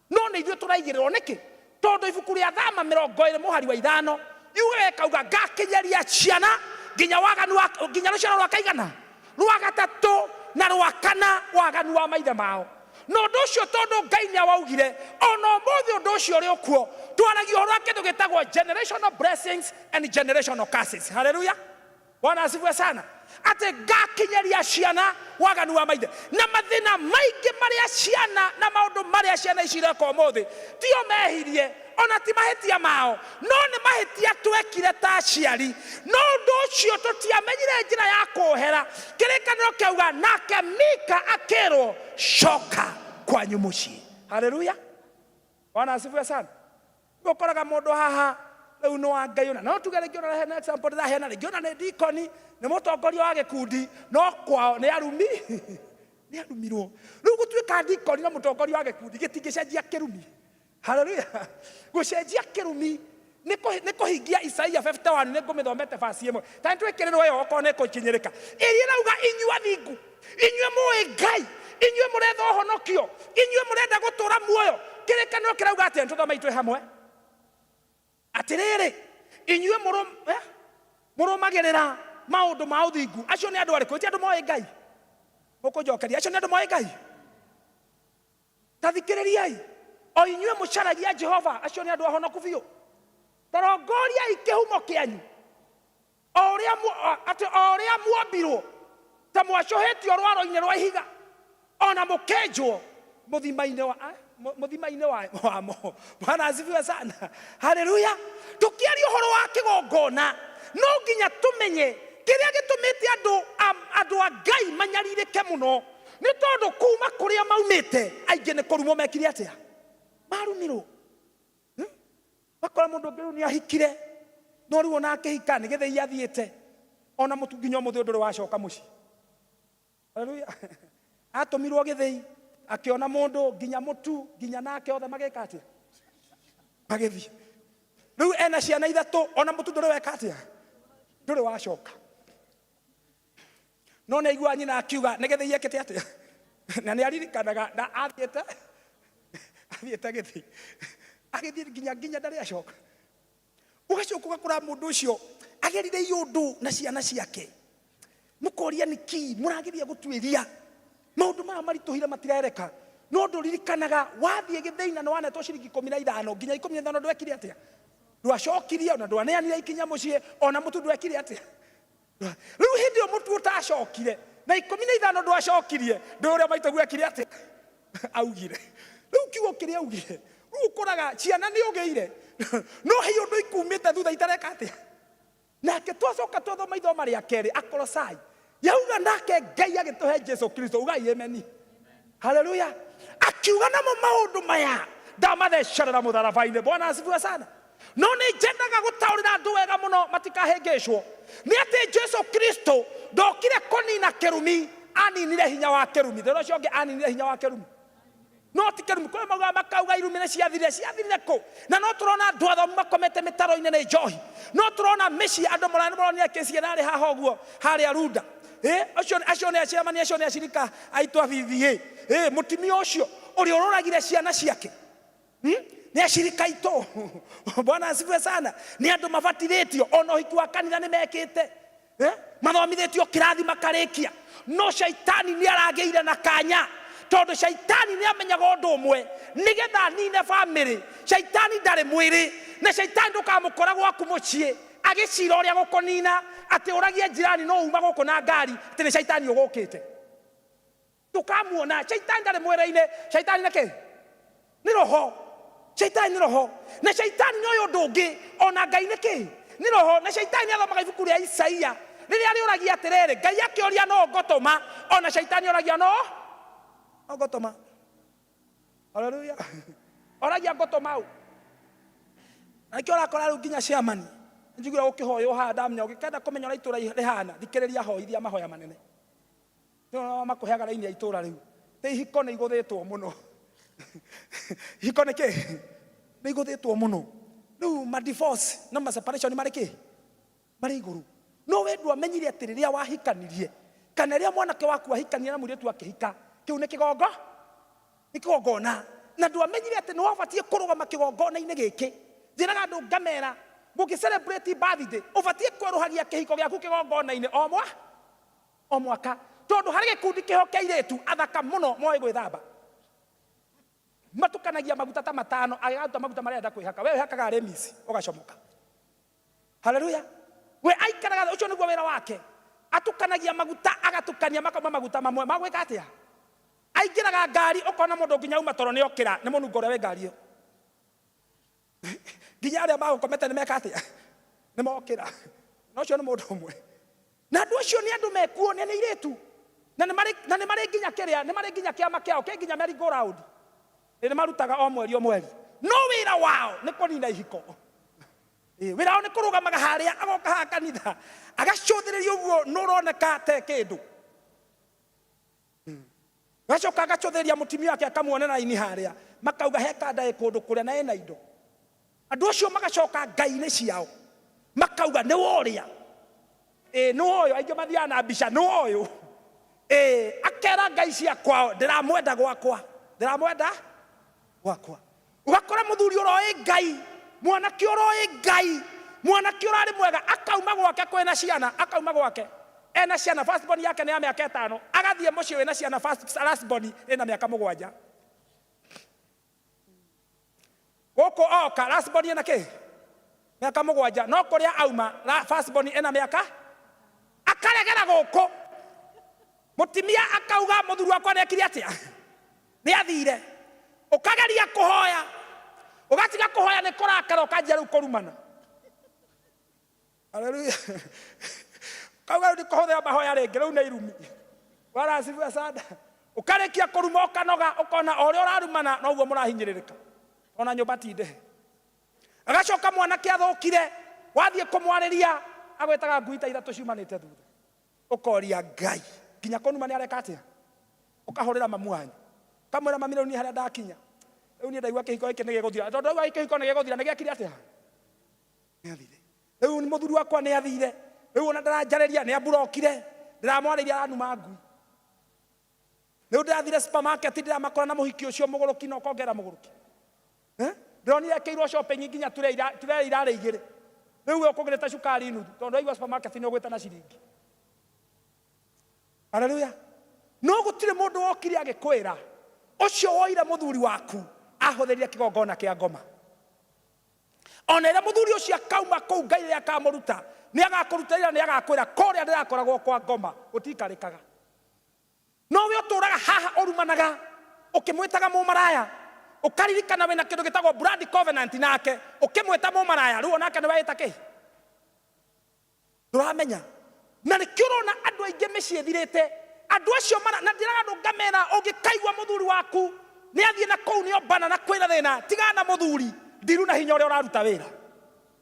no nĩ ithuĩ tũraigĩrĩrwo nĩkĩ? Tondũ ibuku rĩa Thama 20 mũhari wa 5 yugaga ĩkauga ngakinyeria ciana nginya waganu wa, nginya rũciaro rwa kaigana rwa gatatũ na rwa kana waganu wa maithe mao. Na ũndũ ũcio tondũ Ngai nĩ awaugire, ona ũmũthĩ ũndũ ũcio ũrĩ okuo. Twaragia ũhoro wa kĩndũ gĩtagwo generational blessings and generational curses. Haleluya! Bwana asifiwe sana. Atĩ ngakinyeria ciana waganu wa maithe na mathĩna maingĩ marĩa ciana na maũndũ marĩa ciana ici ireka ũmũthĩ tio mehirie ona ti mahĩtia mao no nĩ mahĩtia twekire ta aciari no ũndũ ũcio tũtiamenyire njĩra ya kũũhera. Kĩrĩkanĩro kĩauga nake Mika akĩrwo coka kwanyu mũciĩ. Haleluya! Bwana asifiwe sana. Rĩu ũkoraga mũndũ haha rĩu nĩ wa Ngai ona no tuge rĩngĩ ona hena example ndĩraheana rĩngĩ ona nĩ dikoni nĩ mũtongoria wa gĩkundi no kwao nĩ arumi nĩ arumirwo. Rĩu gũtuĩka dikoni na mũtongoria wa gĩkundi gĩtingĩcenjia kĩrumi. Haleluya. Gũcenjia kĩrumi nĩ kũhingia Isaia 51 nĩ ngũmĩthomete verse ĩmwe. Ta nĩ twĩkĩrĩrwo ĩyo okorwo nĩ ĩkũkinyĩrĩka. Ĩrĩa ĩrauga inyuĩ athingu, inyuĩ mũĩ Ngai, inyuĩ mũretha ũhonokio, inyuĩ mũrenda gũtũra muoyo. Kĩrĩkanĩro kĩrauga atĩa? Nĩtũthomei twĩ hamwe. Atĩrĩrĩ, inyuĩ mũrũmagĩrĩra maũndũ ma ũthingu. Acio nĩ andũ arĩkũ? Ti andũ moĩ Ngai. Mũkũnjokeria, acio nĩ andũ moĩ Ngai? Ta thikĩrĩriai, o inyuĩ mũcaragia Jehova, acio nĩ andũ ahonoku biũ. Ta rongoriai kĩhumo kĩanyu, o ũrĩa atĩ o ũrĩa muombirwo ta mwacũhĩtio rwaro-inĩ rwa ihiga, o na mũkĩenjwo mũthima-inĩ wa, mũthima-inĩ wa, wamo. Bwana asifiwe sana. Haleluya. Tũkĩaria ũhoro wa kĩgongona, no nginya tũmenye kĩrĩa gĩtũmĩte andũ andũ a Ngai manyarirĩke mũno nĩ tondũ kuma kũrĩa maumĩte aingĩ nĩ kũrumwo mekire atĩa? Marumirwo. Ũgakora mũndũ ũngĩ rĩu nĩ ahikire, no rĩu ona akĩhika nĩ gĩthĩi athiĩte, ona mũtu nginya ũmũthĩ ũyũ ndũrĩ wacoka mũciĩ. Haleluya. Atũmirwo gĩthĩi, akĩona mũndũ nginya mũtu nginya nake othe magĩka atĩa? Magĩthiĩ. Rĩu ena ciana ithatũ, ona mũtu ndũrĩ weka atĩa? Ndũrĩ wacoka. No nĩ aiguaga nyina akiuga nĩ gĩthĩi ekĩte atĩa? Na nĩ aririkanaga na athiĩte athiĩte gĩthĩi. Agĩthiĩ nginya nginya ndarĩ acoka. Ũgacoka ũgakora mũndũ ũcio agerire iũndũ na ciana ciake. Mũkoria nĩkĩ mũrageria gũtuĩria maũndũ maya maritũhire matirereka. No ndũririkanaga wathiĩ gĩthĩi na nĩwanetwo ciringi 15 nginya 15 ndwekire atĩa? Ndwacokirie ona ndwaneanire ikinya mũciĩ ona mũtu ndwekire atĩa? Rĩu hĩndĩ ĩyo mũtu ũtacokire na 15 ndwacokirie, ndũĩ ũrĩa maitũguo ekire atĩa? Augire. Rĩu kiugo kĩrĩa augire, rĩu ũkoraga ciana nĩ ũgĩire, no he ũndũ ikumĩte thutha itareka atĩa? Nake twacoka twathoma ithoma rĩa kerĩ, Akolosai, yauga nake Ngai agĩtũhe Jesu Kristo, ugai ameni. Haleluya. Akiuga namo maũndũ maya ndamathecerera mũtharaba-inĩ. Bwana asifiwe sana. No nĩ nyendaga gũtaũrĩra andũ wega mũno matikahĩngĩcwo nĩ atĩ Jesu Kristo ndokire kũnina kĩrumi, aninire hinya wa kĩrumi. Thĩna ũcio ũngĩ aninire hinya wa kĩrumi. No ti kĩrumi, kũrĩ maugaga makauga irumi nĩ ciathirire, ciathirire kũ? Na no tũrona andũ athomu makomete mĩtaro-inĩ nĩ njohi. No tũrona mĩciĩ andũ mũronire kĩci ĩrarĩ haha ũguo harĩa Runda. Acio acio nĩ acemania, acio nĩ acirika aitũ a BBA. Mũtumia ũcio ũrĩa ũroragire ciana ciake. Nĩ acirika aitũ. Bwana asifiwe sana. Nĩ andũ mabatithĩtio ona ũhiki wa kanitha nĩ mekĩte. Mathomithĩtio kĩrathi makarĩkia. No shaitani nĩ aragĩire na kanya, tondũ shaitani nĩ amenyaga ũndũ ũmwe, nĩgetha anine bamĩrĩ. Shaitani ndarĩ mwĩrĩ, na shaitani ndũkamũkora gwaku mũciĩ agĩcira ũrĩa gũkũnina, atĩ ũragie njirani no uma gũkũ na ngari atĩ nĩ shaitani ũgũkĩte. Ndũkamuona. Shaitani ndarĩ mwĩrĩ-inĩ. Shaitani nĩ kĩ? Nĩ roho. Shaitani nĩ roho. Na shaitani nĩ ũyũ ũndũ ũngĩ, ona Ngai nĩ kĩ? Nĩ roho. Na shaitani athomaga ibuku rĩa Isaia rĩrĩa rĩũragia atĩrĩrĩ, Ngai akĩũria no ngũtũma, ona shaitani oragia no ngũtũma. Haleluya. Oragia ngũtũma ũ. Na nĩkĩo ũrakora rĩu nginya chairman, njiguire gũkĩhoywo haha ndamenya, ũngĩkenda kũmenya ũrĩa itũũra rĩhana, thikĩrĩria ahoithia mahoya manene. Nĩo makũheaga raini ya itũũra rĩu. Tĩ ihiko nĩ igũthĩtwo mũno. Ihiko nĩ kĩ? Nĩ igũthĩtwo mũno. Rĩu ma divorce na ma separation marĩ kĩ? Marĩ igũrũ. No we ndwamenyire atĩ rĩrĩa wahikanirie, kana rĩrĩa mwanake waku ahikania na mũirĩtu akĩhika, kĩu nĩ kĩgongo? Nĩ kĩgongona. Na ndwamenyire atĩ nĩ wabatiĩ kũrũgama kĩgongona-inĩ gĩkĩ. Njĩraga andũ ngamera, mũngĩ celebrate birthday, ũbatiĩ kwerũhagia kĩhiko gĩaku kĩgongona-inĩ o mwa o mwaka. Tondũ harĩ gĩkundi kĩho kĩa airĩtu athaka mũno moĩ gwĩthamba. Matukanagia maguta ta matano, agĩgatua maguta marĩa arenda kwĩhaka. We wĩhakaga Remis, ũgacomoka. Haleluya. We aikaraga ũcio nĩguo wĩra wake. Atukanagia maguta, agatukania makauma maguta mamwe. Ma gwĩka atĩa? Aingĩraga ngari ũkona mũndũ nginya auma toro nĩ okĩra nĩ mũnungo ũrĩa wĩ ngari ĩyo. Nginya arĩa magũkomete nĩ meka atĩa? Nĩ mokĩra. Na ũcio nĩ mũndũ ũmwe. Na andũ acio nĩ andũ mekuo, nĩ airĩtu. Na nĩ marĩ, na nĩ marĩ nginya kĩrĩa, nĩ marĩ nginya kĩama kĩao, kĩ nginya merry go round. Nĩ marutaga o mweri o mweri. No wĩra wao nĩ kũnina ihiko. Ĩĩ, wĩra wao nĩ kũrũgamaga harĩa, agoka haha kanitha, agacũthĩrĩria ũguo nũ ũroneka te kĩndũ. Agacoka agacũthĩrĩria mũtumia wake akamuona raini harĩa, makauga he kanda ĩ kũndũ kũrĩa na ĩna indo. Andũ acio magacoka ngai-inĩ ciao, makauga nĩ worĩa. Ĩĩ, nĩ ũyũ, aingĩ mathiaga na mbica, nĩ ũyũ. Ĩĩ, akera ngai cia kwao, ndĩramwenda gwakwa, ndĩramwenda gwakwa. Ũgakora mũthuri ũroĩ Ngai, mwanake ũroĩ Ngai, mwanake ũrarĩ mwega, akauma gwake kwĩna ciana, akauma gwake ena ciana, first born yake nĩ ya mĩaka ĩtano, agathiĩ mũciĩ wĩna ciana, first, last born ĩna mĩaka mũgwanja. Gũkũ oka, last born ĩna kĩ? Mĩaka mũgwanja, no kũrĩa auma, first born ĩna mĩaka, akaregera gũkũ. Mũtimia akauga mũthuri wakwa nĩekire atĩa? Nĩ athire. Ũkageria kũhoya, ũgatiga kũhoya nĩ kũrakara, ũkanjia rĩu kũrumana. Haleluya. Ũkauga rĩu ndikũhũthĩra mahoya rĩngĩ, rĩu nĩ irumi. Bwana asifiwe sana. Ũkarĩkia kũruma ũkanoga, ũkona o ũrĩa ũrarumana noguo mũrahinyĩrĩrĩka. Ona nyũmba ti ndĩhe. Agacoka mwanake athũkire, wathiĩ kũmwarĩria agwĩtaga ngui ta ithatũ ciumanĩte thutha. Ũkoria Ngai nginya kũnuma nĩ areka atĩa? Ũkahũrĩra mamu wanyu ũkamwĩra mami rĩu niĩ harĩa ndakinya rĩu niĩ ndaigua kĩhiko gĩkĩ nĩ gĩgũthira tondũ ndaigua kĩhiko nĩ gĩgũthira nĩ gĩekire atĩa? Nĩ athire. Rĩu mũthuri wakwa nĩ athire rĩu ona ndaranjarĩria nĩ amburokire ndĩramwarĩria aranuma ngui. Rĩu ndĩrathire supermarket ndĩramakora na mũhiki ũcio mũgũrũki na ũkongera mũgũrũki. Eh? Ndĩronire ekĩirwo shopping nginya tray tray irarĩ igĩrĩ. Rĩu we ũkũgĩrĩte cukari nuthu tondũ waigua supermarket nĩ ũgwĩte na ciringi. Haleluya. No gũtirĩ mũndũ wokire agĩkwĩra ũcio woire mũthuri waku ahũthĩrire kĩgongona kĩa ngoma. Ona ĩrĩa mũthuri ũcio akauma kũu Ngai rĩrĩa akamũruta nĩ agakũruta ira nĩ agakwĩra kũrĩa ndĩrakoragwo kwa ngoma gũtikarĩkaga. No we ũtũraga haha ũrumanaga ũkĩmwĩtaga mũmaraya, ũkaririkana wĩna kĩndũ gĩtagwo blood covenant nake, ũkĩmwĩta mũmaraya, rĩu onake nĩwe ĩta kĩ? Ndũramenya. Na nĩkĩo ũrona andũ aingĩ mĩciĩ ĩthirĩte. Andũ acio mara, na njĩraga andũ ngamera, ũngĩkaigua mũthuri waku nĩ athiĩ na kũu nĩ ombana na kwĩna thĩna, tigana na mũthuri, ndiru na hinya ũrĩa ũraruta wĩra.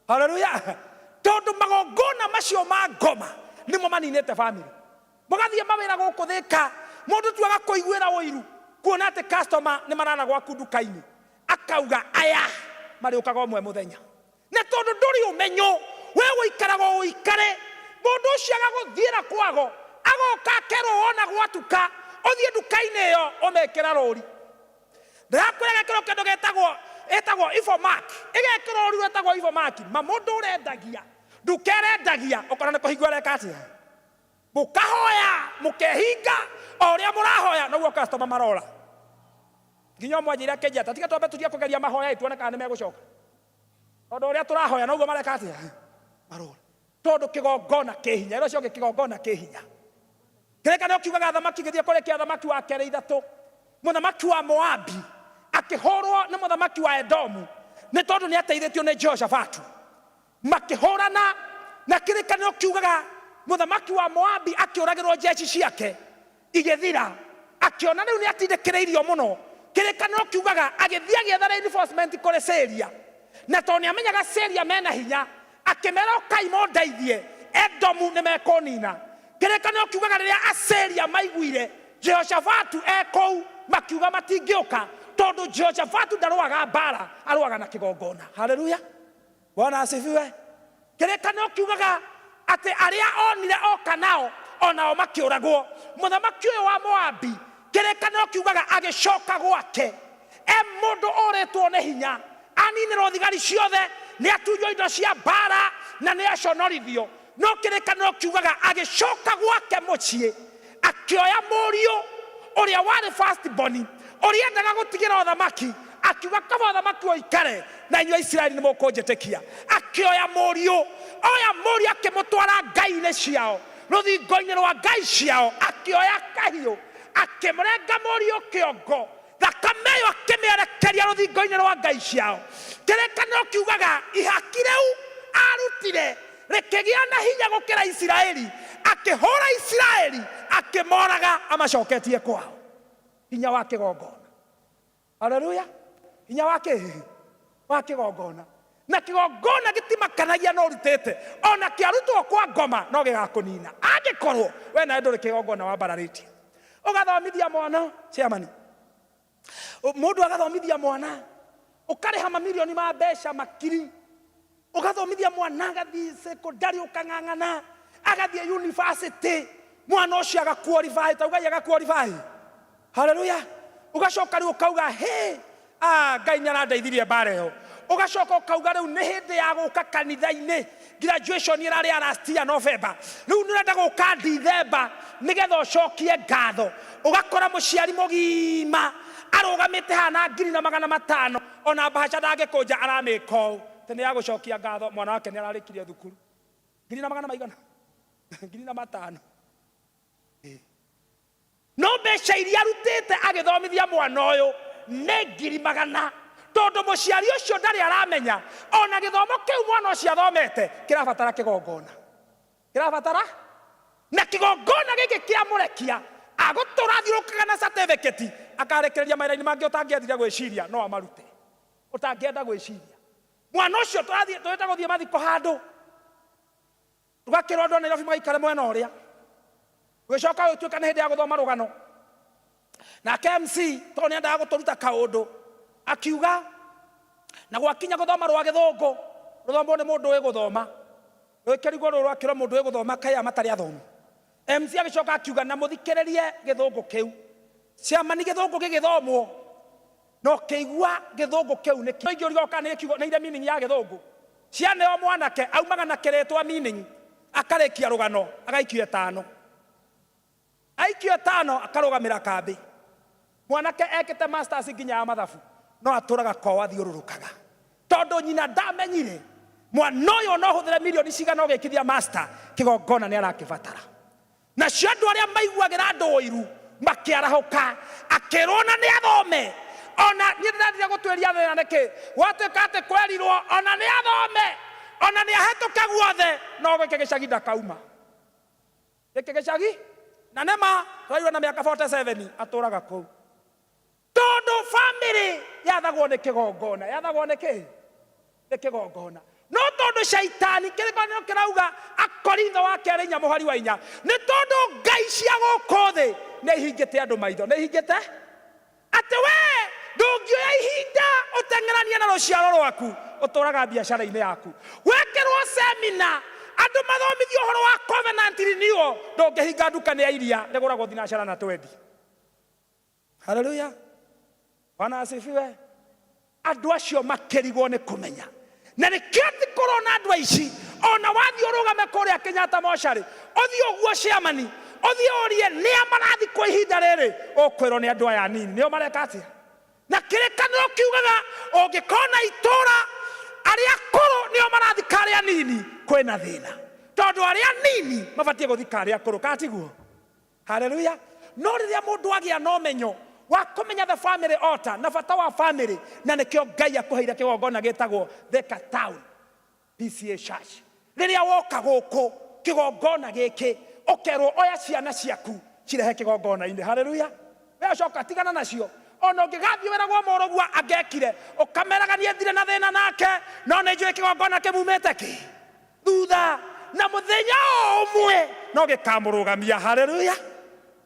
Haleluya. Tondũ magongona macio ma ngoma nĩmo maninĩte family. Mũgathiĩ mawĩra gũkũ Thĩka, mũndũ tu agakũiguĩra ũiru kuona atĩ customer nĩ marara gwaku nduka-inĩ, akauga aya marĩũkaga ũmwe mũthenya. Na tondũ ndũrĩ ũmenyo, we ũikaraga o ũikare, mũndũ ũcio agagũthiĩra kwago, agoka akerwo wona gwatuka, ũthiĩ nduka-inĩ ĩyo ũmekĩra rũri. Ndĩrakwĩra gekĩrwo kĩndũ gĩtagwo ĩtagwo evil mark, ĩgekĩrwo rũri rwĩtagwo evil mark, ma mũndũ ũrendagia, nduka ĩrendagia, ũkona nĩ kũhingwo ĩreka atĩa? Mũkahoya, mũkehinga, o ũrĩa mũrahoya noguo customer marora. Nginya ũmwe anjĩire akĩnjĩra ta tiga twambe tũthiĩ kũgeria mahoya ĩ tuone kana nĩ megũcoka. Tondũ ũrĩa tũrahoya noguo mareka atĩa? Marora. Tondũ kĩgongona kĩ hinya. Ĩra ũcio ũngĩ kĩgongona kĩ hinya. Kĩrĩkanĩro kiugaga athamaki gĩthiĩ kũrĩ kĩa athamaki wa kerĩ ithatũ. Mũthamaki wa Moabi akĩhũrwo nĩ mũthamaki wa Edomu nĩ tondũ nĩ ateithĩtio nĩ Jehoshafatu. Makĩhũrana na kĩrĩkanĩro kiugaga mũthamaki wa Moabi akĩũragĩrwo njeci ciake igĩthira, akĩona rĩu nĩ atindĩkĩrĩirio mũno. Kĩrĩkanĩro kiugaga agĩthiĩ agĩetha reinforcement kũrĩ Syria, na tondũ nĩ amenyaga Syria mena hinya, akĩmera ũkai mũndeithie, Edomu nĩ mekũnina. Kĩrĩkanĩro kiugaga rĩrĩa Asyria maiguire Jehoshafatu e kũu, makiuga matingĩũka tondũ Jehoshafatu ndarũaga mbara, arũaga na kĩgongona. Haleluya! Bwana asifiwe. Kĩrĩkanĩro kiugaga Atĩ arĩa onire oka nao o nao makĩũragwo. Mũthamaki ũyũ wa Moabi, kĩrĩkanĩro kiugaga agĩcoka gwake e mũndũ ũrĩtwo nĩ hinya, aninĩrwo thigari ciothe, nĩ atunywo indo cia mbara na nĩ aconorithio. No kĩrĩkanĩro kiugaga agĩcoka gwake mũciĩ akĩoya mũriũ ũrĩa warĩ first born, ũrĩa endaga gũtigĩra ũthamaki, akiuga kaba ũthamaki ũikare na inyuĩ Aisiraeli nĩ mũkũnjĩtĩkia. Akĩoya mũriũ, oya mũriũ akĩmũtwara ngai-inĩ ciao, rũthingo-inĩ rwa ngai ciao, akĩoya kahiũ akĩmũrenga mũriũ kĩongo, thakame ĩyo akĩmĩerekeria rũthingo-inĩ rwa ngai ciao. Kĩrĩkanĩro kiugaga ihaki rĩu arutire rĩkĩgĩa na hinya gũkĩra Isiraeli, akĩhũra Isiraeli akĩmoraga amacoketie kwao. Hinya wa kĩgongona. Haleluya! Hinya wa kĩ? Wa kĩgongona. Na kĩgongona gĩtimakanagia no ũrutĩte, ona kĩarutwo kwa ngoma no gĩgakũnina, angĩkorwo we nawe ndũrĩ kĩgongona wambararĩtie. Ũgathomithia mwana chairman, mũndũ agathomithia mwana, ũkarĩha mamirioni ma mbeca makiri, ũgathomithia mwana agathiĩ sekondari, ũkang'ang'ana agathiĩ university, mwana ũcio agaqualify, taugai agaqualify. Haleluya! Ũgacoka rĩu ũkauga hĩ, ah, Ngai nĩ arandeithirie mbara ĩyo. Ũgacoka ũkauga rĩu nĩ hĩndĩ ya gũka kanitha-inĩ, graduation ĩrarĩ ya last year November, rĩu nĩ ũrenda gũka December nĩgetha ũcokie ngatho. Ũgakora mũciari mũgima arũgamĩte haha na ngiri na magana matano, ona mbahaca ndangĩkũnja, aramĩka ũũ atĩ nĩ ya gũcokia ngatho, mwana wake nĩ ararĩkirie thukuru. Ngiri na magana maigana? Ngiri na matano. No mbeca iria arutĩte agĩthomithia mwana ũyũ nĩ ngiri magana, tondũ mũciari ũcio ndarĩ aramenya ona gĩthomo kĩu mwana ũcio athomete kĩrabatara kĩgongona, kĩrabatara na kĩgongona gĩkĩ kĩa mũrekia agũtũra athiũrũrũkaga na certificate, akarekereria mawĩra-inĩ mangĩ ũtangĩendire gwĩciria no amarute, ũtangĩenda gwĩciria. Mwana ũcio tũrathiĩ tũrĩte gũthiĩ mathiko handũ, tũgakĩrwo andũ a Nairobi magaikare mwena ũrĩa, gũgĩcoka gũgĩtuĩka nĩ hĩndĩ ya gũthoma rũgano. Nake MC tondũ nĩ endaga gũtũruta kaũndũ, akiuga na gwakinya gũthoma rwa gĩthũngũ, rũthomwo nĩ mũndũ ũĩ gũthoma. Rũgĩkĩrigwo rũrũ rwakĩrwo mũndũ ũĩ gũthoma kaĩ aya matarĩ athomi. MC agĩcoka akiuga na mũthikĩrĩrie gĩthũngũ kĩu. Ciamani gĩthũngũ gĩgĩthomwo, na ũkĩigua gĩthũngũ kĩu nĩ kĩ. Ingĩ ũrigagwo kana nĩ gĩkiugo, nĩ ire meaning ya gĩthũngũ. Cianeo mwanake aumaga na kĩrĩtwa meaning, akarĩkia rũgano, agaikio ĩtano. Aikio ĩtano akarũgamĩra kambĩ. Mwanake ekĩte masters nginya ya mathabu, no atũraga kwao athiũrũrũkaga. Tondũ nyina ndamenyire mwana ũyũ ona ũhũthĩre mirioni cigana ũgĩkithia master, kĩgongona nĩ arakĩbatara. Nacio andũ arĩa maiguagĩra andũ ũiru makĩarahũka, akĩrwo ona nĩ athome. Ona niĩ ndĩrendire gũtuĩria thĩna nĩkĩ, gwatuĩka atĩ kwerirwo ona nĩ athome, ona nĩ ahĩtũke guothe, no gĩkĩ gĩcagi ndakauma. Gĩkĩ gĩcagi, na nĩ ma tũraigua na mĩaka 47 atũraga kũu. Tondũ famĩlĩ yathagwo nĩ kĩgongona, yathagwo nĩ kĩ? Nĩ kĩgongona. No tondũ shaitani, kĩrĩkanĩro kĩrauga Akorintho wa kerĩ inya mũhari wa inya, nĩ tondũ ngai cia gũkũ thĩ nĩ ihingĩte andũ maitho, nĩ ihingĩte atĩ we ndũngĩoya ihinda ũteng'eranie na rũciaro rwaku, ũtũraga biacara-inĩ yaku. Wekĩrwo semina andũ mathomithio ũhoro wa covenant renewal, ndũngĩhinga nduka nĩ ya iria rĩgũragwo thinacara na twendi. Haleluya, Bwana asifiwe. Andũ acio makĩrigwo nĩ kũmenya, na nĩkĩo ti kũrona andũ aici. Ona wathiĩ ũrũgame kũrĩa Kenyatta mocarĩ, ũthiĩ ũguo ciamani, ũthiĩ ũrie nĩa marathikwo ihinda rĩrĩ, ũkwĩrwo nĩ andũ aya anini nĩo mareka atĩa. Na kĩrĩkanĩro kiugaga ũngĩkona itũra arĩa akũrũ nĩo marathika arĩa anini, kwĩna thĩna, tondũ arĩa anini mabatiĩ gũthika arĩa akũrũ, kana tiguo? Haleluya. No rĩrĩa mũndũ agĩa na ũmenyo wa kũmenya the family altar na bata wa family, na nĩkĩo Ngai akũheire kĩgongona gĩtagwo Thika Town PCA Church. Rĩrĩa woka gũkũ kĩgongona gĩkĩ, ũkerwo oya ciana ciaku cirehe kĩgongona-inĩ. Haleluya. We ũcoka tigana nacio. Ona ũngĩgathiĩ wĩragwo mũrũguo angekire, ũkameraga niĩ ndirĩ na thĩna nake, no nĩ njũĩ kĩgongona kĩmumĩte kĩ thutha, na mũthenya o ũmwe no gĩkamũrũgamia. Haleluya,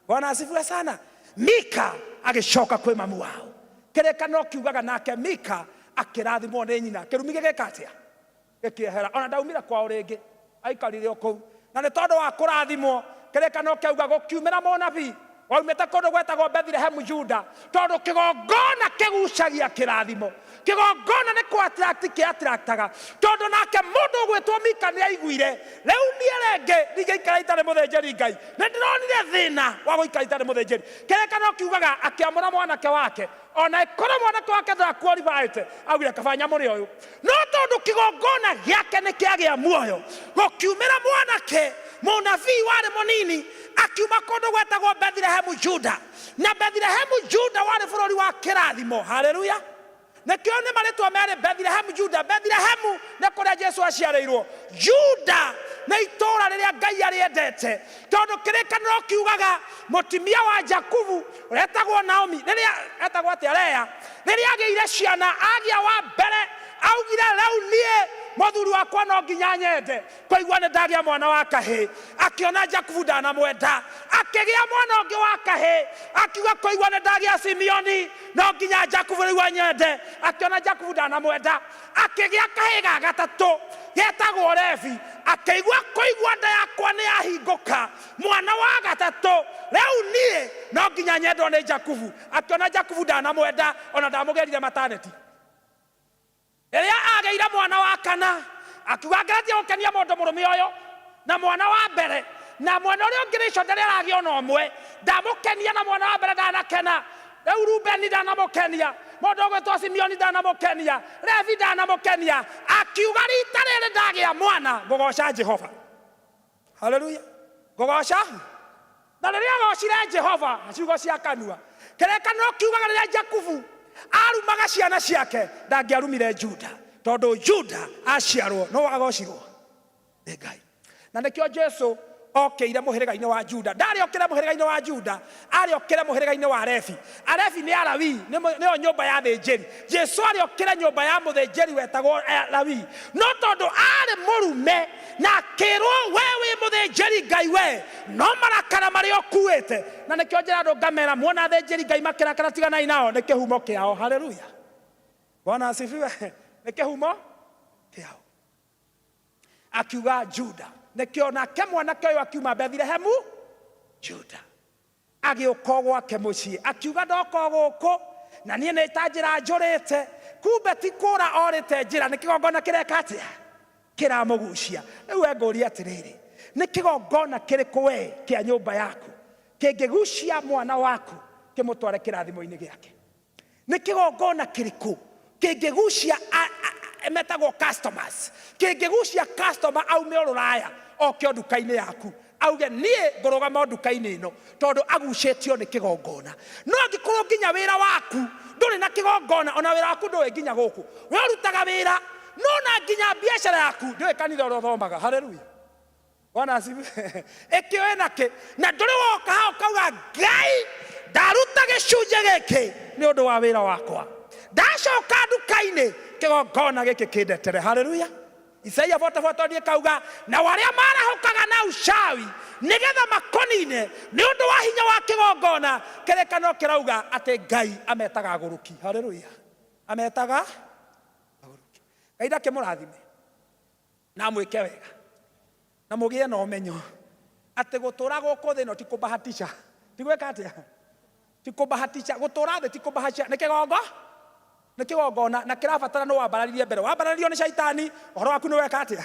Bwana asifiwe sana. Mika agĩcoka kwĩ mamu wao. Kĩrĩkanĩro kiugaga nake Mika akĩrathimwo nĩ nyina. Kĩrumi gĩgĩka atĩa? Gĩkĩehera. Ona ndaumire kwao rĩngĩ. Aikarire o kũu. Na nĩ tondũ wa kũrathimwo, kĩrĩkanĩro kĩauga gũkiumĩra mũnabii waumĩte kũndũ gwetagwo Bethilehemu Juda, tondũ kĩgongona kĩgucagia kĩrathimo. Kĩgongona nĩ kũ attract kĩ attractaga, tondũ nake mũndũ ũgwĩtwo Mika nĩ aiguire, rĩu niĩ rĩngĩ ndingĩikara itarĩ mũthĩnjĩri Ngai, nĩ ndĩronire thĩna wa gũikara itarĩ mũthĩnjĩri. Kĩrĩkanĩro kiugaga akĩamũra mwanake wake, ona ĩkorwo mwanake wake ndakuoribaĩte, augire kaba nyamũre ũyũ. No tondũ kĩgongona gĩake nĩ kĩagĩa muoyo, gũkiumĩra mwanake mũnabii warĩ mũnini, akiuma kũndũ gwetagwo Bethilehemu Juda. Na Bethilehemu Juda warĩ bũrũri wa kĩrathimo. Haleluya! Nĩkĩo nĩ marĩtwa merĩ, Bethilehemu Juda. Bethilehemu nĩ kũrĩa Jesu aciarĩirwo. Juda nĩ itũũra rĩrĩa Ngai arĩendete, tondũ kĩrĩkanĩro kiugaga mũtumia wa Jakubu ũrĩa etagwo Naomi, rĩrĩa etagwo atĩa, Lea, rĩrĩa agĩire ciana, agĩa wa mbere, augire rĩu niĩ mũthuri wakwa no nginya nyende kũigua nĩ ndagĩa mwana wa kahĩĩ. Akĩona Jakubu ndanamwenda, akĩgĩa mwana ũngĩ wa kahĩĩ, akiuga kũigua nĩ ndagĩa Simeoni, no nginya Jakubu rĩu anyende. Akĩona Jakubu ndanamwenda, akĩgĩa kahĩĩ ga gatatũ getagwo Levi, akĩigua kũigua nda yakwa nĩ yahingũka, mwana wa gatatũ, rĩu niĩ no nginya nyendwo nĩ Jakubu. Akĩona Jakubu ndanamwenda, ona ndamũgĩrire mataneti. Rĩrĩa agĩire mwana wa kana, akiuga ngeretie gũkenia mũndũ mũrũme ũyũ na mwana wa mbere, na mwana ũrĩa ũngĩ rĩco ndarĩ aragĩa ona ũmwe, ndamũkenia na mwana wa mbere ndanakena, rĩu Rubeni ndanamũkenia, mũndũ ũgwĩtwo Simeoni ndanamũkenia, Levi ndanamũkenia, akiuga rita rĩrĩ ndagĩa mwana ngũgoca Jehova. Haleluya! Ngũgoca. Na rĩrĩa agocire Jehova ciugo cia kanua, kĩrĩkanĩro kiugaga rĩrĩa Jakubu arumaga ciana ciake, ndangĩarumire Juda, tondũ Juda aciarwo no agocirwo nĩ Ngai. Na nĩkĩo Jesu okĩire mũhĩrĩga-inĩ wa Juda. Ndarĩ okĩre mũhĩrĩga-inĩ wa Juda, arĩ okĩre mũhĩrĩga-inĩ wa Levi. Alevi nĩ Alawii, nĩo nyũmba ya thĩnjĩri. Jesu arĩ okĩre nyũmba ya mũthĩnjĩri wetagwo Lawii. No tondũ arĩ mũrume na akĩrwo we wĩ mũthĩnjĩri Ngai we, no marakara marĩa ũkuĩte. Na nĩkĩo njĩra andũ ngamera, muona athĩnjĩri Ngai makĩrakara, tiganai nao, nĩ kĩhumo kĩao. Haleluya! Bwana asifiwe. Nĩ kĩhumo kĩao. Akiuga Juda. Nĩkĩo nake mwanake ũyũ akiuma Bethilehemu Juda, agĩũka gwake mũciĩ, akiuga ndoka gũkũ na niĩ nĩ ta njĩra njũrĩte. Kumbe ti kũra orĩte njĩra, nĩ kĩgongona kĩreka atĩa, kĩramũgucia. Rĩu we ngũria atĩrĩrĩ, nĩ kĩgongona kĩrĩkũ we kĩa nyũmba yaku kĩngĩgucia mwana waku kĩmũtware kĩrathimo-inĩ gĩake? Nĩ kĩgongona kĩrĩkũ kĩngĩgucia metagwo customers, kĩngĩgucia customer aume o rũraya oke o nduka-inĩ yaku, auge niĩ ngũrũgama o nduka-inĩ ĩno tondũ agucĩtio nĩ kĩgongona? No angĩkorwo nginya wĩra waku ndũrĩ na kĩgongona, ona wĩra waku ndũĩ nginya gũkũ we ũrutaga wĩra, no na nginya biacara yaku ndũĩ kanitha ũrĩa ũthomaga. Haleluya! Bwana asifiwe. Ĩkĩoĩ na kĩ na ndũrĩ woka hau kauga Ngai ndaruta gĩcunjĩ gĩkĩ nĩ ũndũ wa wĩra wakwa, ndacoka nduka-inĩ kĩgongona gĩkĩ kĩndetere. Haleluya! Isaia 44 kauga na arĩa marahũkaga na ucawi nĩgetha makũnine nĩ ũndũ wa hinya wa kĩgongona, kĩrĩkanĩro kĩrauga atĩ Ngai ametaga agũrũki. Haleluya! Ametaga agũrũki. Ngai ndakĩmũrathime na amwĩke wega na mũgĩe na ũmenyo atĩ gũtũra gũkũ thĩ ĩno ti kũbahatisha. Ti gwĩka atĩa? Ti kũbahatisha. Gũtũra thĩ ti kũbahatisha, nĩ kĩgongo, nĩ kĩgongona, na kĩrabatara nĩ wambararirie mbere. Wambararirio nĩ caitani, ũhoro waku nĩ weka atĩa?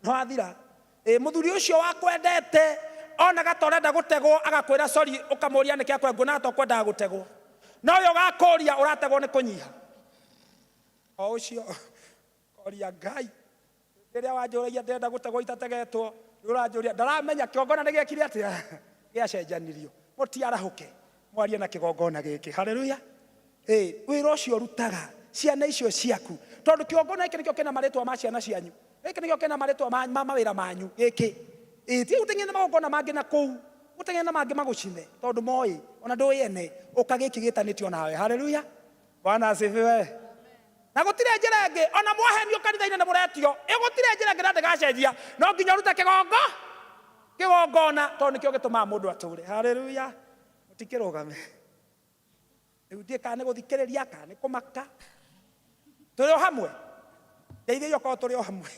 Nĩ wathira. Ĩ mũthuri ũcio wakwendete onaga ta ũrenda gũtegwo, agakwĩra sorry, ũkamũria nĩkĩ akwenda, nguonaga ta ũkwendaga gũtegwo, no we ũgakũria ũrategwo nĩ kũnyiha o ũcio koria Ngai rĩrĩa wanjũragia ndĩrenda gũtegwo itategetwo, rĩu ũranjũria ndaramenya kĩgongona nĩ gĩekire atĩa, gĩacenjanirio. Mũtiarahũke mwarie na kĩgongona gĩkĩ. Haleluya! Ĩ wĩra ũcio ũrutaga ciana icio ciaku, tondũ kĩgongona gĩkĩ nĩkĩo kĩna marĩtwa ma ciana cianyu, gĩkĩ nĩkĩo kĩna marĩtwa ma mawĩra manyu gĩkĩ. Ĩ ti gũteng'era na magongona mangĩ na kũu gũteng'era na mangĩ magũcine, tondũ moĩ ona ndũĩ ene ũka gĩkĩ gĩtanĩtio nawe. Haleluya! Bwana asifiwe. Na gũtirĩ njĩra ĩngĩ, ona mwahenio kanitha-inĩ nĩ mũretio, ĩ gũtirĩ njĩra ĩngĩ na ndĩgacenjia, no nginya ũrute kĩgongo kĩgongona, tondũ nĩkĩo gĩtũmaga mũndũ atũre. Haleluya! Mũtikĩrũgame rĩu, ndiĩ kana nĩ gũthikĩrĩria kana nĩ kũmaka. Tũrĩ o hamwe, ndeithĩria okorwo tũrĩ o hamwe.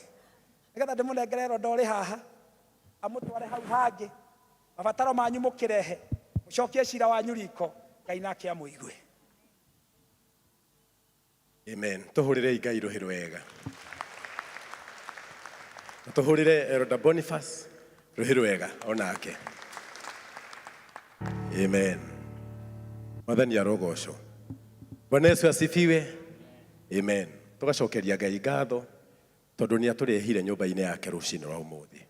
Nĩgetha ndĩmũnengere rondo ũrĩ haha amũtware hau hangĩ mabataro manyu mũkĩrehe mũcokie cira wanyu riko Ngai nake amũigue. Amen. Tuhurire Ngai ruhi rwega. Na tuhurire Elder Boniface ruhi rwega onake. Amen. Mwathani arogocwo. Bwana Yesu asifiwe. Amen. Tugacokeria Ngai ngatho tondu ni aturehire nyumba-inĩ yake rũcinĩ rwa ũmũthĩ.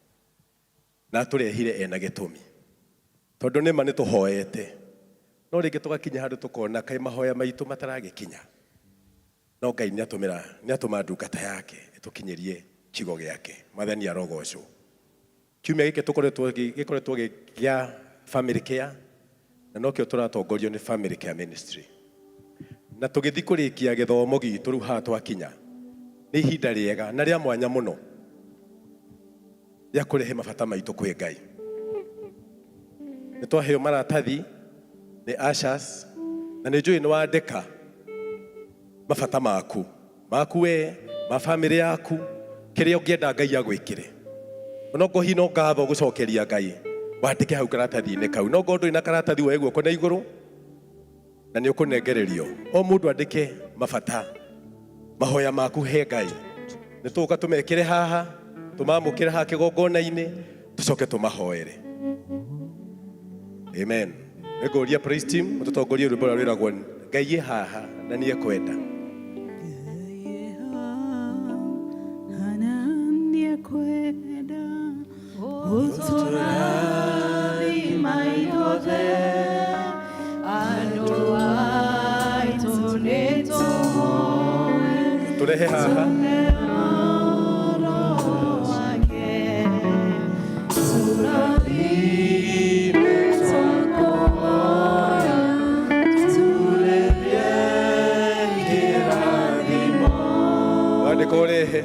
Na atũrehire ena gĩtũmi. Tondu nĩma nĩ tũhoete. No rĩngĩ tũgakinya handũ tũkona kaĩ mahoya maitũ mataragĩkinya. No Ngai nĩatũmĩra nĩatũma ndungata yake ĩtũkinyĩrie kiugo gĩake. Mwathani arogocwo. Kiumia gĩkĩ tũkoretwo gĩkoretwo gĩa family care na nokĩo tũratongorio nĩ family care ministry. Na tũgĩthiĩ kũrĩkia gĩthomo gitũ rĩu haha twakinya nĩ ihinda rĩega na rĩa mwanya mũno rĩa kũrehe mabata maitũ kwĩ Ngai. Nĩ twaheo maratathi nĩ ushers na nĩ njũĩ nĩ wandĩka mabata maku maku we ma family yaku kĩrĩa ũngĩenda Ngai agwĩkĩre. Onokorwo hihi no ngatho ũgũcokeria Ngai wandĩke hau karatathi-inĩ kau. No ngorwo ndũrĩ na karatathi woe guoko na igũrũ na nĩ ũkũnengererio. O mũndũ andĩke mabata mahoya maku he Ngai. Nĩ tũgũka tũmekĩre haha tũmamũkĩre haha kĩgongona-inĩ tũcoke tũmahoere. Amen. Nĩngũria praise team mũtũtongorie rwĩmbo rũrĩa rwĩragwo Ngai ĩ haha na nĩ ekwenda. Tũrehe haha. Wandĩka ũrehe.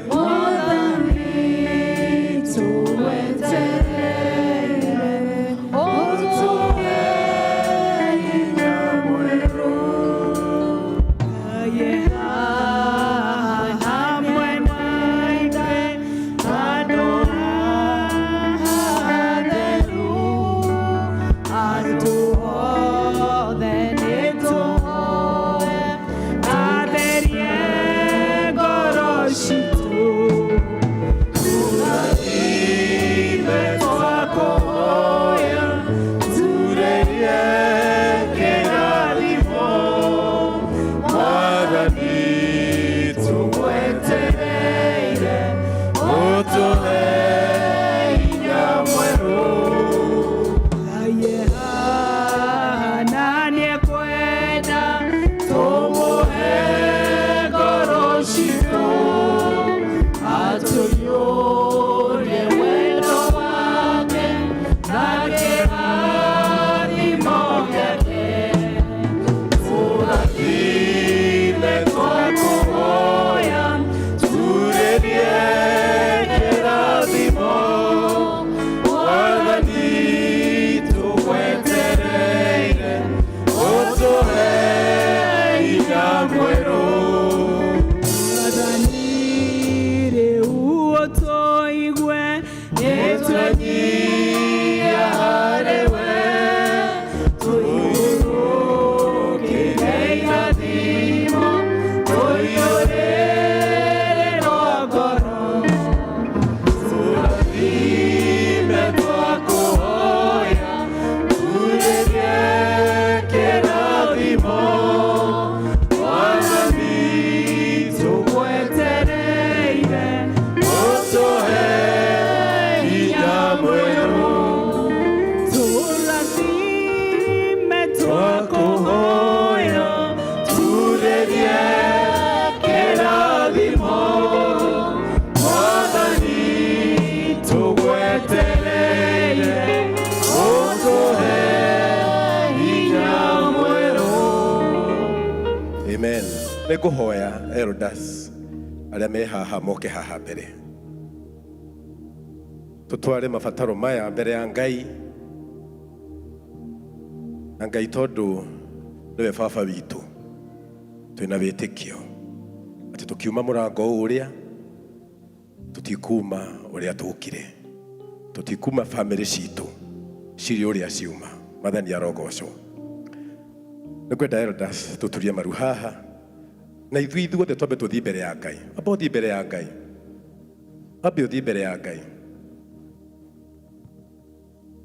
Amen. Nĩngũhoya elders arĩa me haha moke haha mbere. Tũtware mabataro maya mbere ya Ngai. Na Ngai tondũ nĩwe baba witũ twĩna wĩtĩkio atĩ tũkiuma mũrango ũrĩa Tũtikuma ũrĩa tũkire, tũtikuma bamĩrĩ citũ cirĩ ũrĩa ciuma. Mwathani arogocwo. Nĩ kwenda elders tũturie maru haha na ithuĩ ithuothe twambe tũthiĩ mbere ya Ngai. Amba ũthiĩ mbere ya Ngai, ambe ũthiĩ mbere ya Ngai.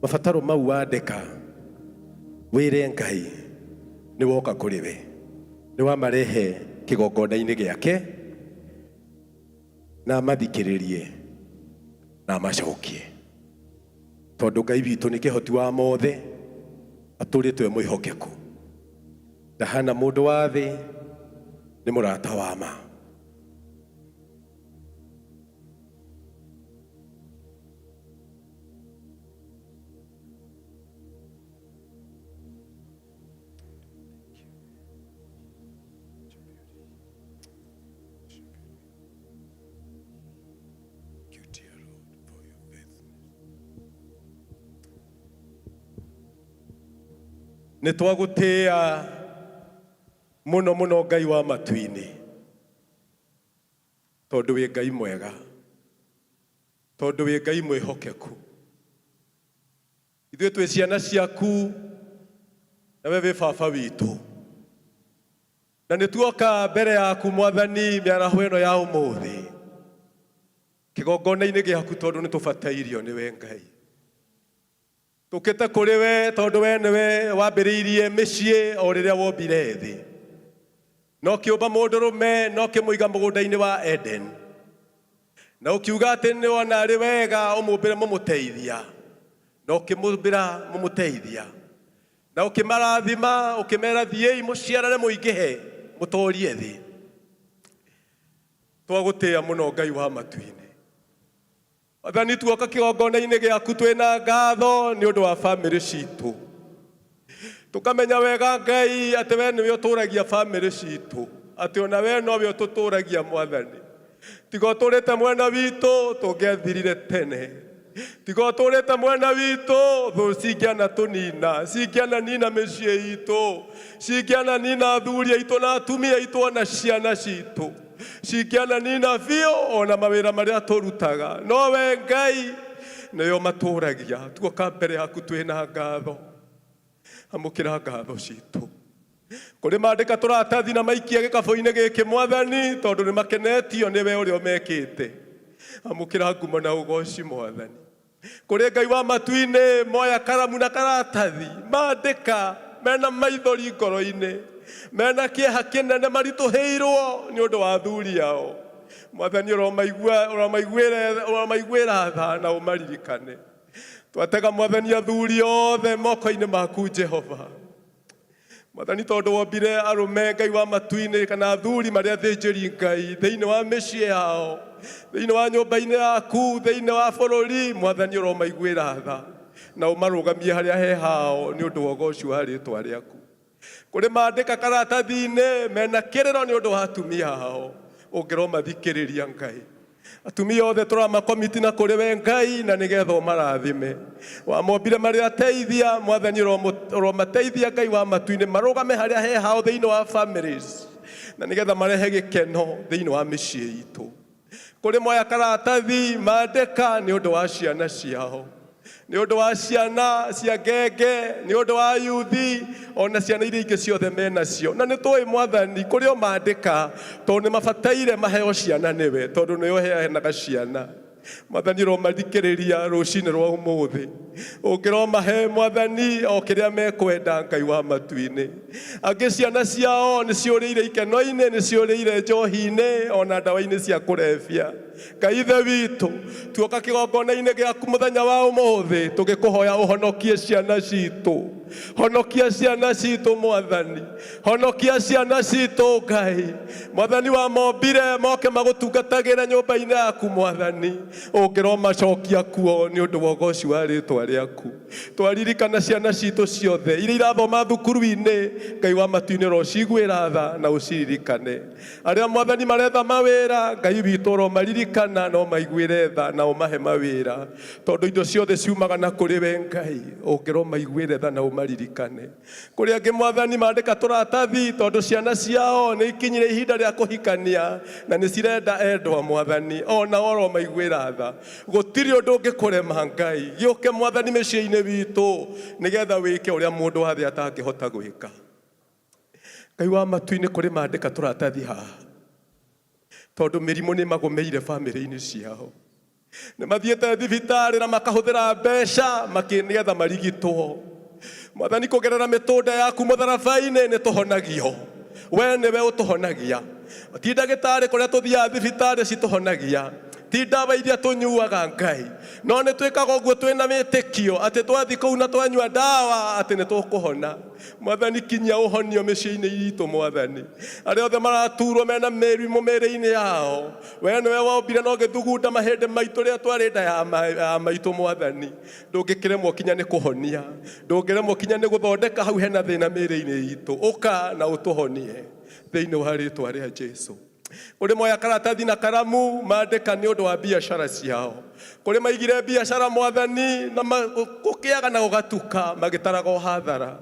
Mabataro mau wandĩka, wĩre Ngai nĩ woka kũrĩ we, nĩ wamarehe kĩgongona-inĩ gĩake, na amathikĩrĩrie na amacokie, tondũ Ngai witũ nĩ kĩhoti wa mothe, atũrĩtwo e mwĩhokeku, ndahana mũndũ wa thĩ, nĩ mũrata wa ma. Nĩ twagũtĩĩa mũno mũno Ngai wa matu-inĩ, tondũ wĩ Ngai mwega, tondũ wĩ Ngai mwĩhokeku. Ithuĩ twĩ ciana ciaku na we wĩ baba witũ, na nĩ tuoka mbere yaku Mwathani mĩaraho ĩno ya ũmũthĩ kĩgongona-inĩ gĩaku, tondũ nĩ tũbatairio nĩwe Ngai. Tũkĩte kũrĩ we tondũ we nĩwe wambĩrĩirie mĩciĩ o rĩrĩa wombire thĩ, na ũkĩũmba mũndũrũme na ũkĩmũiga mũgũnda-inĩ wa Eden, na ũkiuga atĩ nĩ wona arĩ wega ũmũmbĩre mũmũteithia, na ũkĩmũmbĩra mũmũteithia, na ũkĩmarathima, ũkĩmera thiĩi mũciarane mũingĩhe mũtorie thĩ. Twagũtĩĩa mũno Ngai wa matu-inĩ. Mwathani, tuoka kĩgongona-inĩ gĩaku twĩna ngatho nĩ ũndũ wa bamĩrĩ citũ. Tũkamenya wega Ngai atĩ we nĩwe ũtũragia bamĩrĩ citũ, atĩ ona we nowe ũtũtũragia Mwathani. Tiga ũtũrĩte mwena witũ tũngĩathirire tene. Tiga ũtũrĩte mwena witũ thũ cingĩanatũnina, cingĩananina mĩciĩ itũ, cingĩananina athuri aitũ na atumia aitũ ona ciana citũ, cingĩananina biũ ona mawĩra marĩa tũrutaga. No we Ngai nĩwe ũmatũragia. Tuoka mbere yaku twĩna ngatho, amũkĩra ngatho citũ. Kũrĩ mandĩka tũratathi na maikia gĩkabũ-inĩ gĩkĩ Mwathani, tondũ nĩ makenetio nĩwe ũrĩa ũmekĩte. Amũkĩra ngumo na ũgoci Mwathani. Kũrĩ Ngai wa matu-inĩ moya karamu na karatathi mandĩka mena maithori ngoro-inĩ, mena kĩeha kĩnene, maritũhĩirwo nĩ ũndũ wa athuri ao. Mwathani, ũromaiguĩra tha na ũmaririkane. Twatega Mwathani athuri othe moko-inĩ maku Jehova. Mwathani, tondũ wombire arũme Ngai wa matu-inĩ kana athuri marĩa athĩnjĩri Ngai thĩinĩ wa mĩciĩ yao, thĩinĩ wa nyũmba-inĩ yaku, thĩinĩ wa bũrũri, Mwathani ũromaiguĩra tha na ũmarũgamie harĩa he hao nĩ ũndũ wa ũgoci wa rĩtwa rĩaku. Kũrĩ mandĩka karatathi-inĩ mena kĩrĩro nĩ ũndũ wa atumia ao, ũngĩromathikĩrĩria Ngai. Atumia othe tũramakomiti na kũrĩ we Ngai, na nĩgetha ũmarathime. Wamombire marĩ ateithia, Mwathani ũromateithia Ngai wa matu-inĩ marũgame harĩa he hao thĩinĩ wa families, na nĩgetha marehe gĩkeno thĩinĩ wa mĩciĩ itũ. Kũrĩ moya karatathi mandĩka nĩ ũndũ wa ciana ciao, nĩ ũndũ wa ciana cia ngenge, nĩ ũndũ wa yuthi, ona ciana iria ingĩ ciothe menacio. Na nĩ tũĩ Mwathani kũrĩ o mandĩka tondũ nĩ mabataire maheo ciana nĩwe, tondũ nĩwe ũheanaga ciana. Mwathani ũromathikĩrĩria rũcinĩ rwa ũmũthĩ, ũngĩromahe Mwathani o kĩrĩa mekwenda Ngai wa matu-inĩ. Angĩ ciana ciao nĩ ciũrĩire ikeno-inĩ, nĩ ciũrĩire njohi-inĩ ona ndawa-inĩ cia kũrebia. Ngai Ithe witũ, tuoka kĩgongona-inĩ gĩaku mũthenya wa ũmũthĩ tũgĩkũhoya ũhonokie ciana citũ. Honokia ciana citũ Mwathani, honokia ciana citũ Ngai. Mwathani wamombire moke magũtungatagĩre nyũmba-inĩ yaku Mwathani, ũngĩromacokia kuo nĩ ũndũ wa ũgoci wa rĩtwa rĩaku. Twaririkana ciana citũ ciothe iria irathoma thukuru-inĩ, Ngai wa matu-inĩ ũrociguĩra tha na ũciririkane. Arĩa Mwathani maretha mawĩra, Ngai witũ ũromaririkana na ũmaiguĩre tha na ũmahe mawĩra, tondũ indo ciothe ciumaga na kũrĩ we Ngai. Ũngĩromaiguĩre tha na ũmaririkane. ũmaririkane. Kũrĩ angĩ Mwathani mandĩka tũratathi tondũ ciana ciao nĩ ikinyire ihinda rĩa kũhikania na nĩ cirenda endwa Mwathani, o nao ũromaiguĩra tha. Gũtirĩ ũndũ ũngĩkũrema Ngai. Gĩũke Mwathani mĩciĩ-inĩ witũ nĩgetha wĩke ũrĩa mũndũ wa thĩ atangĩhota gwĩka. Ngai wa matu-inĩ, kũrĩ mandĩka tũratathi haha tondũ mĩrimũ nĩ magũmĩire bamĩrĩ-inĩ ciao. Nĩ mathiĩte thibitarĩ na makahũthĩra mbeca makĩ nĩgetha marigitwo. Mwathani, kũgerera mĩtũnda yaku mũtharaba-inĩ nĩ tũhonagio. We nĩwe ũtũhonagia. Ti ndagĩtarĩ kũrĩa tũthiaga thibitarĩ citũhonagia, ti ndawa iria tũnyuaga Ngai, no nĩ twĩkaga ũguo twĩna wĩtĩkio atĩ twathiĩ kũu na twanyua ndawa atĩ nĩ tũkũhona. Mwathani, kinyia ũhonio mĩciĩ-inĩ itũ. Mwathani, arĩa othe maraturwo mena mĩrimũ mĩĩrĩ-inĩ yao, we nĩwe wombire na ũgĩthugunda mahĩndĩ maitũ rĩrĩa twarĩ nda ya maitũ. Mwathani, ndũngĩkĩremwo kinya nĩ kũhonia, ndũngĩremwo kinya nĩ gũthondeka hau hena thĩna mĩĩrĩ-inĩ itũ. Ũka na ũtũhonie thĩinĩ wa rĩtwa rĩa Jesu. Kũrĩ moya karatathi na karamu mandĩka nĩ ũndũ wa biacara ciao. Kũrĩ maigire biacara Mwathani na gũkĩaga na gũgatuka magĩtaraga o hathara.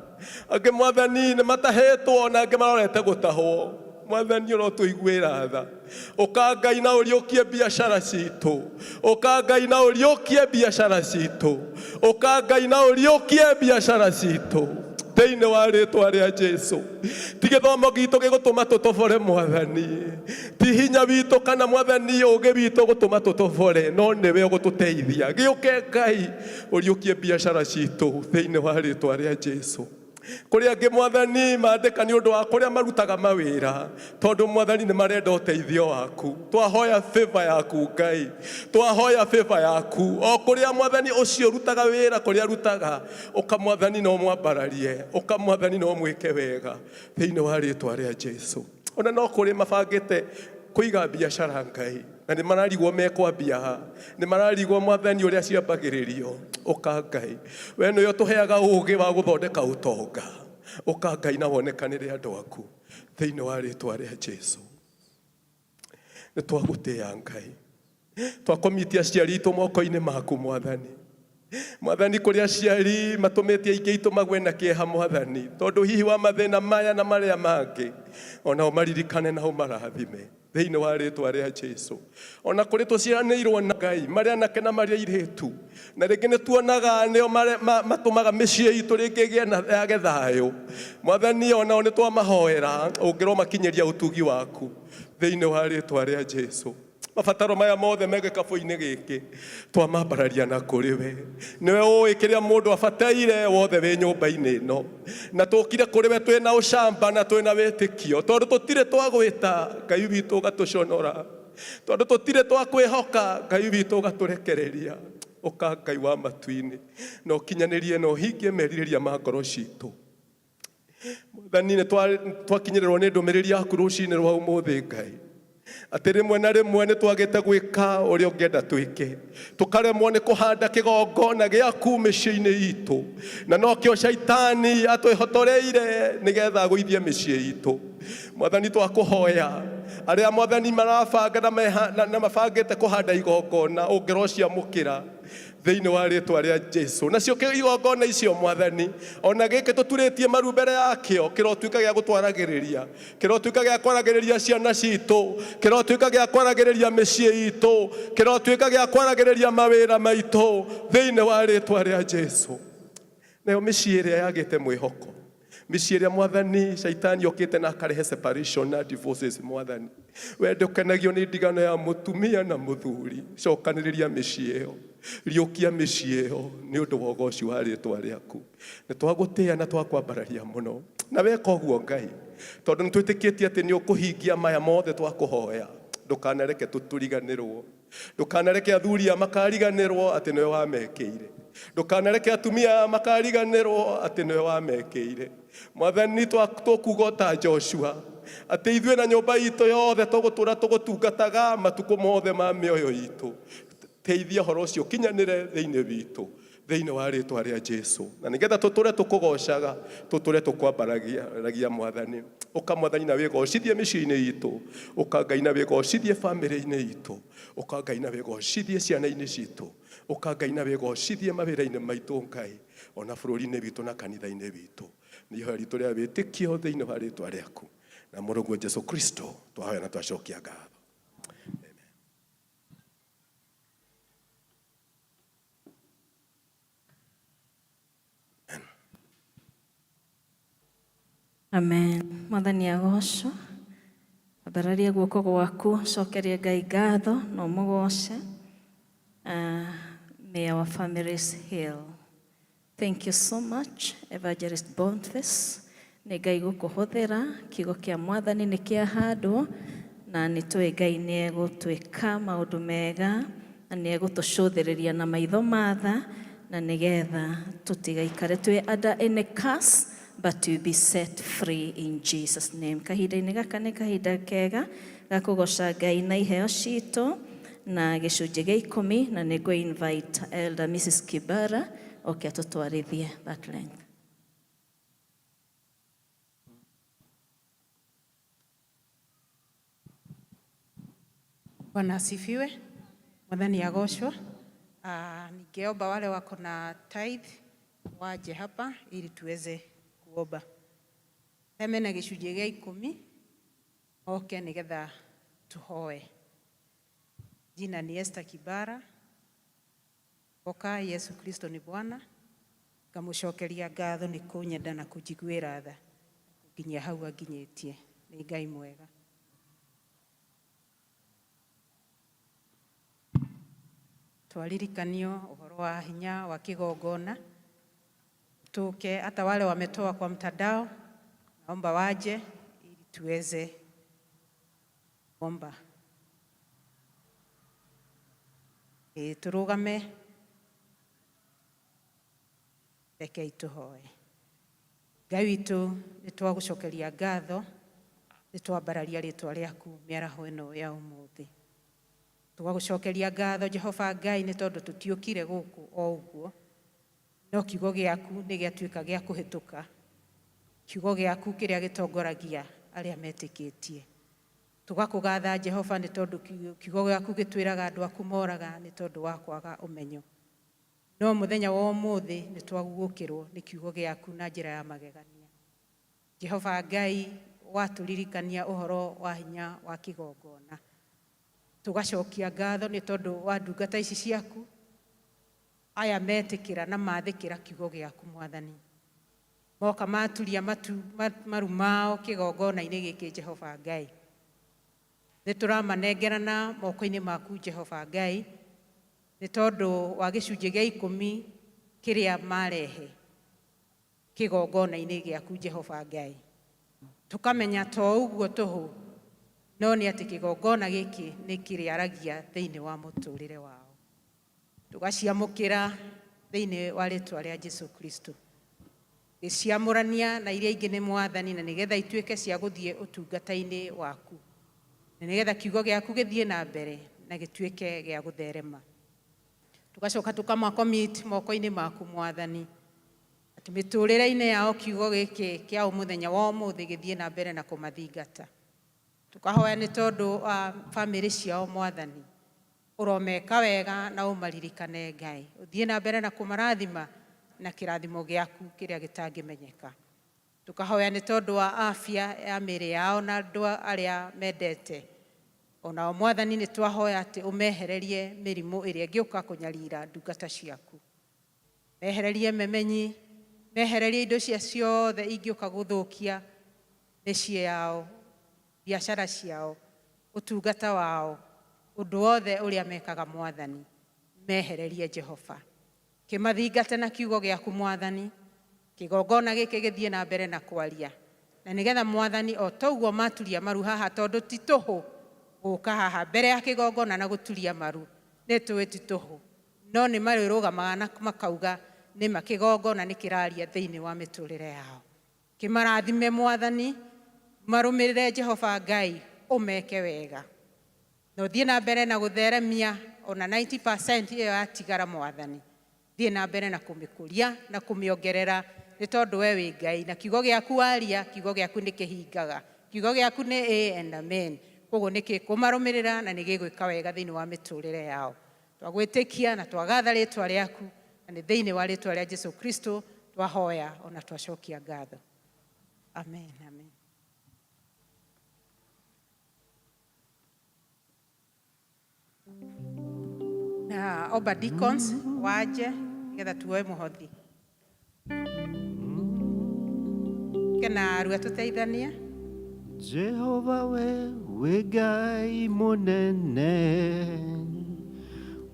Angĩ Mwathani nĩ matahĩtwo na angĩ marorete gũtahwo. Mwathani, ũrotũiguĩra tha. Ũka Ngai na ũriũkie biacara citũ. Ũka Ngai na ũriũkie biacara citũ. Ũka Ngai na ũriũkie biacara citũ thĩinĩ wa rĩtwa rĩa Jesu. Ti gĩthomo gitũ gĩgũtũma tũtobore Mwathani, ti hinya witũ kana Mwathani ũgĩ witũ gũtũma tũtobore, no nĩwe ũgũtũteithia. Gĩũke Ngai ũriũkie biacara citũ thĩinĩ wa rĩtwa rĩa Jesu. Kũrĩ angĩ Mwathani mandĩka nĩ ũndũ wa kũrĩa marutaga mawĩra, tondũ Mwathani nĩ marenda ũteithio waku. Twahoya favor yaku Ngai, twahoya favor yaku o kũrĩa Mwathani ũcio ũrutaga wĩra, kũrĩa arutaga. Ũka Mwathani no mwambararie, ũka Mwathani no mwĩke wega thĩinĩ wa rĩtwa rĩa Jesu. Ona no kũrĩ mabangĩte kũiga biacara Ngai, na nĩ mararigwo mekwambia ha, nĩ mararigwo Mwathani ũrĩa ciambagĩrĩrio. Ũka Ngai, we nĩwe ũtũheaga ũgĩ wa gũthondeka ũtonga. Ũka Ngai na wonekanĩre andũ aku thĩinĩ wa rĩtwa rĩa Jesu. Nĩ twagũtĩĩa Ngai, twakomitia aciari itũ moko-inĩ maku Mwathani. Mwathani, kũrĩ aciari matũmĩte aingĩ aitũ magwe na kĩeha Mwathani, tondũ hihi wa mathĩna maya na marĩa mangĩ, onao maririkane na ũmarathime thĩinĩ wa rĩtwa rĩa Jesu. Ona kũrĩ tũciaranĩirwo na Ngai marĩ anake na marĩ airĩtu, na rĩngĩ nĩ tuonaga nĩo matũmaga mĩciĩ itũ rĩngĩ ĩgĩe na yage thayũ Mwathani, onao nĩ twamahoera ũngĩromakinyĩria ũtugi waku thĩinĩ wa rĩtwa rĩa Jesu. Mabataro maya mothe me gĩkabũ-inĩ gĩkĩ twamambararia na kũrĩ we. Nĩwe ũĩ kĩrĩa mũndũ abataire wothe wĩ nyũmba-inĩ ĩno, na tũkire kũrĩ we twĩna ũcamba na twĩna wĩtĩkio, tondũ tũtirĩ twagwĩta Ngai witũ ũgatũconora, tondũ tũtirĩ twakwĩhoka Ngai witũ ũgatũrekereria. Ũka Ngai wa matu-inĩ na ũkinyanĩrie na ũhingie merirĩria ma ngoro citũ. Mwathani, nĩ twakinyĩrĩrwo nĩ ndũmĩrĩri yaku rũcinĩ rwa ũmũthĩ Ngai, atĩ rĩmwe na rĩmwe nĩ twagĩte gwĩka ũrĩa ũngĩenda twĩke, tũkaremwo nĩ kũhanda kĩgongona gĩaku mĩciĩ-inĩ itũ, na nokĩo caitani atwĩhotoreire nĩgetha agũithie mĩciĩ itũ. Mwathani, twakũhoya arĩa Mwathani marabanga na mabangĩte kũhanda igongona, ũngĩrociamũkĩra thĩinĩ wa rĩtwa rĩa Jesu. Nacio igongona icio Mwathani, ona gĩkĩ tũturĩtie maru mbere yakĩo, kĩrotuĩka gĩa gũtwaragĩrĩria, kĩrotuĩka gĩa kwaragĩrĩria ciana citũ, kĩrotuĩka gĩa kwaragĩrĩria mĩciĩ itũ, kĩrotuĩka gĩa kwaragĩrĩria mawĩra maitũ thĩinĩ wa rĩtwa rĩa Jesu. Nayo mĩciĩ ĩrĩa yagĩte mwĩhoko, mĩciĩ ĩrĩa Mwathani caitani okĩte na akarehe separation na divorces, Mwathani, we ndũkenagio nĩ ndigano ya mũtumia na mũthuri. Cokanĩrĩria mĩciĩ ĩyo, riũkia mĩciĩ ĩyo nĩ ũndũ wa ũgoci wa rĩtwa rĩaku. Nĩ twagũtĩĩa na twakwambararia mũno, na weka ũguo Ngai, tondũ nĩ twĩtĩkĩtie atĩ nĩ ũkũhingia maya mothe twakũhoya. Ndũkanareke tũturiganĩrwo, ndũkanareke athuri aya makariganĩrwo atĩ nĩwe wamekĩire, ndũkanareke atumia aya makariganĩrwo atĩ nĩwe wamekĩire. Mwathani, tũkuga o ta Joshua atĩ ithuĩ na nyũmba itũ yothe tũgũtũra tũgũtungataga matukũ mothe ma mĩoyo itũ. Teithia ũhoro ũcio ũkinyanĩre thĩinĩ witũ. Thĩinĩ wa rĩtwa rĩa Jesu. Na nĩgetha tũtũre tũkũgocaga, tũtũre tũkwambaragia Mwathani. Ũka Mwathani na wĩgocithie mĩciĩ-inĩ itũ. Ũka Ngai na wĩgocithie bamĩrĩ-inĩ itũ. Ũka Ngai na wĩgocithie ciana-inĩ citũ. Ũka Ngai na wĩgocithie mawĩra-inĩ maitũ Ngai, ona bũrũri-inĩ witũ na kanitha-inĩ witũ. Nĩ ihoya ritũ rĩa wĩtĩkio thĩinĩ wa rĩtwa rĩaku na mũrũguo Jesu Kristo twahoya na twacokia ngatho. Amen. Mwathani agocwo. Ambararia guoko gwaku, cokeria Ngai ngatho na ũmũgoce. May our families heal. Thank you so much, Evangelist Boniface. Nĩ Ngai gũkũhũthĩra, kiugo kĩa Mwathani nĩ kĩahandwo, na nĩ tũĩ Ngai nĩ egũtwĩka maũndũ mega, na nĩ egũtũcũthĩrĩria na maitho ma tha, na nĩgetha tũtigaikare twĩ under any curse, but to be set free in Jesus name. Kahinda-inĩ gaka nĩ kahinda kega ga kũgoca Ngai na iheo citũ na gĩcunjĩ gĩa ikũmi, na nĩ ngũ invite Elder Mrs. Kibara oke atũtwarithie that length. Bwana asifiwe. Mwathani agocwo. Ningeomba wale wako na tithe waje hapa ili tuweze kuomba. Arĩa mena gĩcunjĩ gĩa ikũmi oke nĩgetha tuhoe. Jina ni Esther Kibara. Oka Yesu Kristo ni Bwana. Ngamũcokeria ngatho nĩ kũnyenda na kũnjiguĩra tha nginya hau anginyĩtie. Nĩ Ngai mwega. Twaririkanio ũhoro wa hinya wa kĩgongona. Tuke hata wale wametoa kwa mtandao, naomba waje ili tuweze kuomba. Turugame, rekei tuhoe. Ngai witũ, nĩ twagũcokeria ngatho, nĩ twambararia rĩtwa rĩaku mĩaraho ĩno ya ũmũthĩ. Tũgagũcokeria ngatho Jehova Ngai nĩ tondũ tũtiũkire gũkũ o ũguo, no kiugo gĩaku nĩ gĩatuĩka gĩa kũhĩtũka, kiugo gĩaku kĩrĩa gĩtongoragia arĩa metĩkĩtie. Tũgakũgatha Jehova nĩ tondũ kiugo gĩaku gĩtwĩraga andũ aku moraga nĩ tondũ wa kwaga ũmenyo. No mũthenya wa ũmũthĩ nĩ twaguũkĩrwo nĩ kiugo gĩaku na njĩra ya magegania. Jehova Ngai watũririkania ũhoro wa hinya wa kĩgongona. Tũgacokia ngatho nĩ tondũ wa ndungata ici ciaku, aya metĩkĩra na mathĩkĩra kiugo gĩaku Mwathani. Moka maturia maru mao kĩgongona-inĩ gĩkĩ Jehova Ngai. Nĩ tũramanengerana moko-inĩ maku Jehova Ngai, nĩ tondũ wa gĩcunjĩ gĩa ikũmi kĩrĩa marehe kĩgongona-inĩ gĩaku Jehova Ngai. Tũkamenya to ũguo tũhũ, no nĩ atĩ kĩgongona gĩkĩ nĩ kĩrĩaragia thĩinĩ wa mũtũrĩre wao. Tũgaciamũkĩra thĩinĩ wa rĩtwa rĩa Jesu Kristo. Gĩciamũrania na iria ingĩ nĩ Mwathani, na nĩgetha ituĩke cia gũthiĩ ũtungata-inĩ waku, na nĩgetha kiugo gĩaku gĩthiĩ na mbere na gĩtuĩke gĩa gũtherema. Tũgacoka tũkamacommit moko-inĩ maku Mwathani, atĩ mĩtũrĩre-inĩ yao kiugo gĩkĩ kĩa mũthenya wa ũmũthĩ gĩthiĩ na mbere na kũmathingata. Tũkahoya nĩ tondũ wa bamĩrĩ ciao Mwathani, ũromeka wega na ũmaririkane Ngai, ũthiĩ na mbere na kũmarathima na kĩrathimo gĩaku kĩrĩa gĩtangĩmenyeka. Tũkahoya nĩ tondũ wa afya ya mĩĩrĩ yao na andũ arĩa mendete. Onao Mwathani nĩ twahoya atĩ ũmehererie mĩrimũ ĩrĩa ĩngĩũka kũnyarira ndungata ciaku. Mehererie memenyi, mehererie indo cia ciothe ingĩũka gũthũkia mĩciĩ yao, biacara ciao, ũtungata wao, ũndũ wothe ũrĩa mekaga Mwathani, mehererie Jehova. Kĩmathingate na kiugo gĩaku Mwathani, kĩgongona gĩkĩ gĩthiĩ na mbere na kwaria, na nĩgetha Mwathani o toguo maturia maru haha, tondũ ti tũhũ gũka haha mbere ya kĩgongona na gũturia maru, nĩ tũĩ ti tũhũ, no nĩ marĩrũgamaga na makauga nĩma kĩgongona nĩ kĩraria thĩinĩ wa mĩtũrĩre yao. Kĩmarathime Mwathani, marũmĩrĩre Jehova Ngai, ũmeke wega, na ũthiĩ na mbere na gũtheremia ona 90% ĩyo yatigara Mwathani. Thiĩ na mbere na kũmĩkũria na kũmĩongerera nĩ tondũ we wĩ Ngai na kiugo gĩaku waria, kiugo gĩaku nĩ kĩhingaga. Kiugo gĩaku nĩ ĩĩ and amen. Koguo nĩ gĩkũmarũmĩrĩra na nĩ gĩgwĩka wega thĩinĩ wa mĩtũrĩre yao. Twagwĩtĩkia na twagatha rĩtwa rĩaku na nĩ thĩinĩ wa rĩtwa rĩa Jesu Kristo twahoya ona twacokia ngatho. Amen, amen. Na omba deacons waje nĩgetha tuoe mũhothi. Kena arua tũteithanie. Jehova we wĩ Ngai mũnene,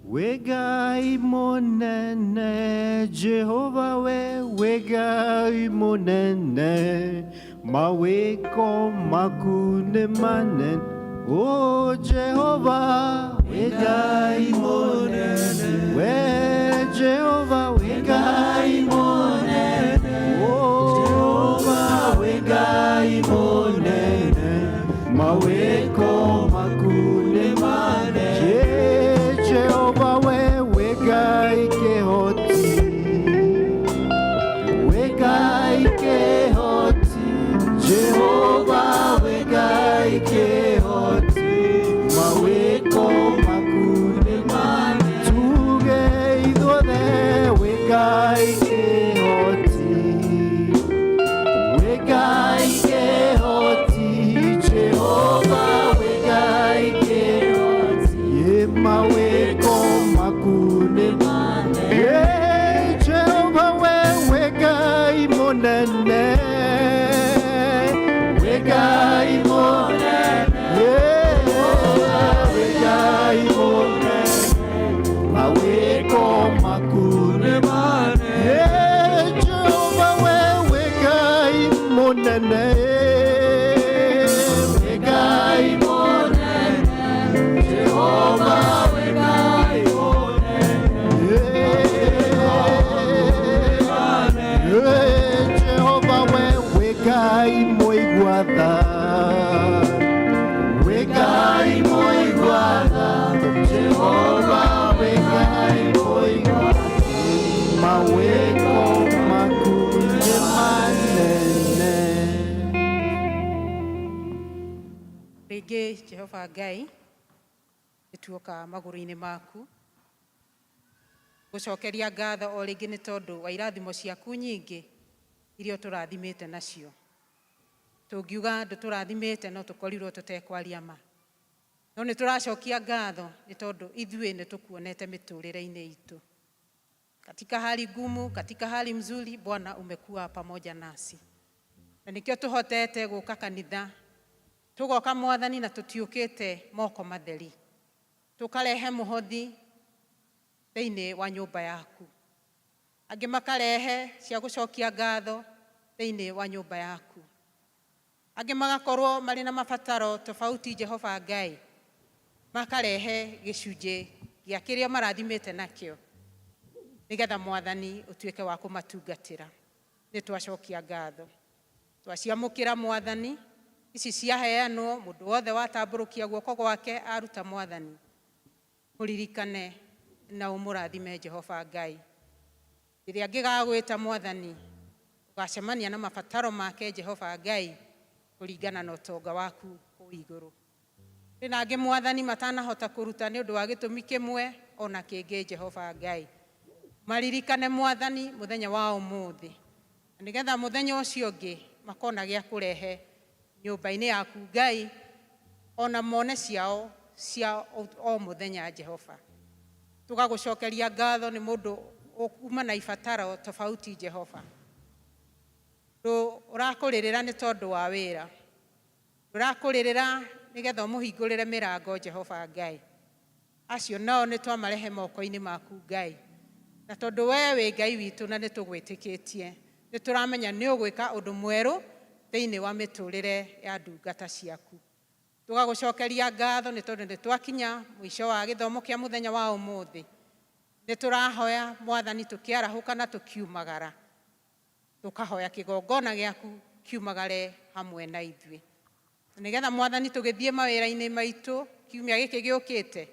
wĩ Ngai mũnene, Jehova we wĩ Ngai mũnene, mawĩko maku nĩ manene. O Jehova wĩ Ngai mũnene, we Jehova wĩ Ngai mũnene, o Jehova wĩ Ngai mũnene, mawĩko maku nĩ manene. Jehova we wĩ Ngai kĩhoti, wĩ Ngai kĩhoti, Jehova wĩ Ngai kĩhoti, mawĩko maku nĩ manene. Tuge ithuothe wĩ Ngai kĩhoti, wĩ Ngai kĩhoti, Jehova wĩ Ngai kĩhoti, ye mawĩko maku nĩ manene. Ye Jehova we wĩ Ngai mũnene, wĩ Ngai mũnene, ye wĩ Ngai mũnene, mawĩko maku nĩ manene. Ye Jehova we wĩ Ngai mũnene, wĩ Ngai mũnene, Jehova wĩ Ngai mũnene. Jehova we wĩ Ngai mũigua tha, wĩ Ngai mũigua tha, Jehova wĩ Ngai mũigua tha, mawĩko maku nĩ manene. Rĩngĩ Jehova Ngai nĩ tuoka magũrũ-inĩ maku gũcokeria ngatho o rĩngĩ nĩ tondũ wa irathimo ciaku nyingĩ iria ũtũrathimĩte nacio. Tũngiuga ndũtũrathimĩte no tũkorirwo tũtekwaria ma. No nĩ tũracokia ngatho nĩ tondũ ithuĩ nĩ tũkuonete mĩtũrĩre-inĩ itũ. Katika hali ngumu, katika hali mzuri, Bwana umekuwa pamoja nasi. Na nĩkĩo tũhotete gũka kanitha, tũgoka Mwathani na tũtiũkĩte moko matheri. Tũkarehe mũhothi thĩinĩ wa nyũmba yaku. Angĩ makarehe cia gũcokia ngatho thĩinĩ wa nyũmba yaku. Angĩ magakorwo marĩ na mabataro tofauti Jehova Ngai, makarehe gĩcunjĩ gĩa kĩrĩa marathimĩte nakĩo nĩgetha Mwathani ũtuĩke wa kũmatungatĩra. Nĩ twacokia ngatho. Twaciamũkĩra Mwathani, ici ciaheanwo mũndũ wothe watambũrũkia guoko gwake aruta Mwathani, mũririkane na ũmũrathime Jehova Ngai. Rĩrĩa angĩgagwĩta Mwathani, ũgacemania na mabataro make Jehova Ngai kũringana na ũtonga waku kũu igũrũ. Kwĩna angĩ Mwathani matanahota kũruta nĩ ũndũ wa gĩtũmi kĩmwe ona kĩngĩ Jehova Ngai. Maririkane Mwathani mũthenya wa ũmũthĩ, na nĩgetha mũthenya ũcio ũngĩ makona gĩa kũrehe nyũmba-inĩ yaku Ngai, ona mone ciao cia o mũthenya Jehova. Tũgagũcokeria ngatho nĩ mũndũ ũkuma na ibataro tofauti Jehova. Ndũ ũrakũrĩrĩra nĩ tondũ wa wĩra, ũrakũrĩrĩra nĩgetha ũmũhingũrĩre mĩrango Jehova Ngai. Acio nao nĩ twamarehe moko-inĩ maku Ngai. Na tondũ we wĩ Ngai witũ na nĩ tũgwĩtĩkĩtie, nĩ tũramenya nĩ ũgwĩka ũndũ mwerũ thĩinĩ wa mĩtũrĩre ya ndungata ciaku. Tũgagũcokeria ngatho nĩ tondũ nĩ twakinya mũico wa gĩthomo kĩa mũthenya wa ũmũthĩ. Nĩ tũrahoya Mwathani tũkĩarahũka na tũkiumagara, tũkahoya kĩgongona gĩaku kiumagare hamwe na ithuĩ. Nĩgetha Mwathani tũgĩthiĩ mawĩra-inĩ maitũ kiumia gĩkĩ gĩũkĩte,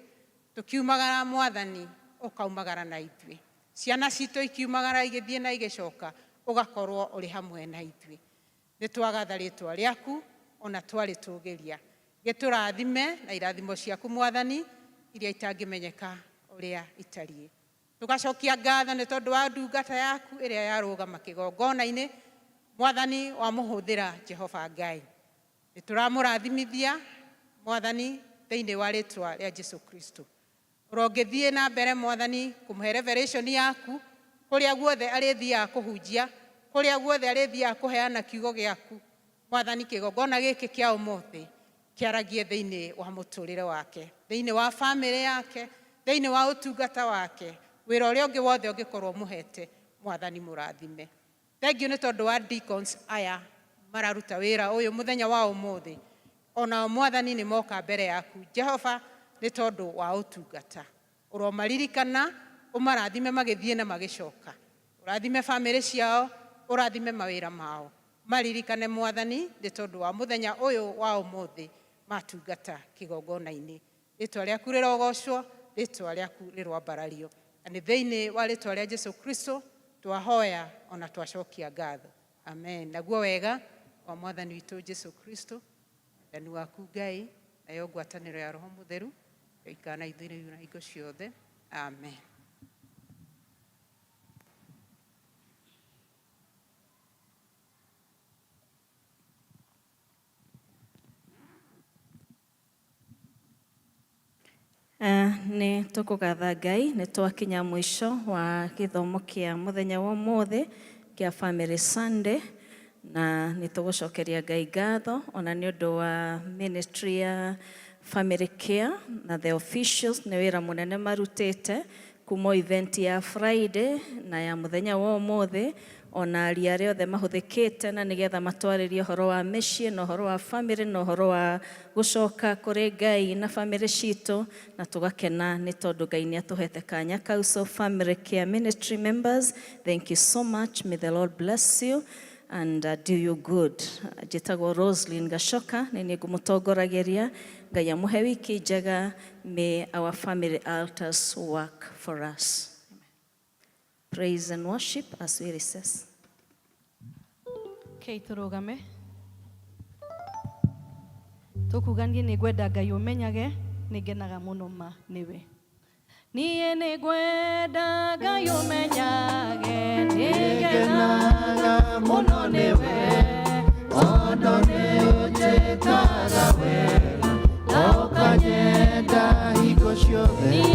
tũkiumagara Mwathani ũkaumagara na ithuĩ. Ciana citũ ikiumagara igĩthiĩ na igĩcoka, ũgakorwo ũrĩ hamwe na ithuĩ. Nĩ twagatha rĩtwa rĩaku ona twarĩtũgĩria. Gĩtũrathime na irathimo ciaku Mwathani iria itangĩmenyeka ũrĩa itariĩ. Tũgacokia ngatho nĩ tondũ wa ndungata yaku ĩrĩa yarũgama kĩgongona-inĩ, Mwathani wamũhũthĩra Jehova Ngai. Nĩ tũramũrathimithia Mwathani thĩinĩ wa rĩtwa rĩa Jesu Kristo. Ũrongĩthiĩ na mbere Mwathani kũmũhe revelation yaku kũrĩa guothe arĩthiaga kũhunjia, kũrĩa guothe arĩthiaga kũheana kiugo gĩaku. Mwathani kĩgongona gĩkĩ kĩa ũmũthĩ kĩaragie thĩinĩ wa mũtũrĩre wake, thĩinĩ wa bamĩrĩ yake, thĩinĩ wa ũtungata wake, wĩra ũrĩa ũngĩ wothe ũngĩkorwo ũmũhete, Mwathani mũrathime. Thank you nĩ tondũ wa deacons aya mararuta wĩra ũyũ mũthenya wa ũmũthĩ. Onao Mwathani nĩ moka mbere yaku Jehova nĩ tondũ wa ũtungata. Ũromaririkana, ũmarathime magĩthiĩ na magĩcoka. Ũrathime bamĩrĩ ciao, ũrathime mawĩra mao. Maririkane Mwathani nĩ tondũ wa mũthenya ũyũ wa ũmũthĩ matungata kĩgongona-inĩ. Rĩtwa rĩaku rĩrogocwo, rĩtwa rĩaku rĩroambarario. Na nĩ thĩinĩ wa rĩtwa rĩa Jesu Kristo twahoya ona twacokia ngatho. Amen. Naguo wega wa Mwathani witũ Jesu Kristo, wendani waku Ngai, nayo ngwatanĩro ya Roho Mũtheru, ĩikara na ithuĩ rĩu na hingo ciothe. Amen. Nĩ tũkũgatha Ngai nĩ twakinya mũico wa gĩthomo kĩa mũthenya wa ũmũthĩ kĩa Family Sunday, na nĩ tũgũcokeria Ngai ngatho ona nĩ ũndũ wa ministry ya Family Care na the officials nĩ wĩra mũnene marutĩte kuma event ya Friday na ya mũthenya wa ũmũthĩ, ona aria arĩa othe mahũthĩkĩte na nĩgetha matwarĩrie ũhoro wa mĩciĩ na ũhoro wa family na ũhoro wa gũcoka kũrĩ Ngai na family citũ, na tũgakena nĩ tondũ Ngai nĩ atũhete kanya kau. So Family Care Ministry members, thank you so much. May the Lord bless you and do you good. Njĩtagwo Roslyn Gachoka, nĩ niĩ ngũmũtongorageria. Ngai amũhe wiki njega. May our family altars work for us. Praise and worship as we recess. Okay, tũrũgame tũkuga niĩ nĩ ngwenda Ngai ũmenyage nĩ ngenaga mũno ma nĩwe. Niĩ nĩ ngwenda Ngai ũmenyage nĩ ngenaga mũno nĩwe, tondũ nĩ ũnjĩkaga wega na ũkanyenda hingo ciothe.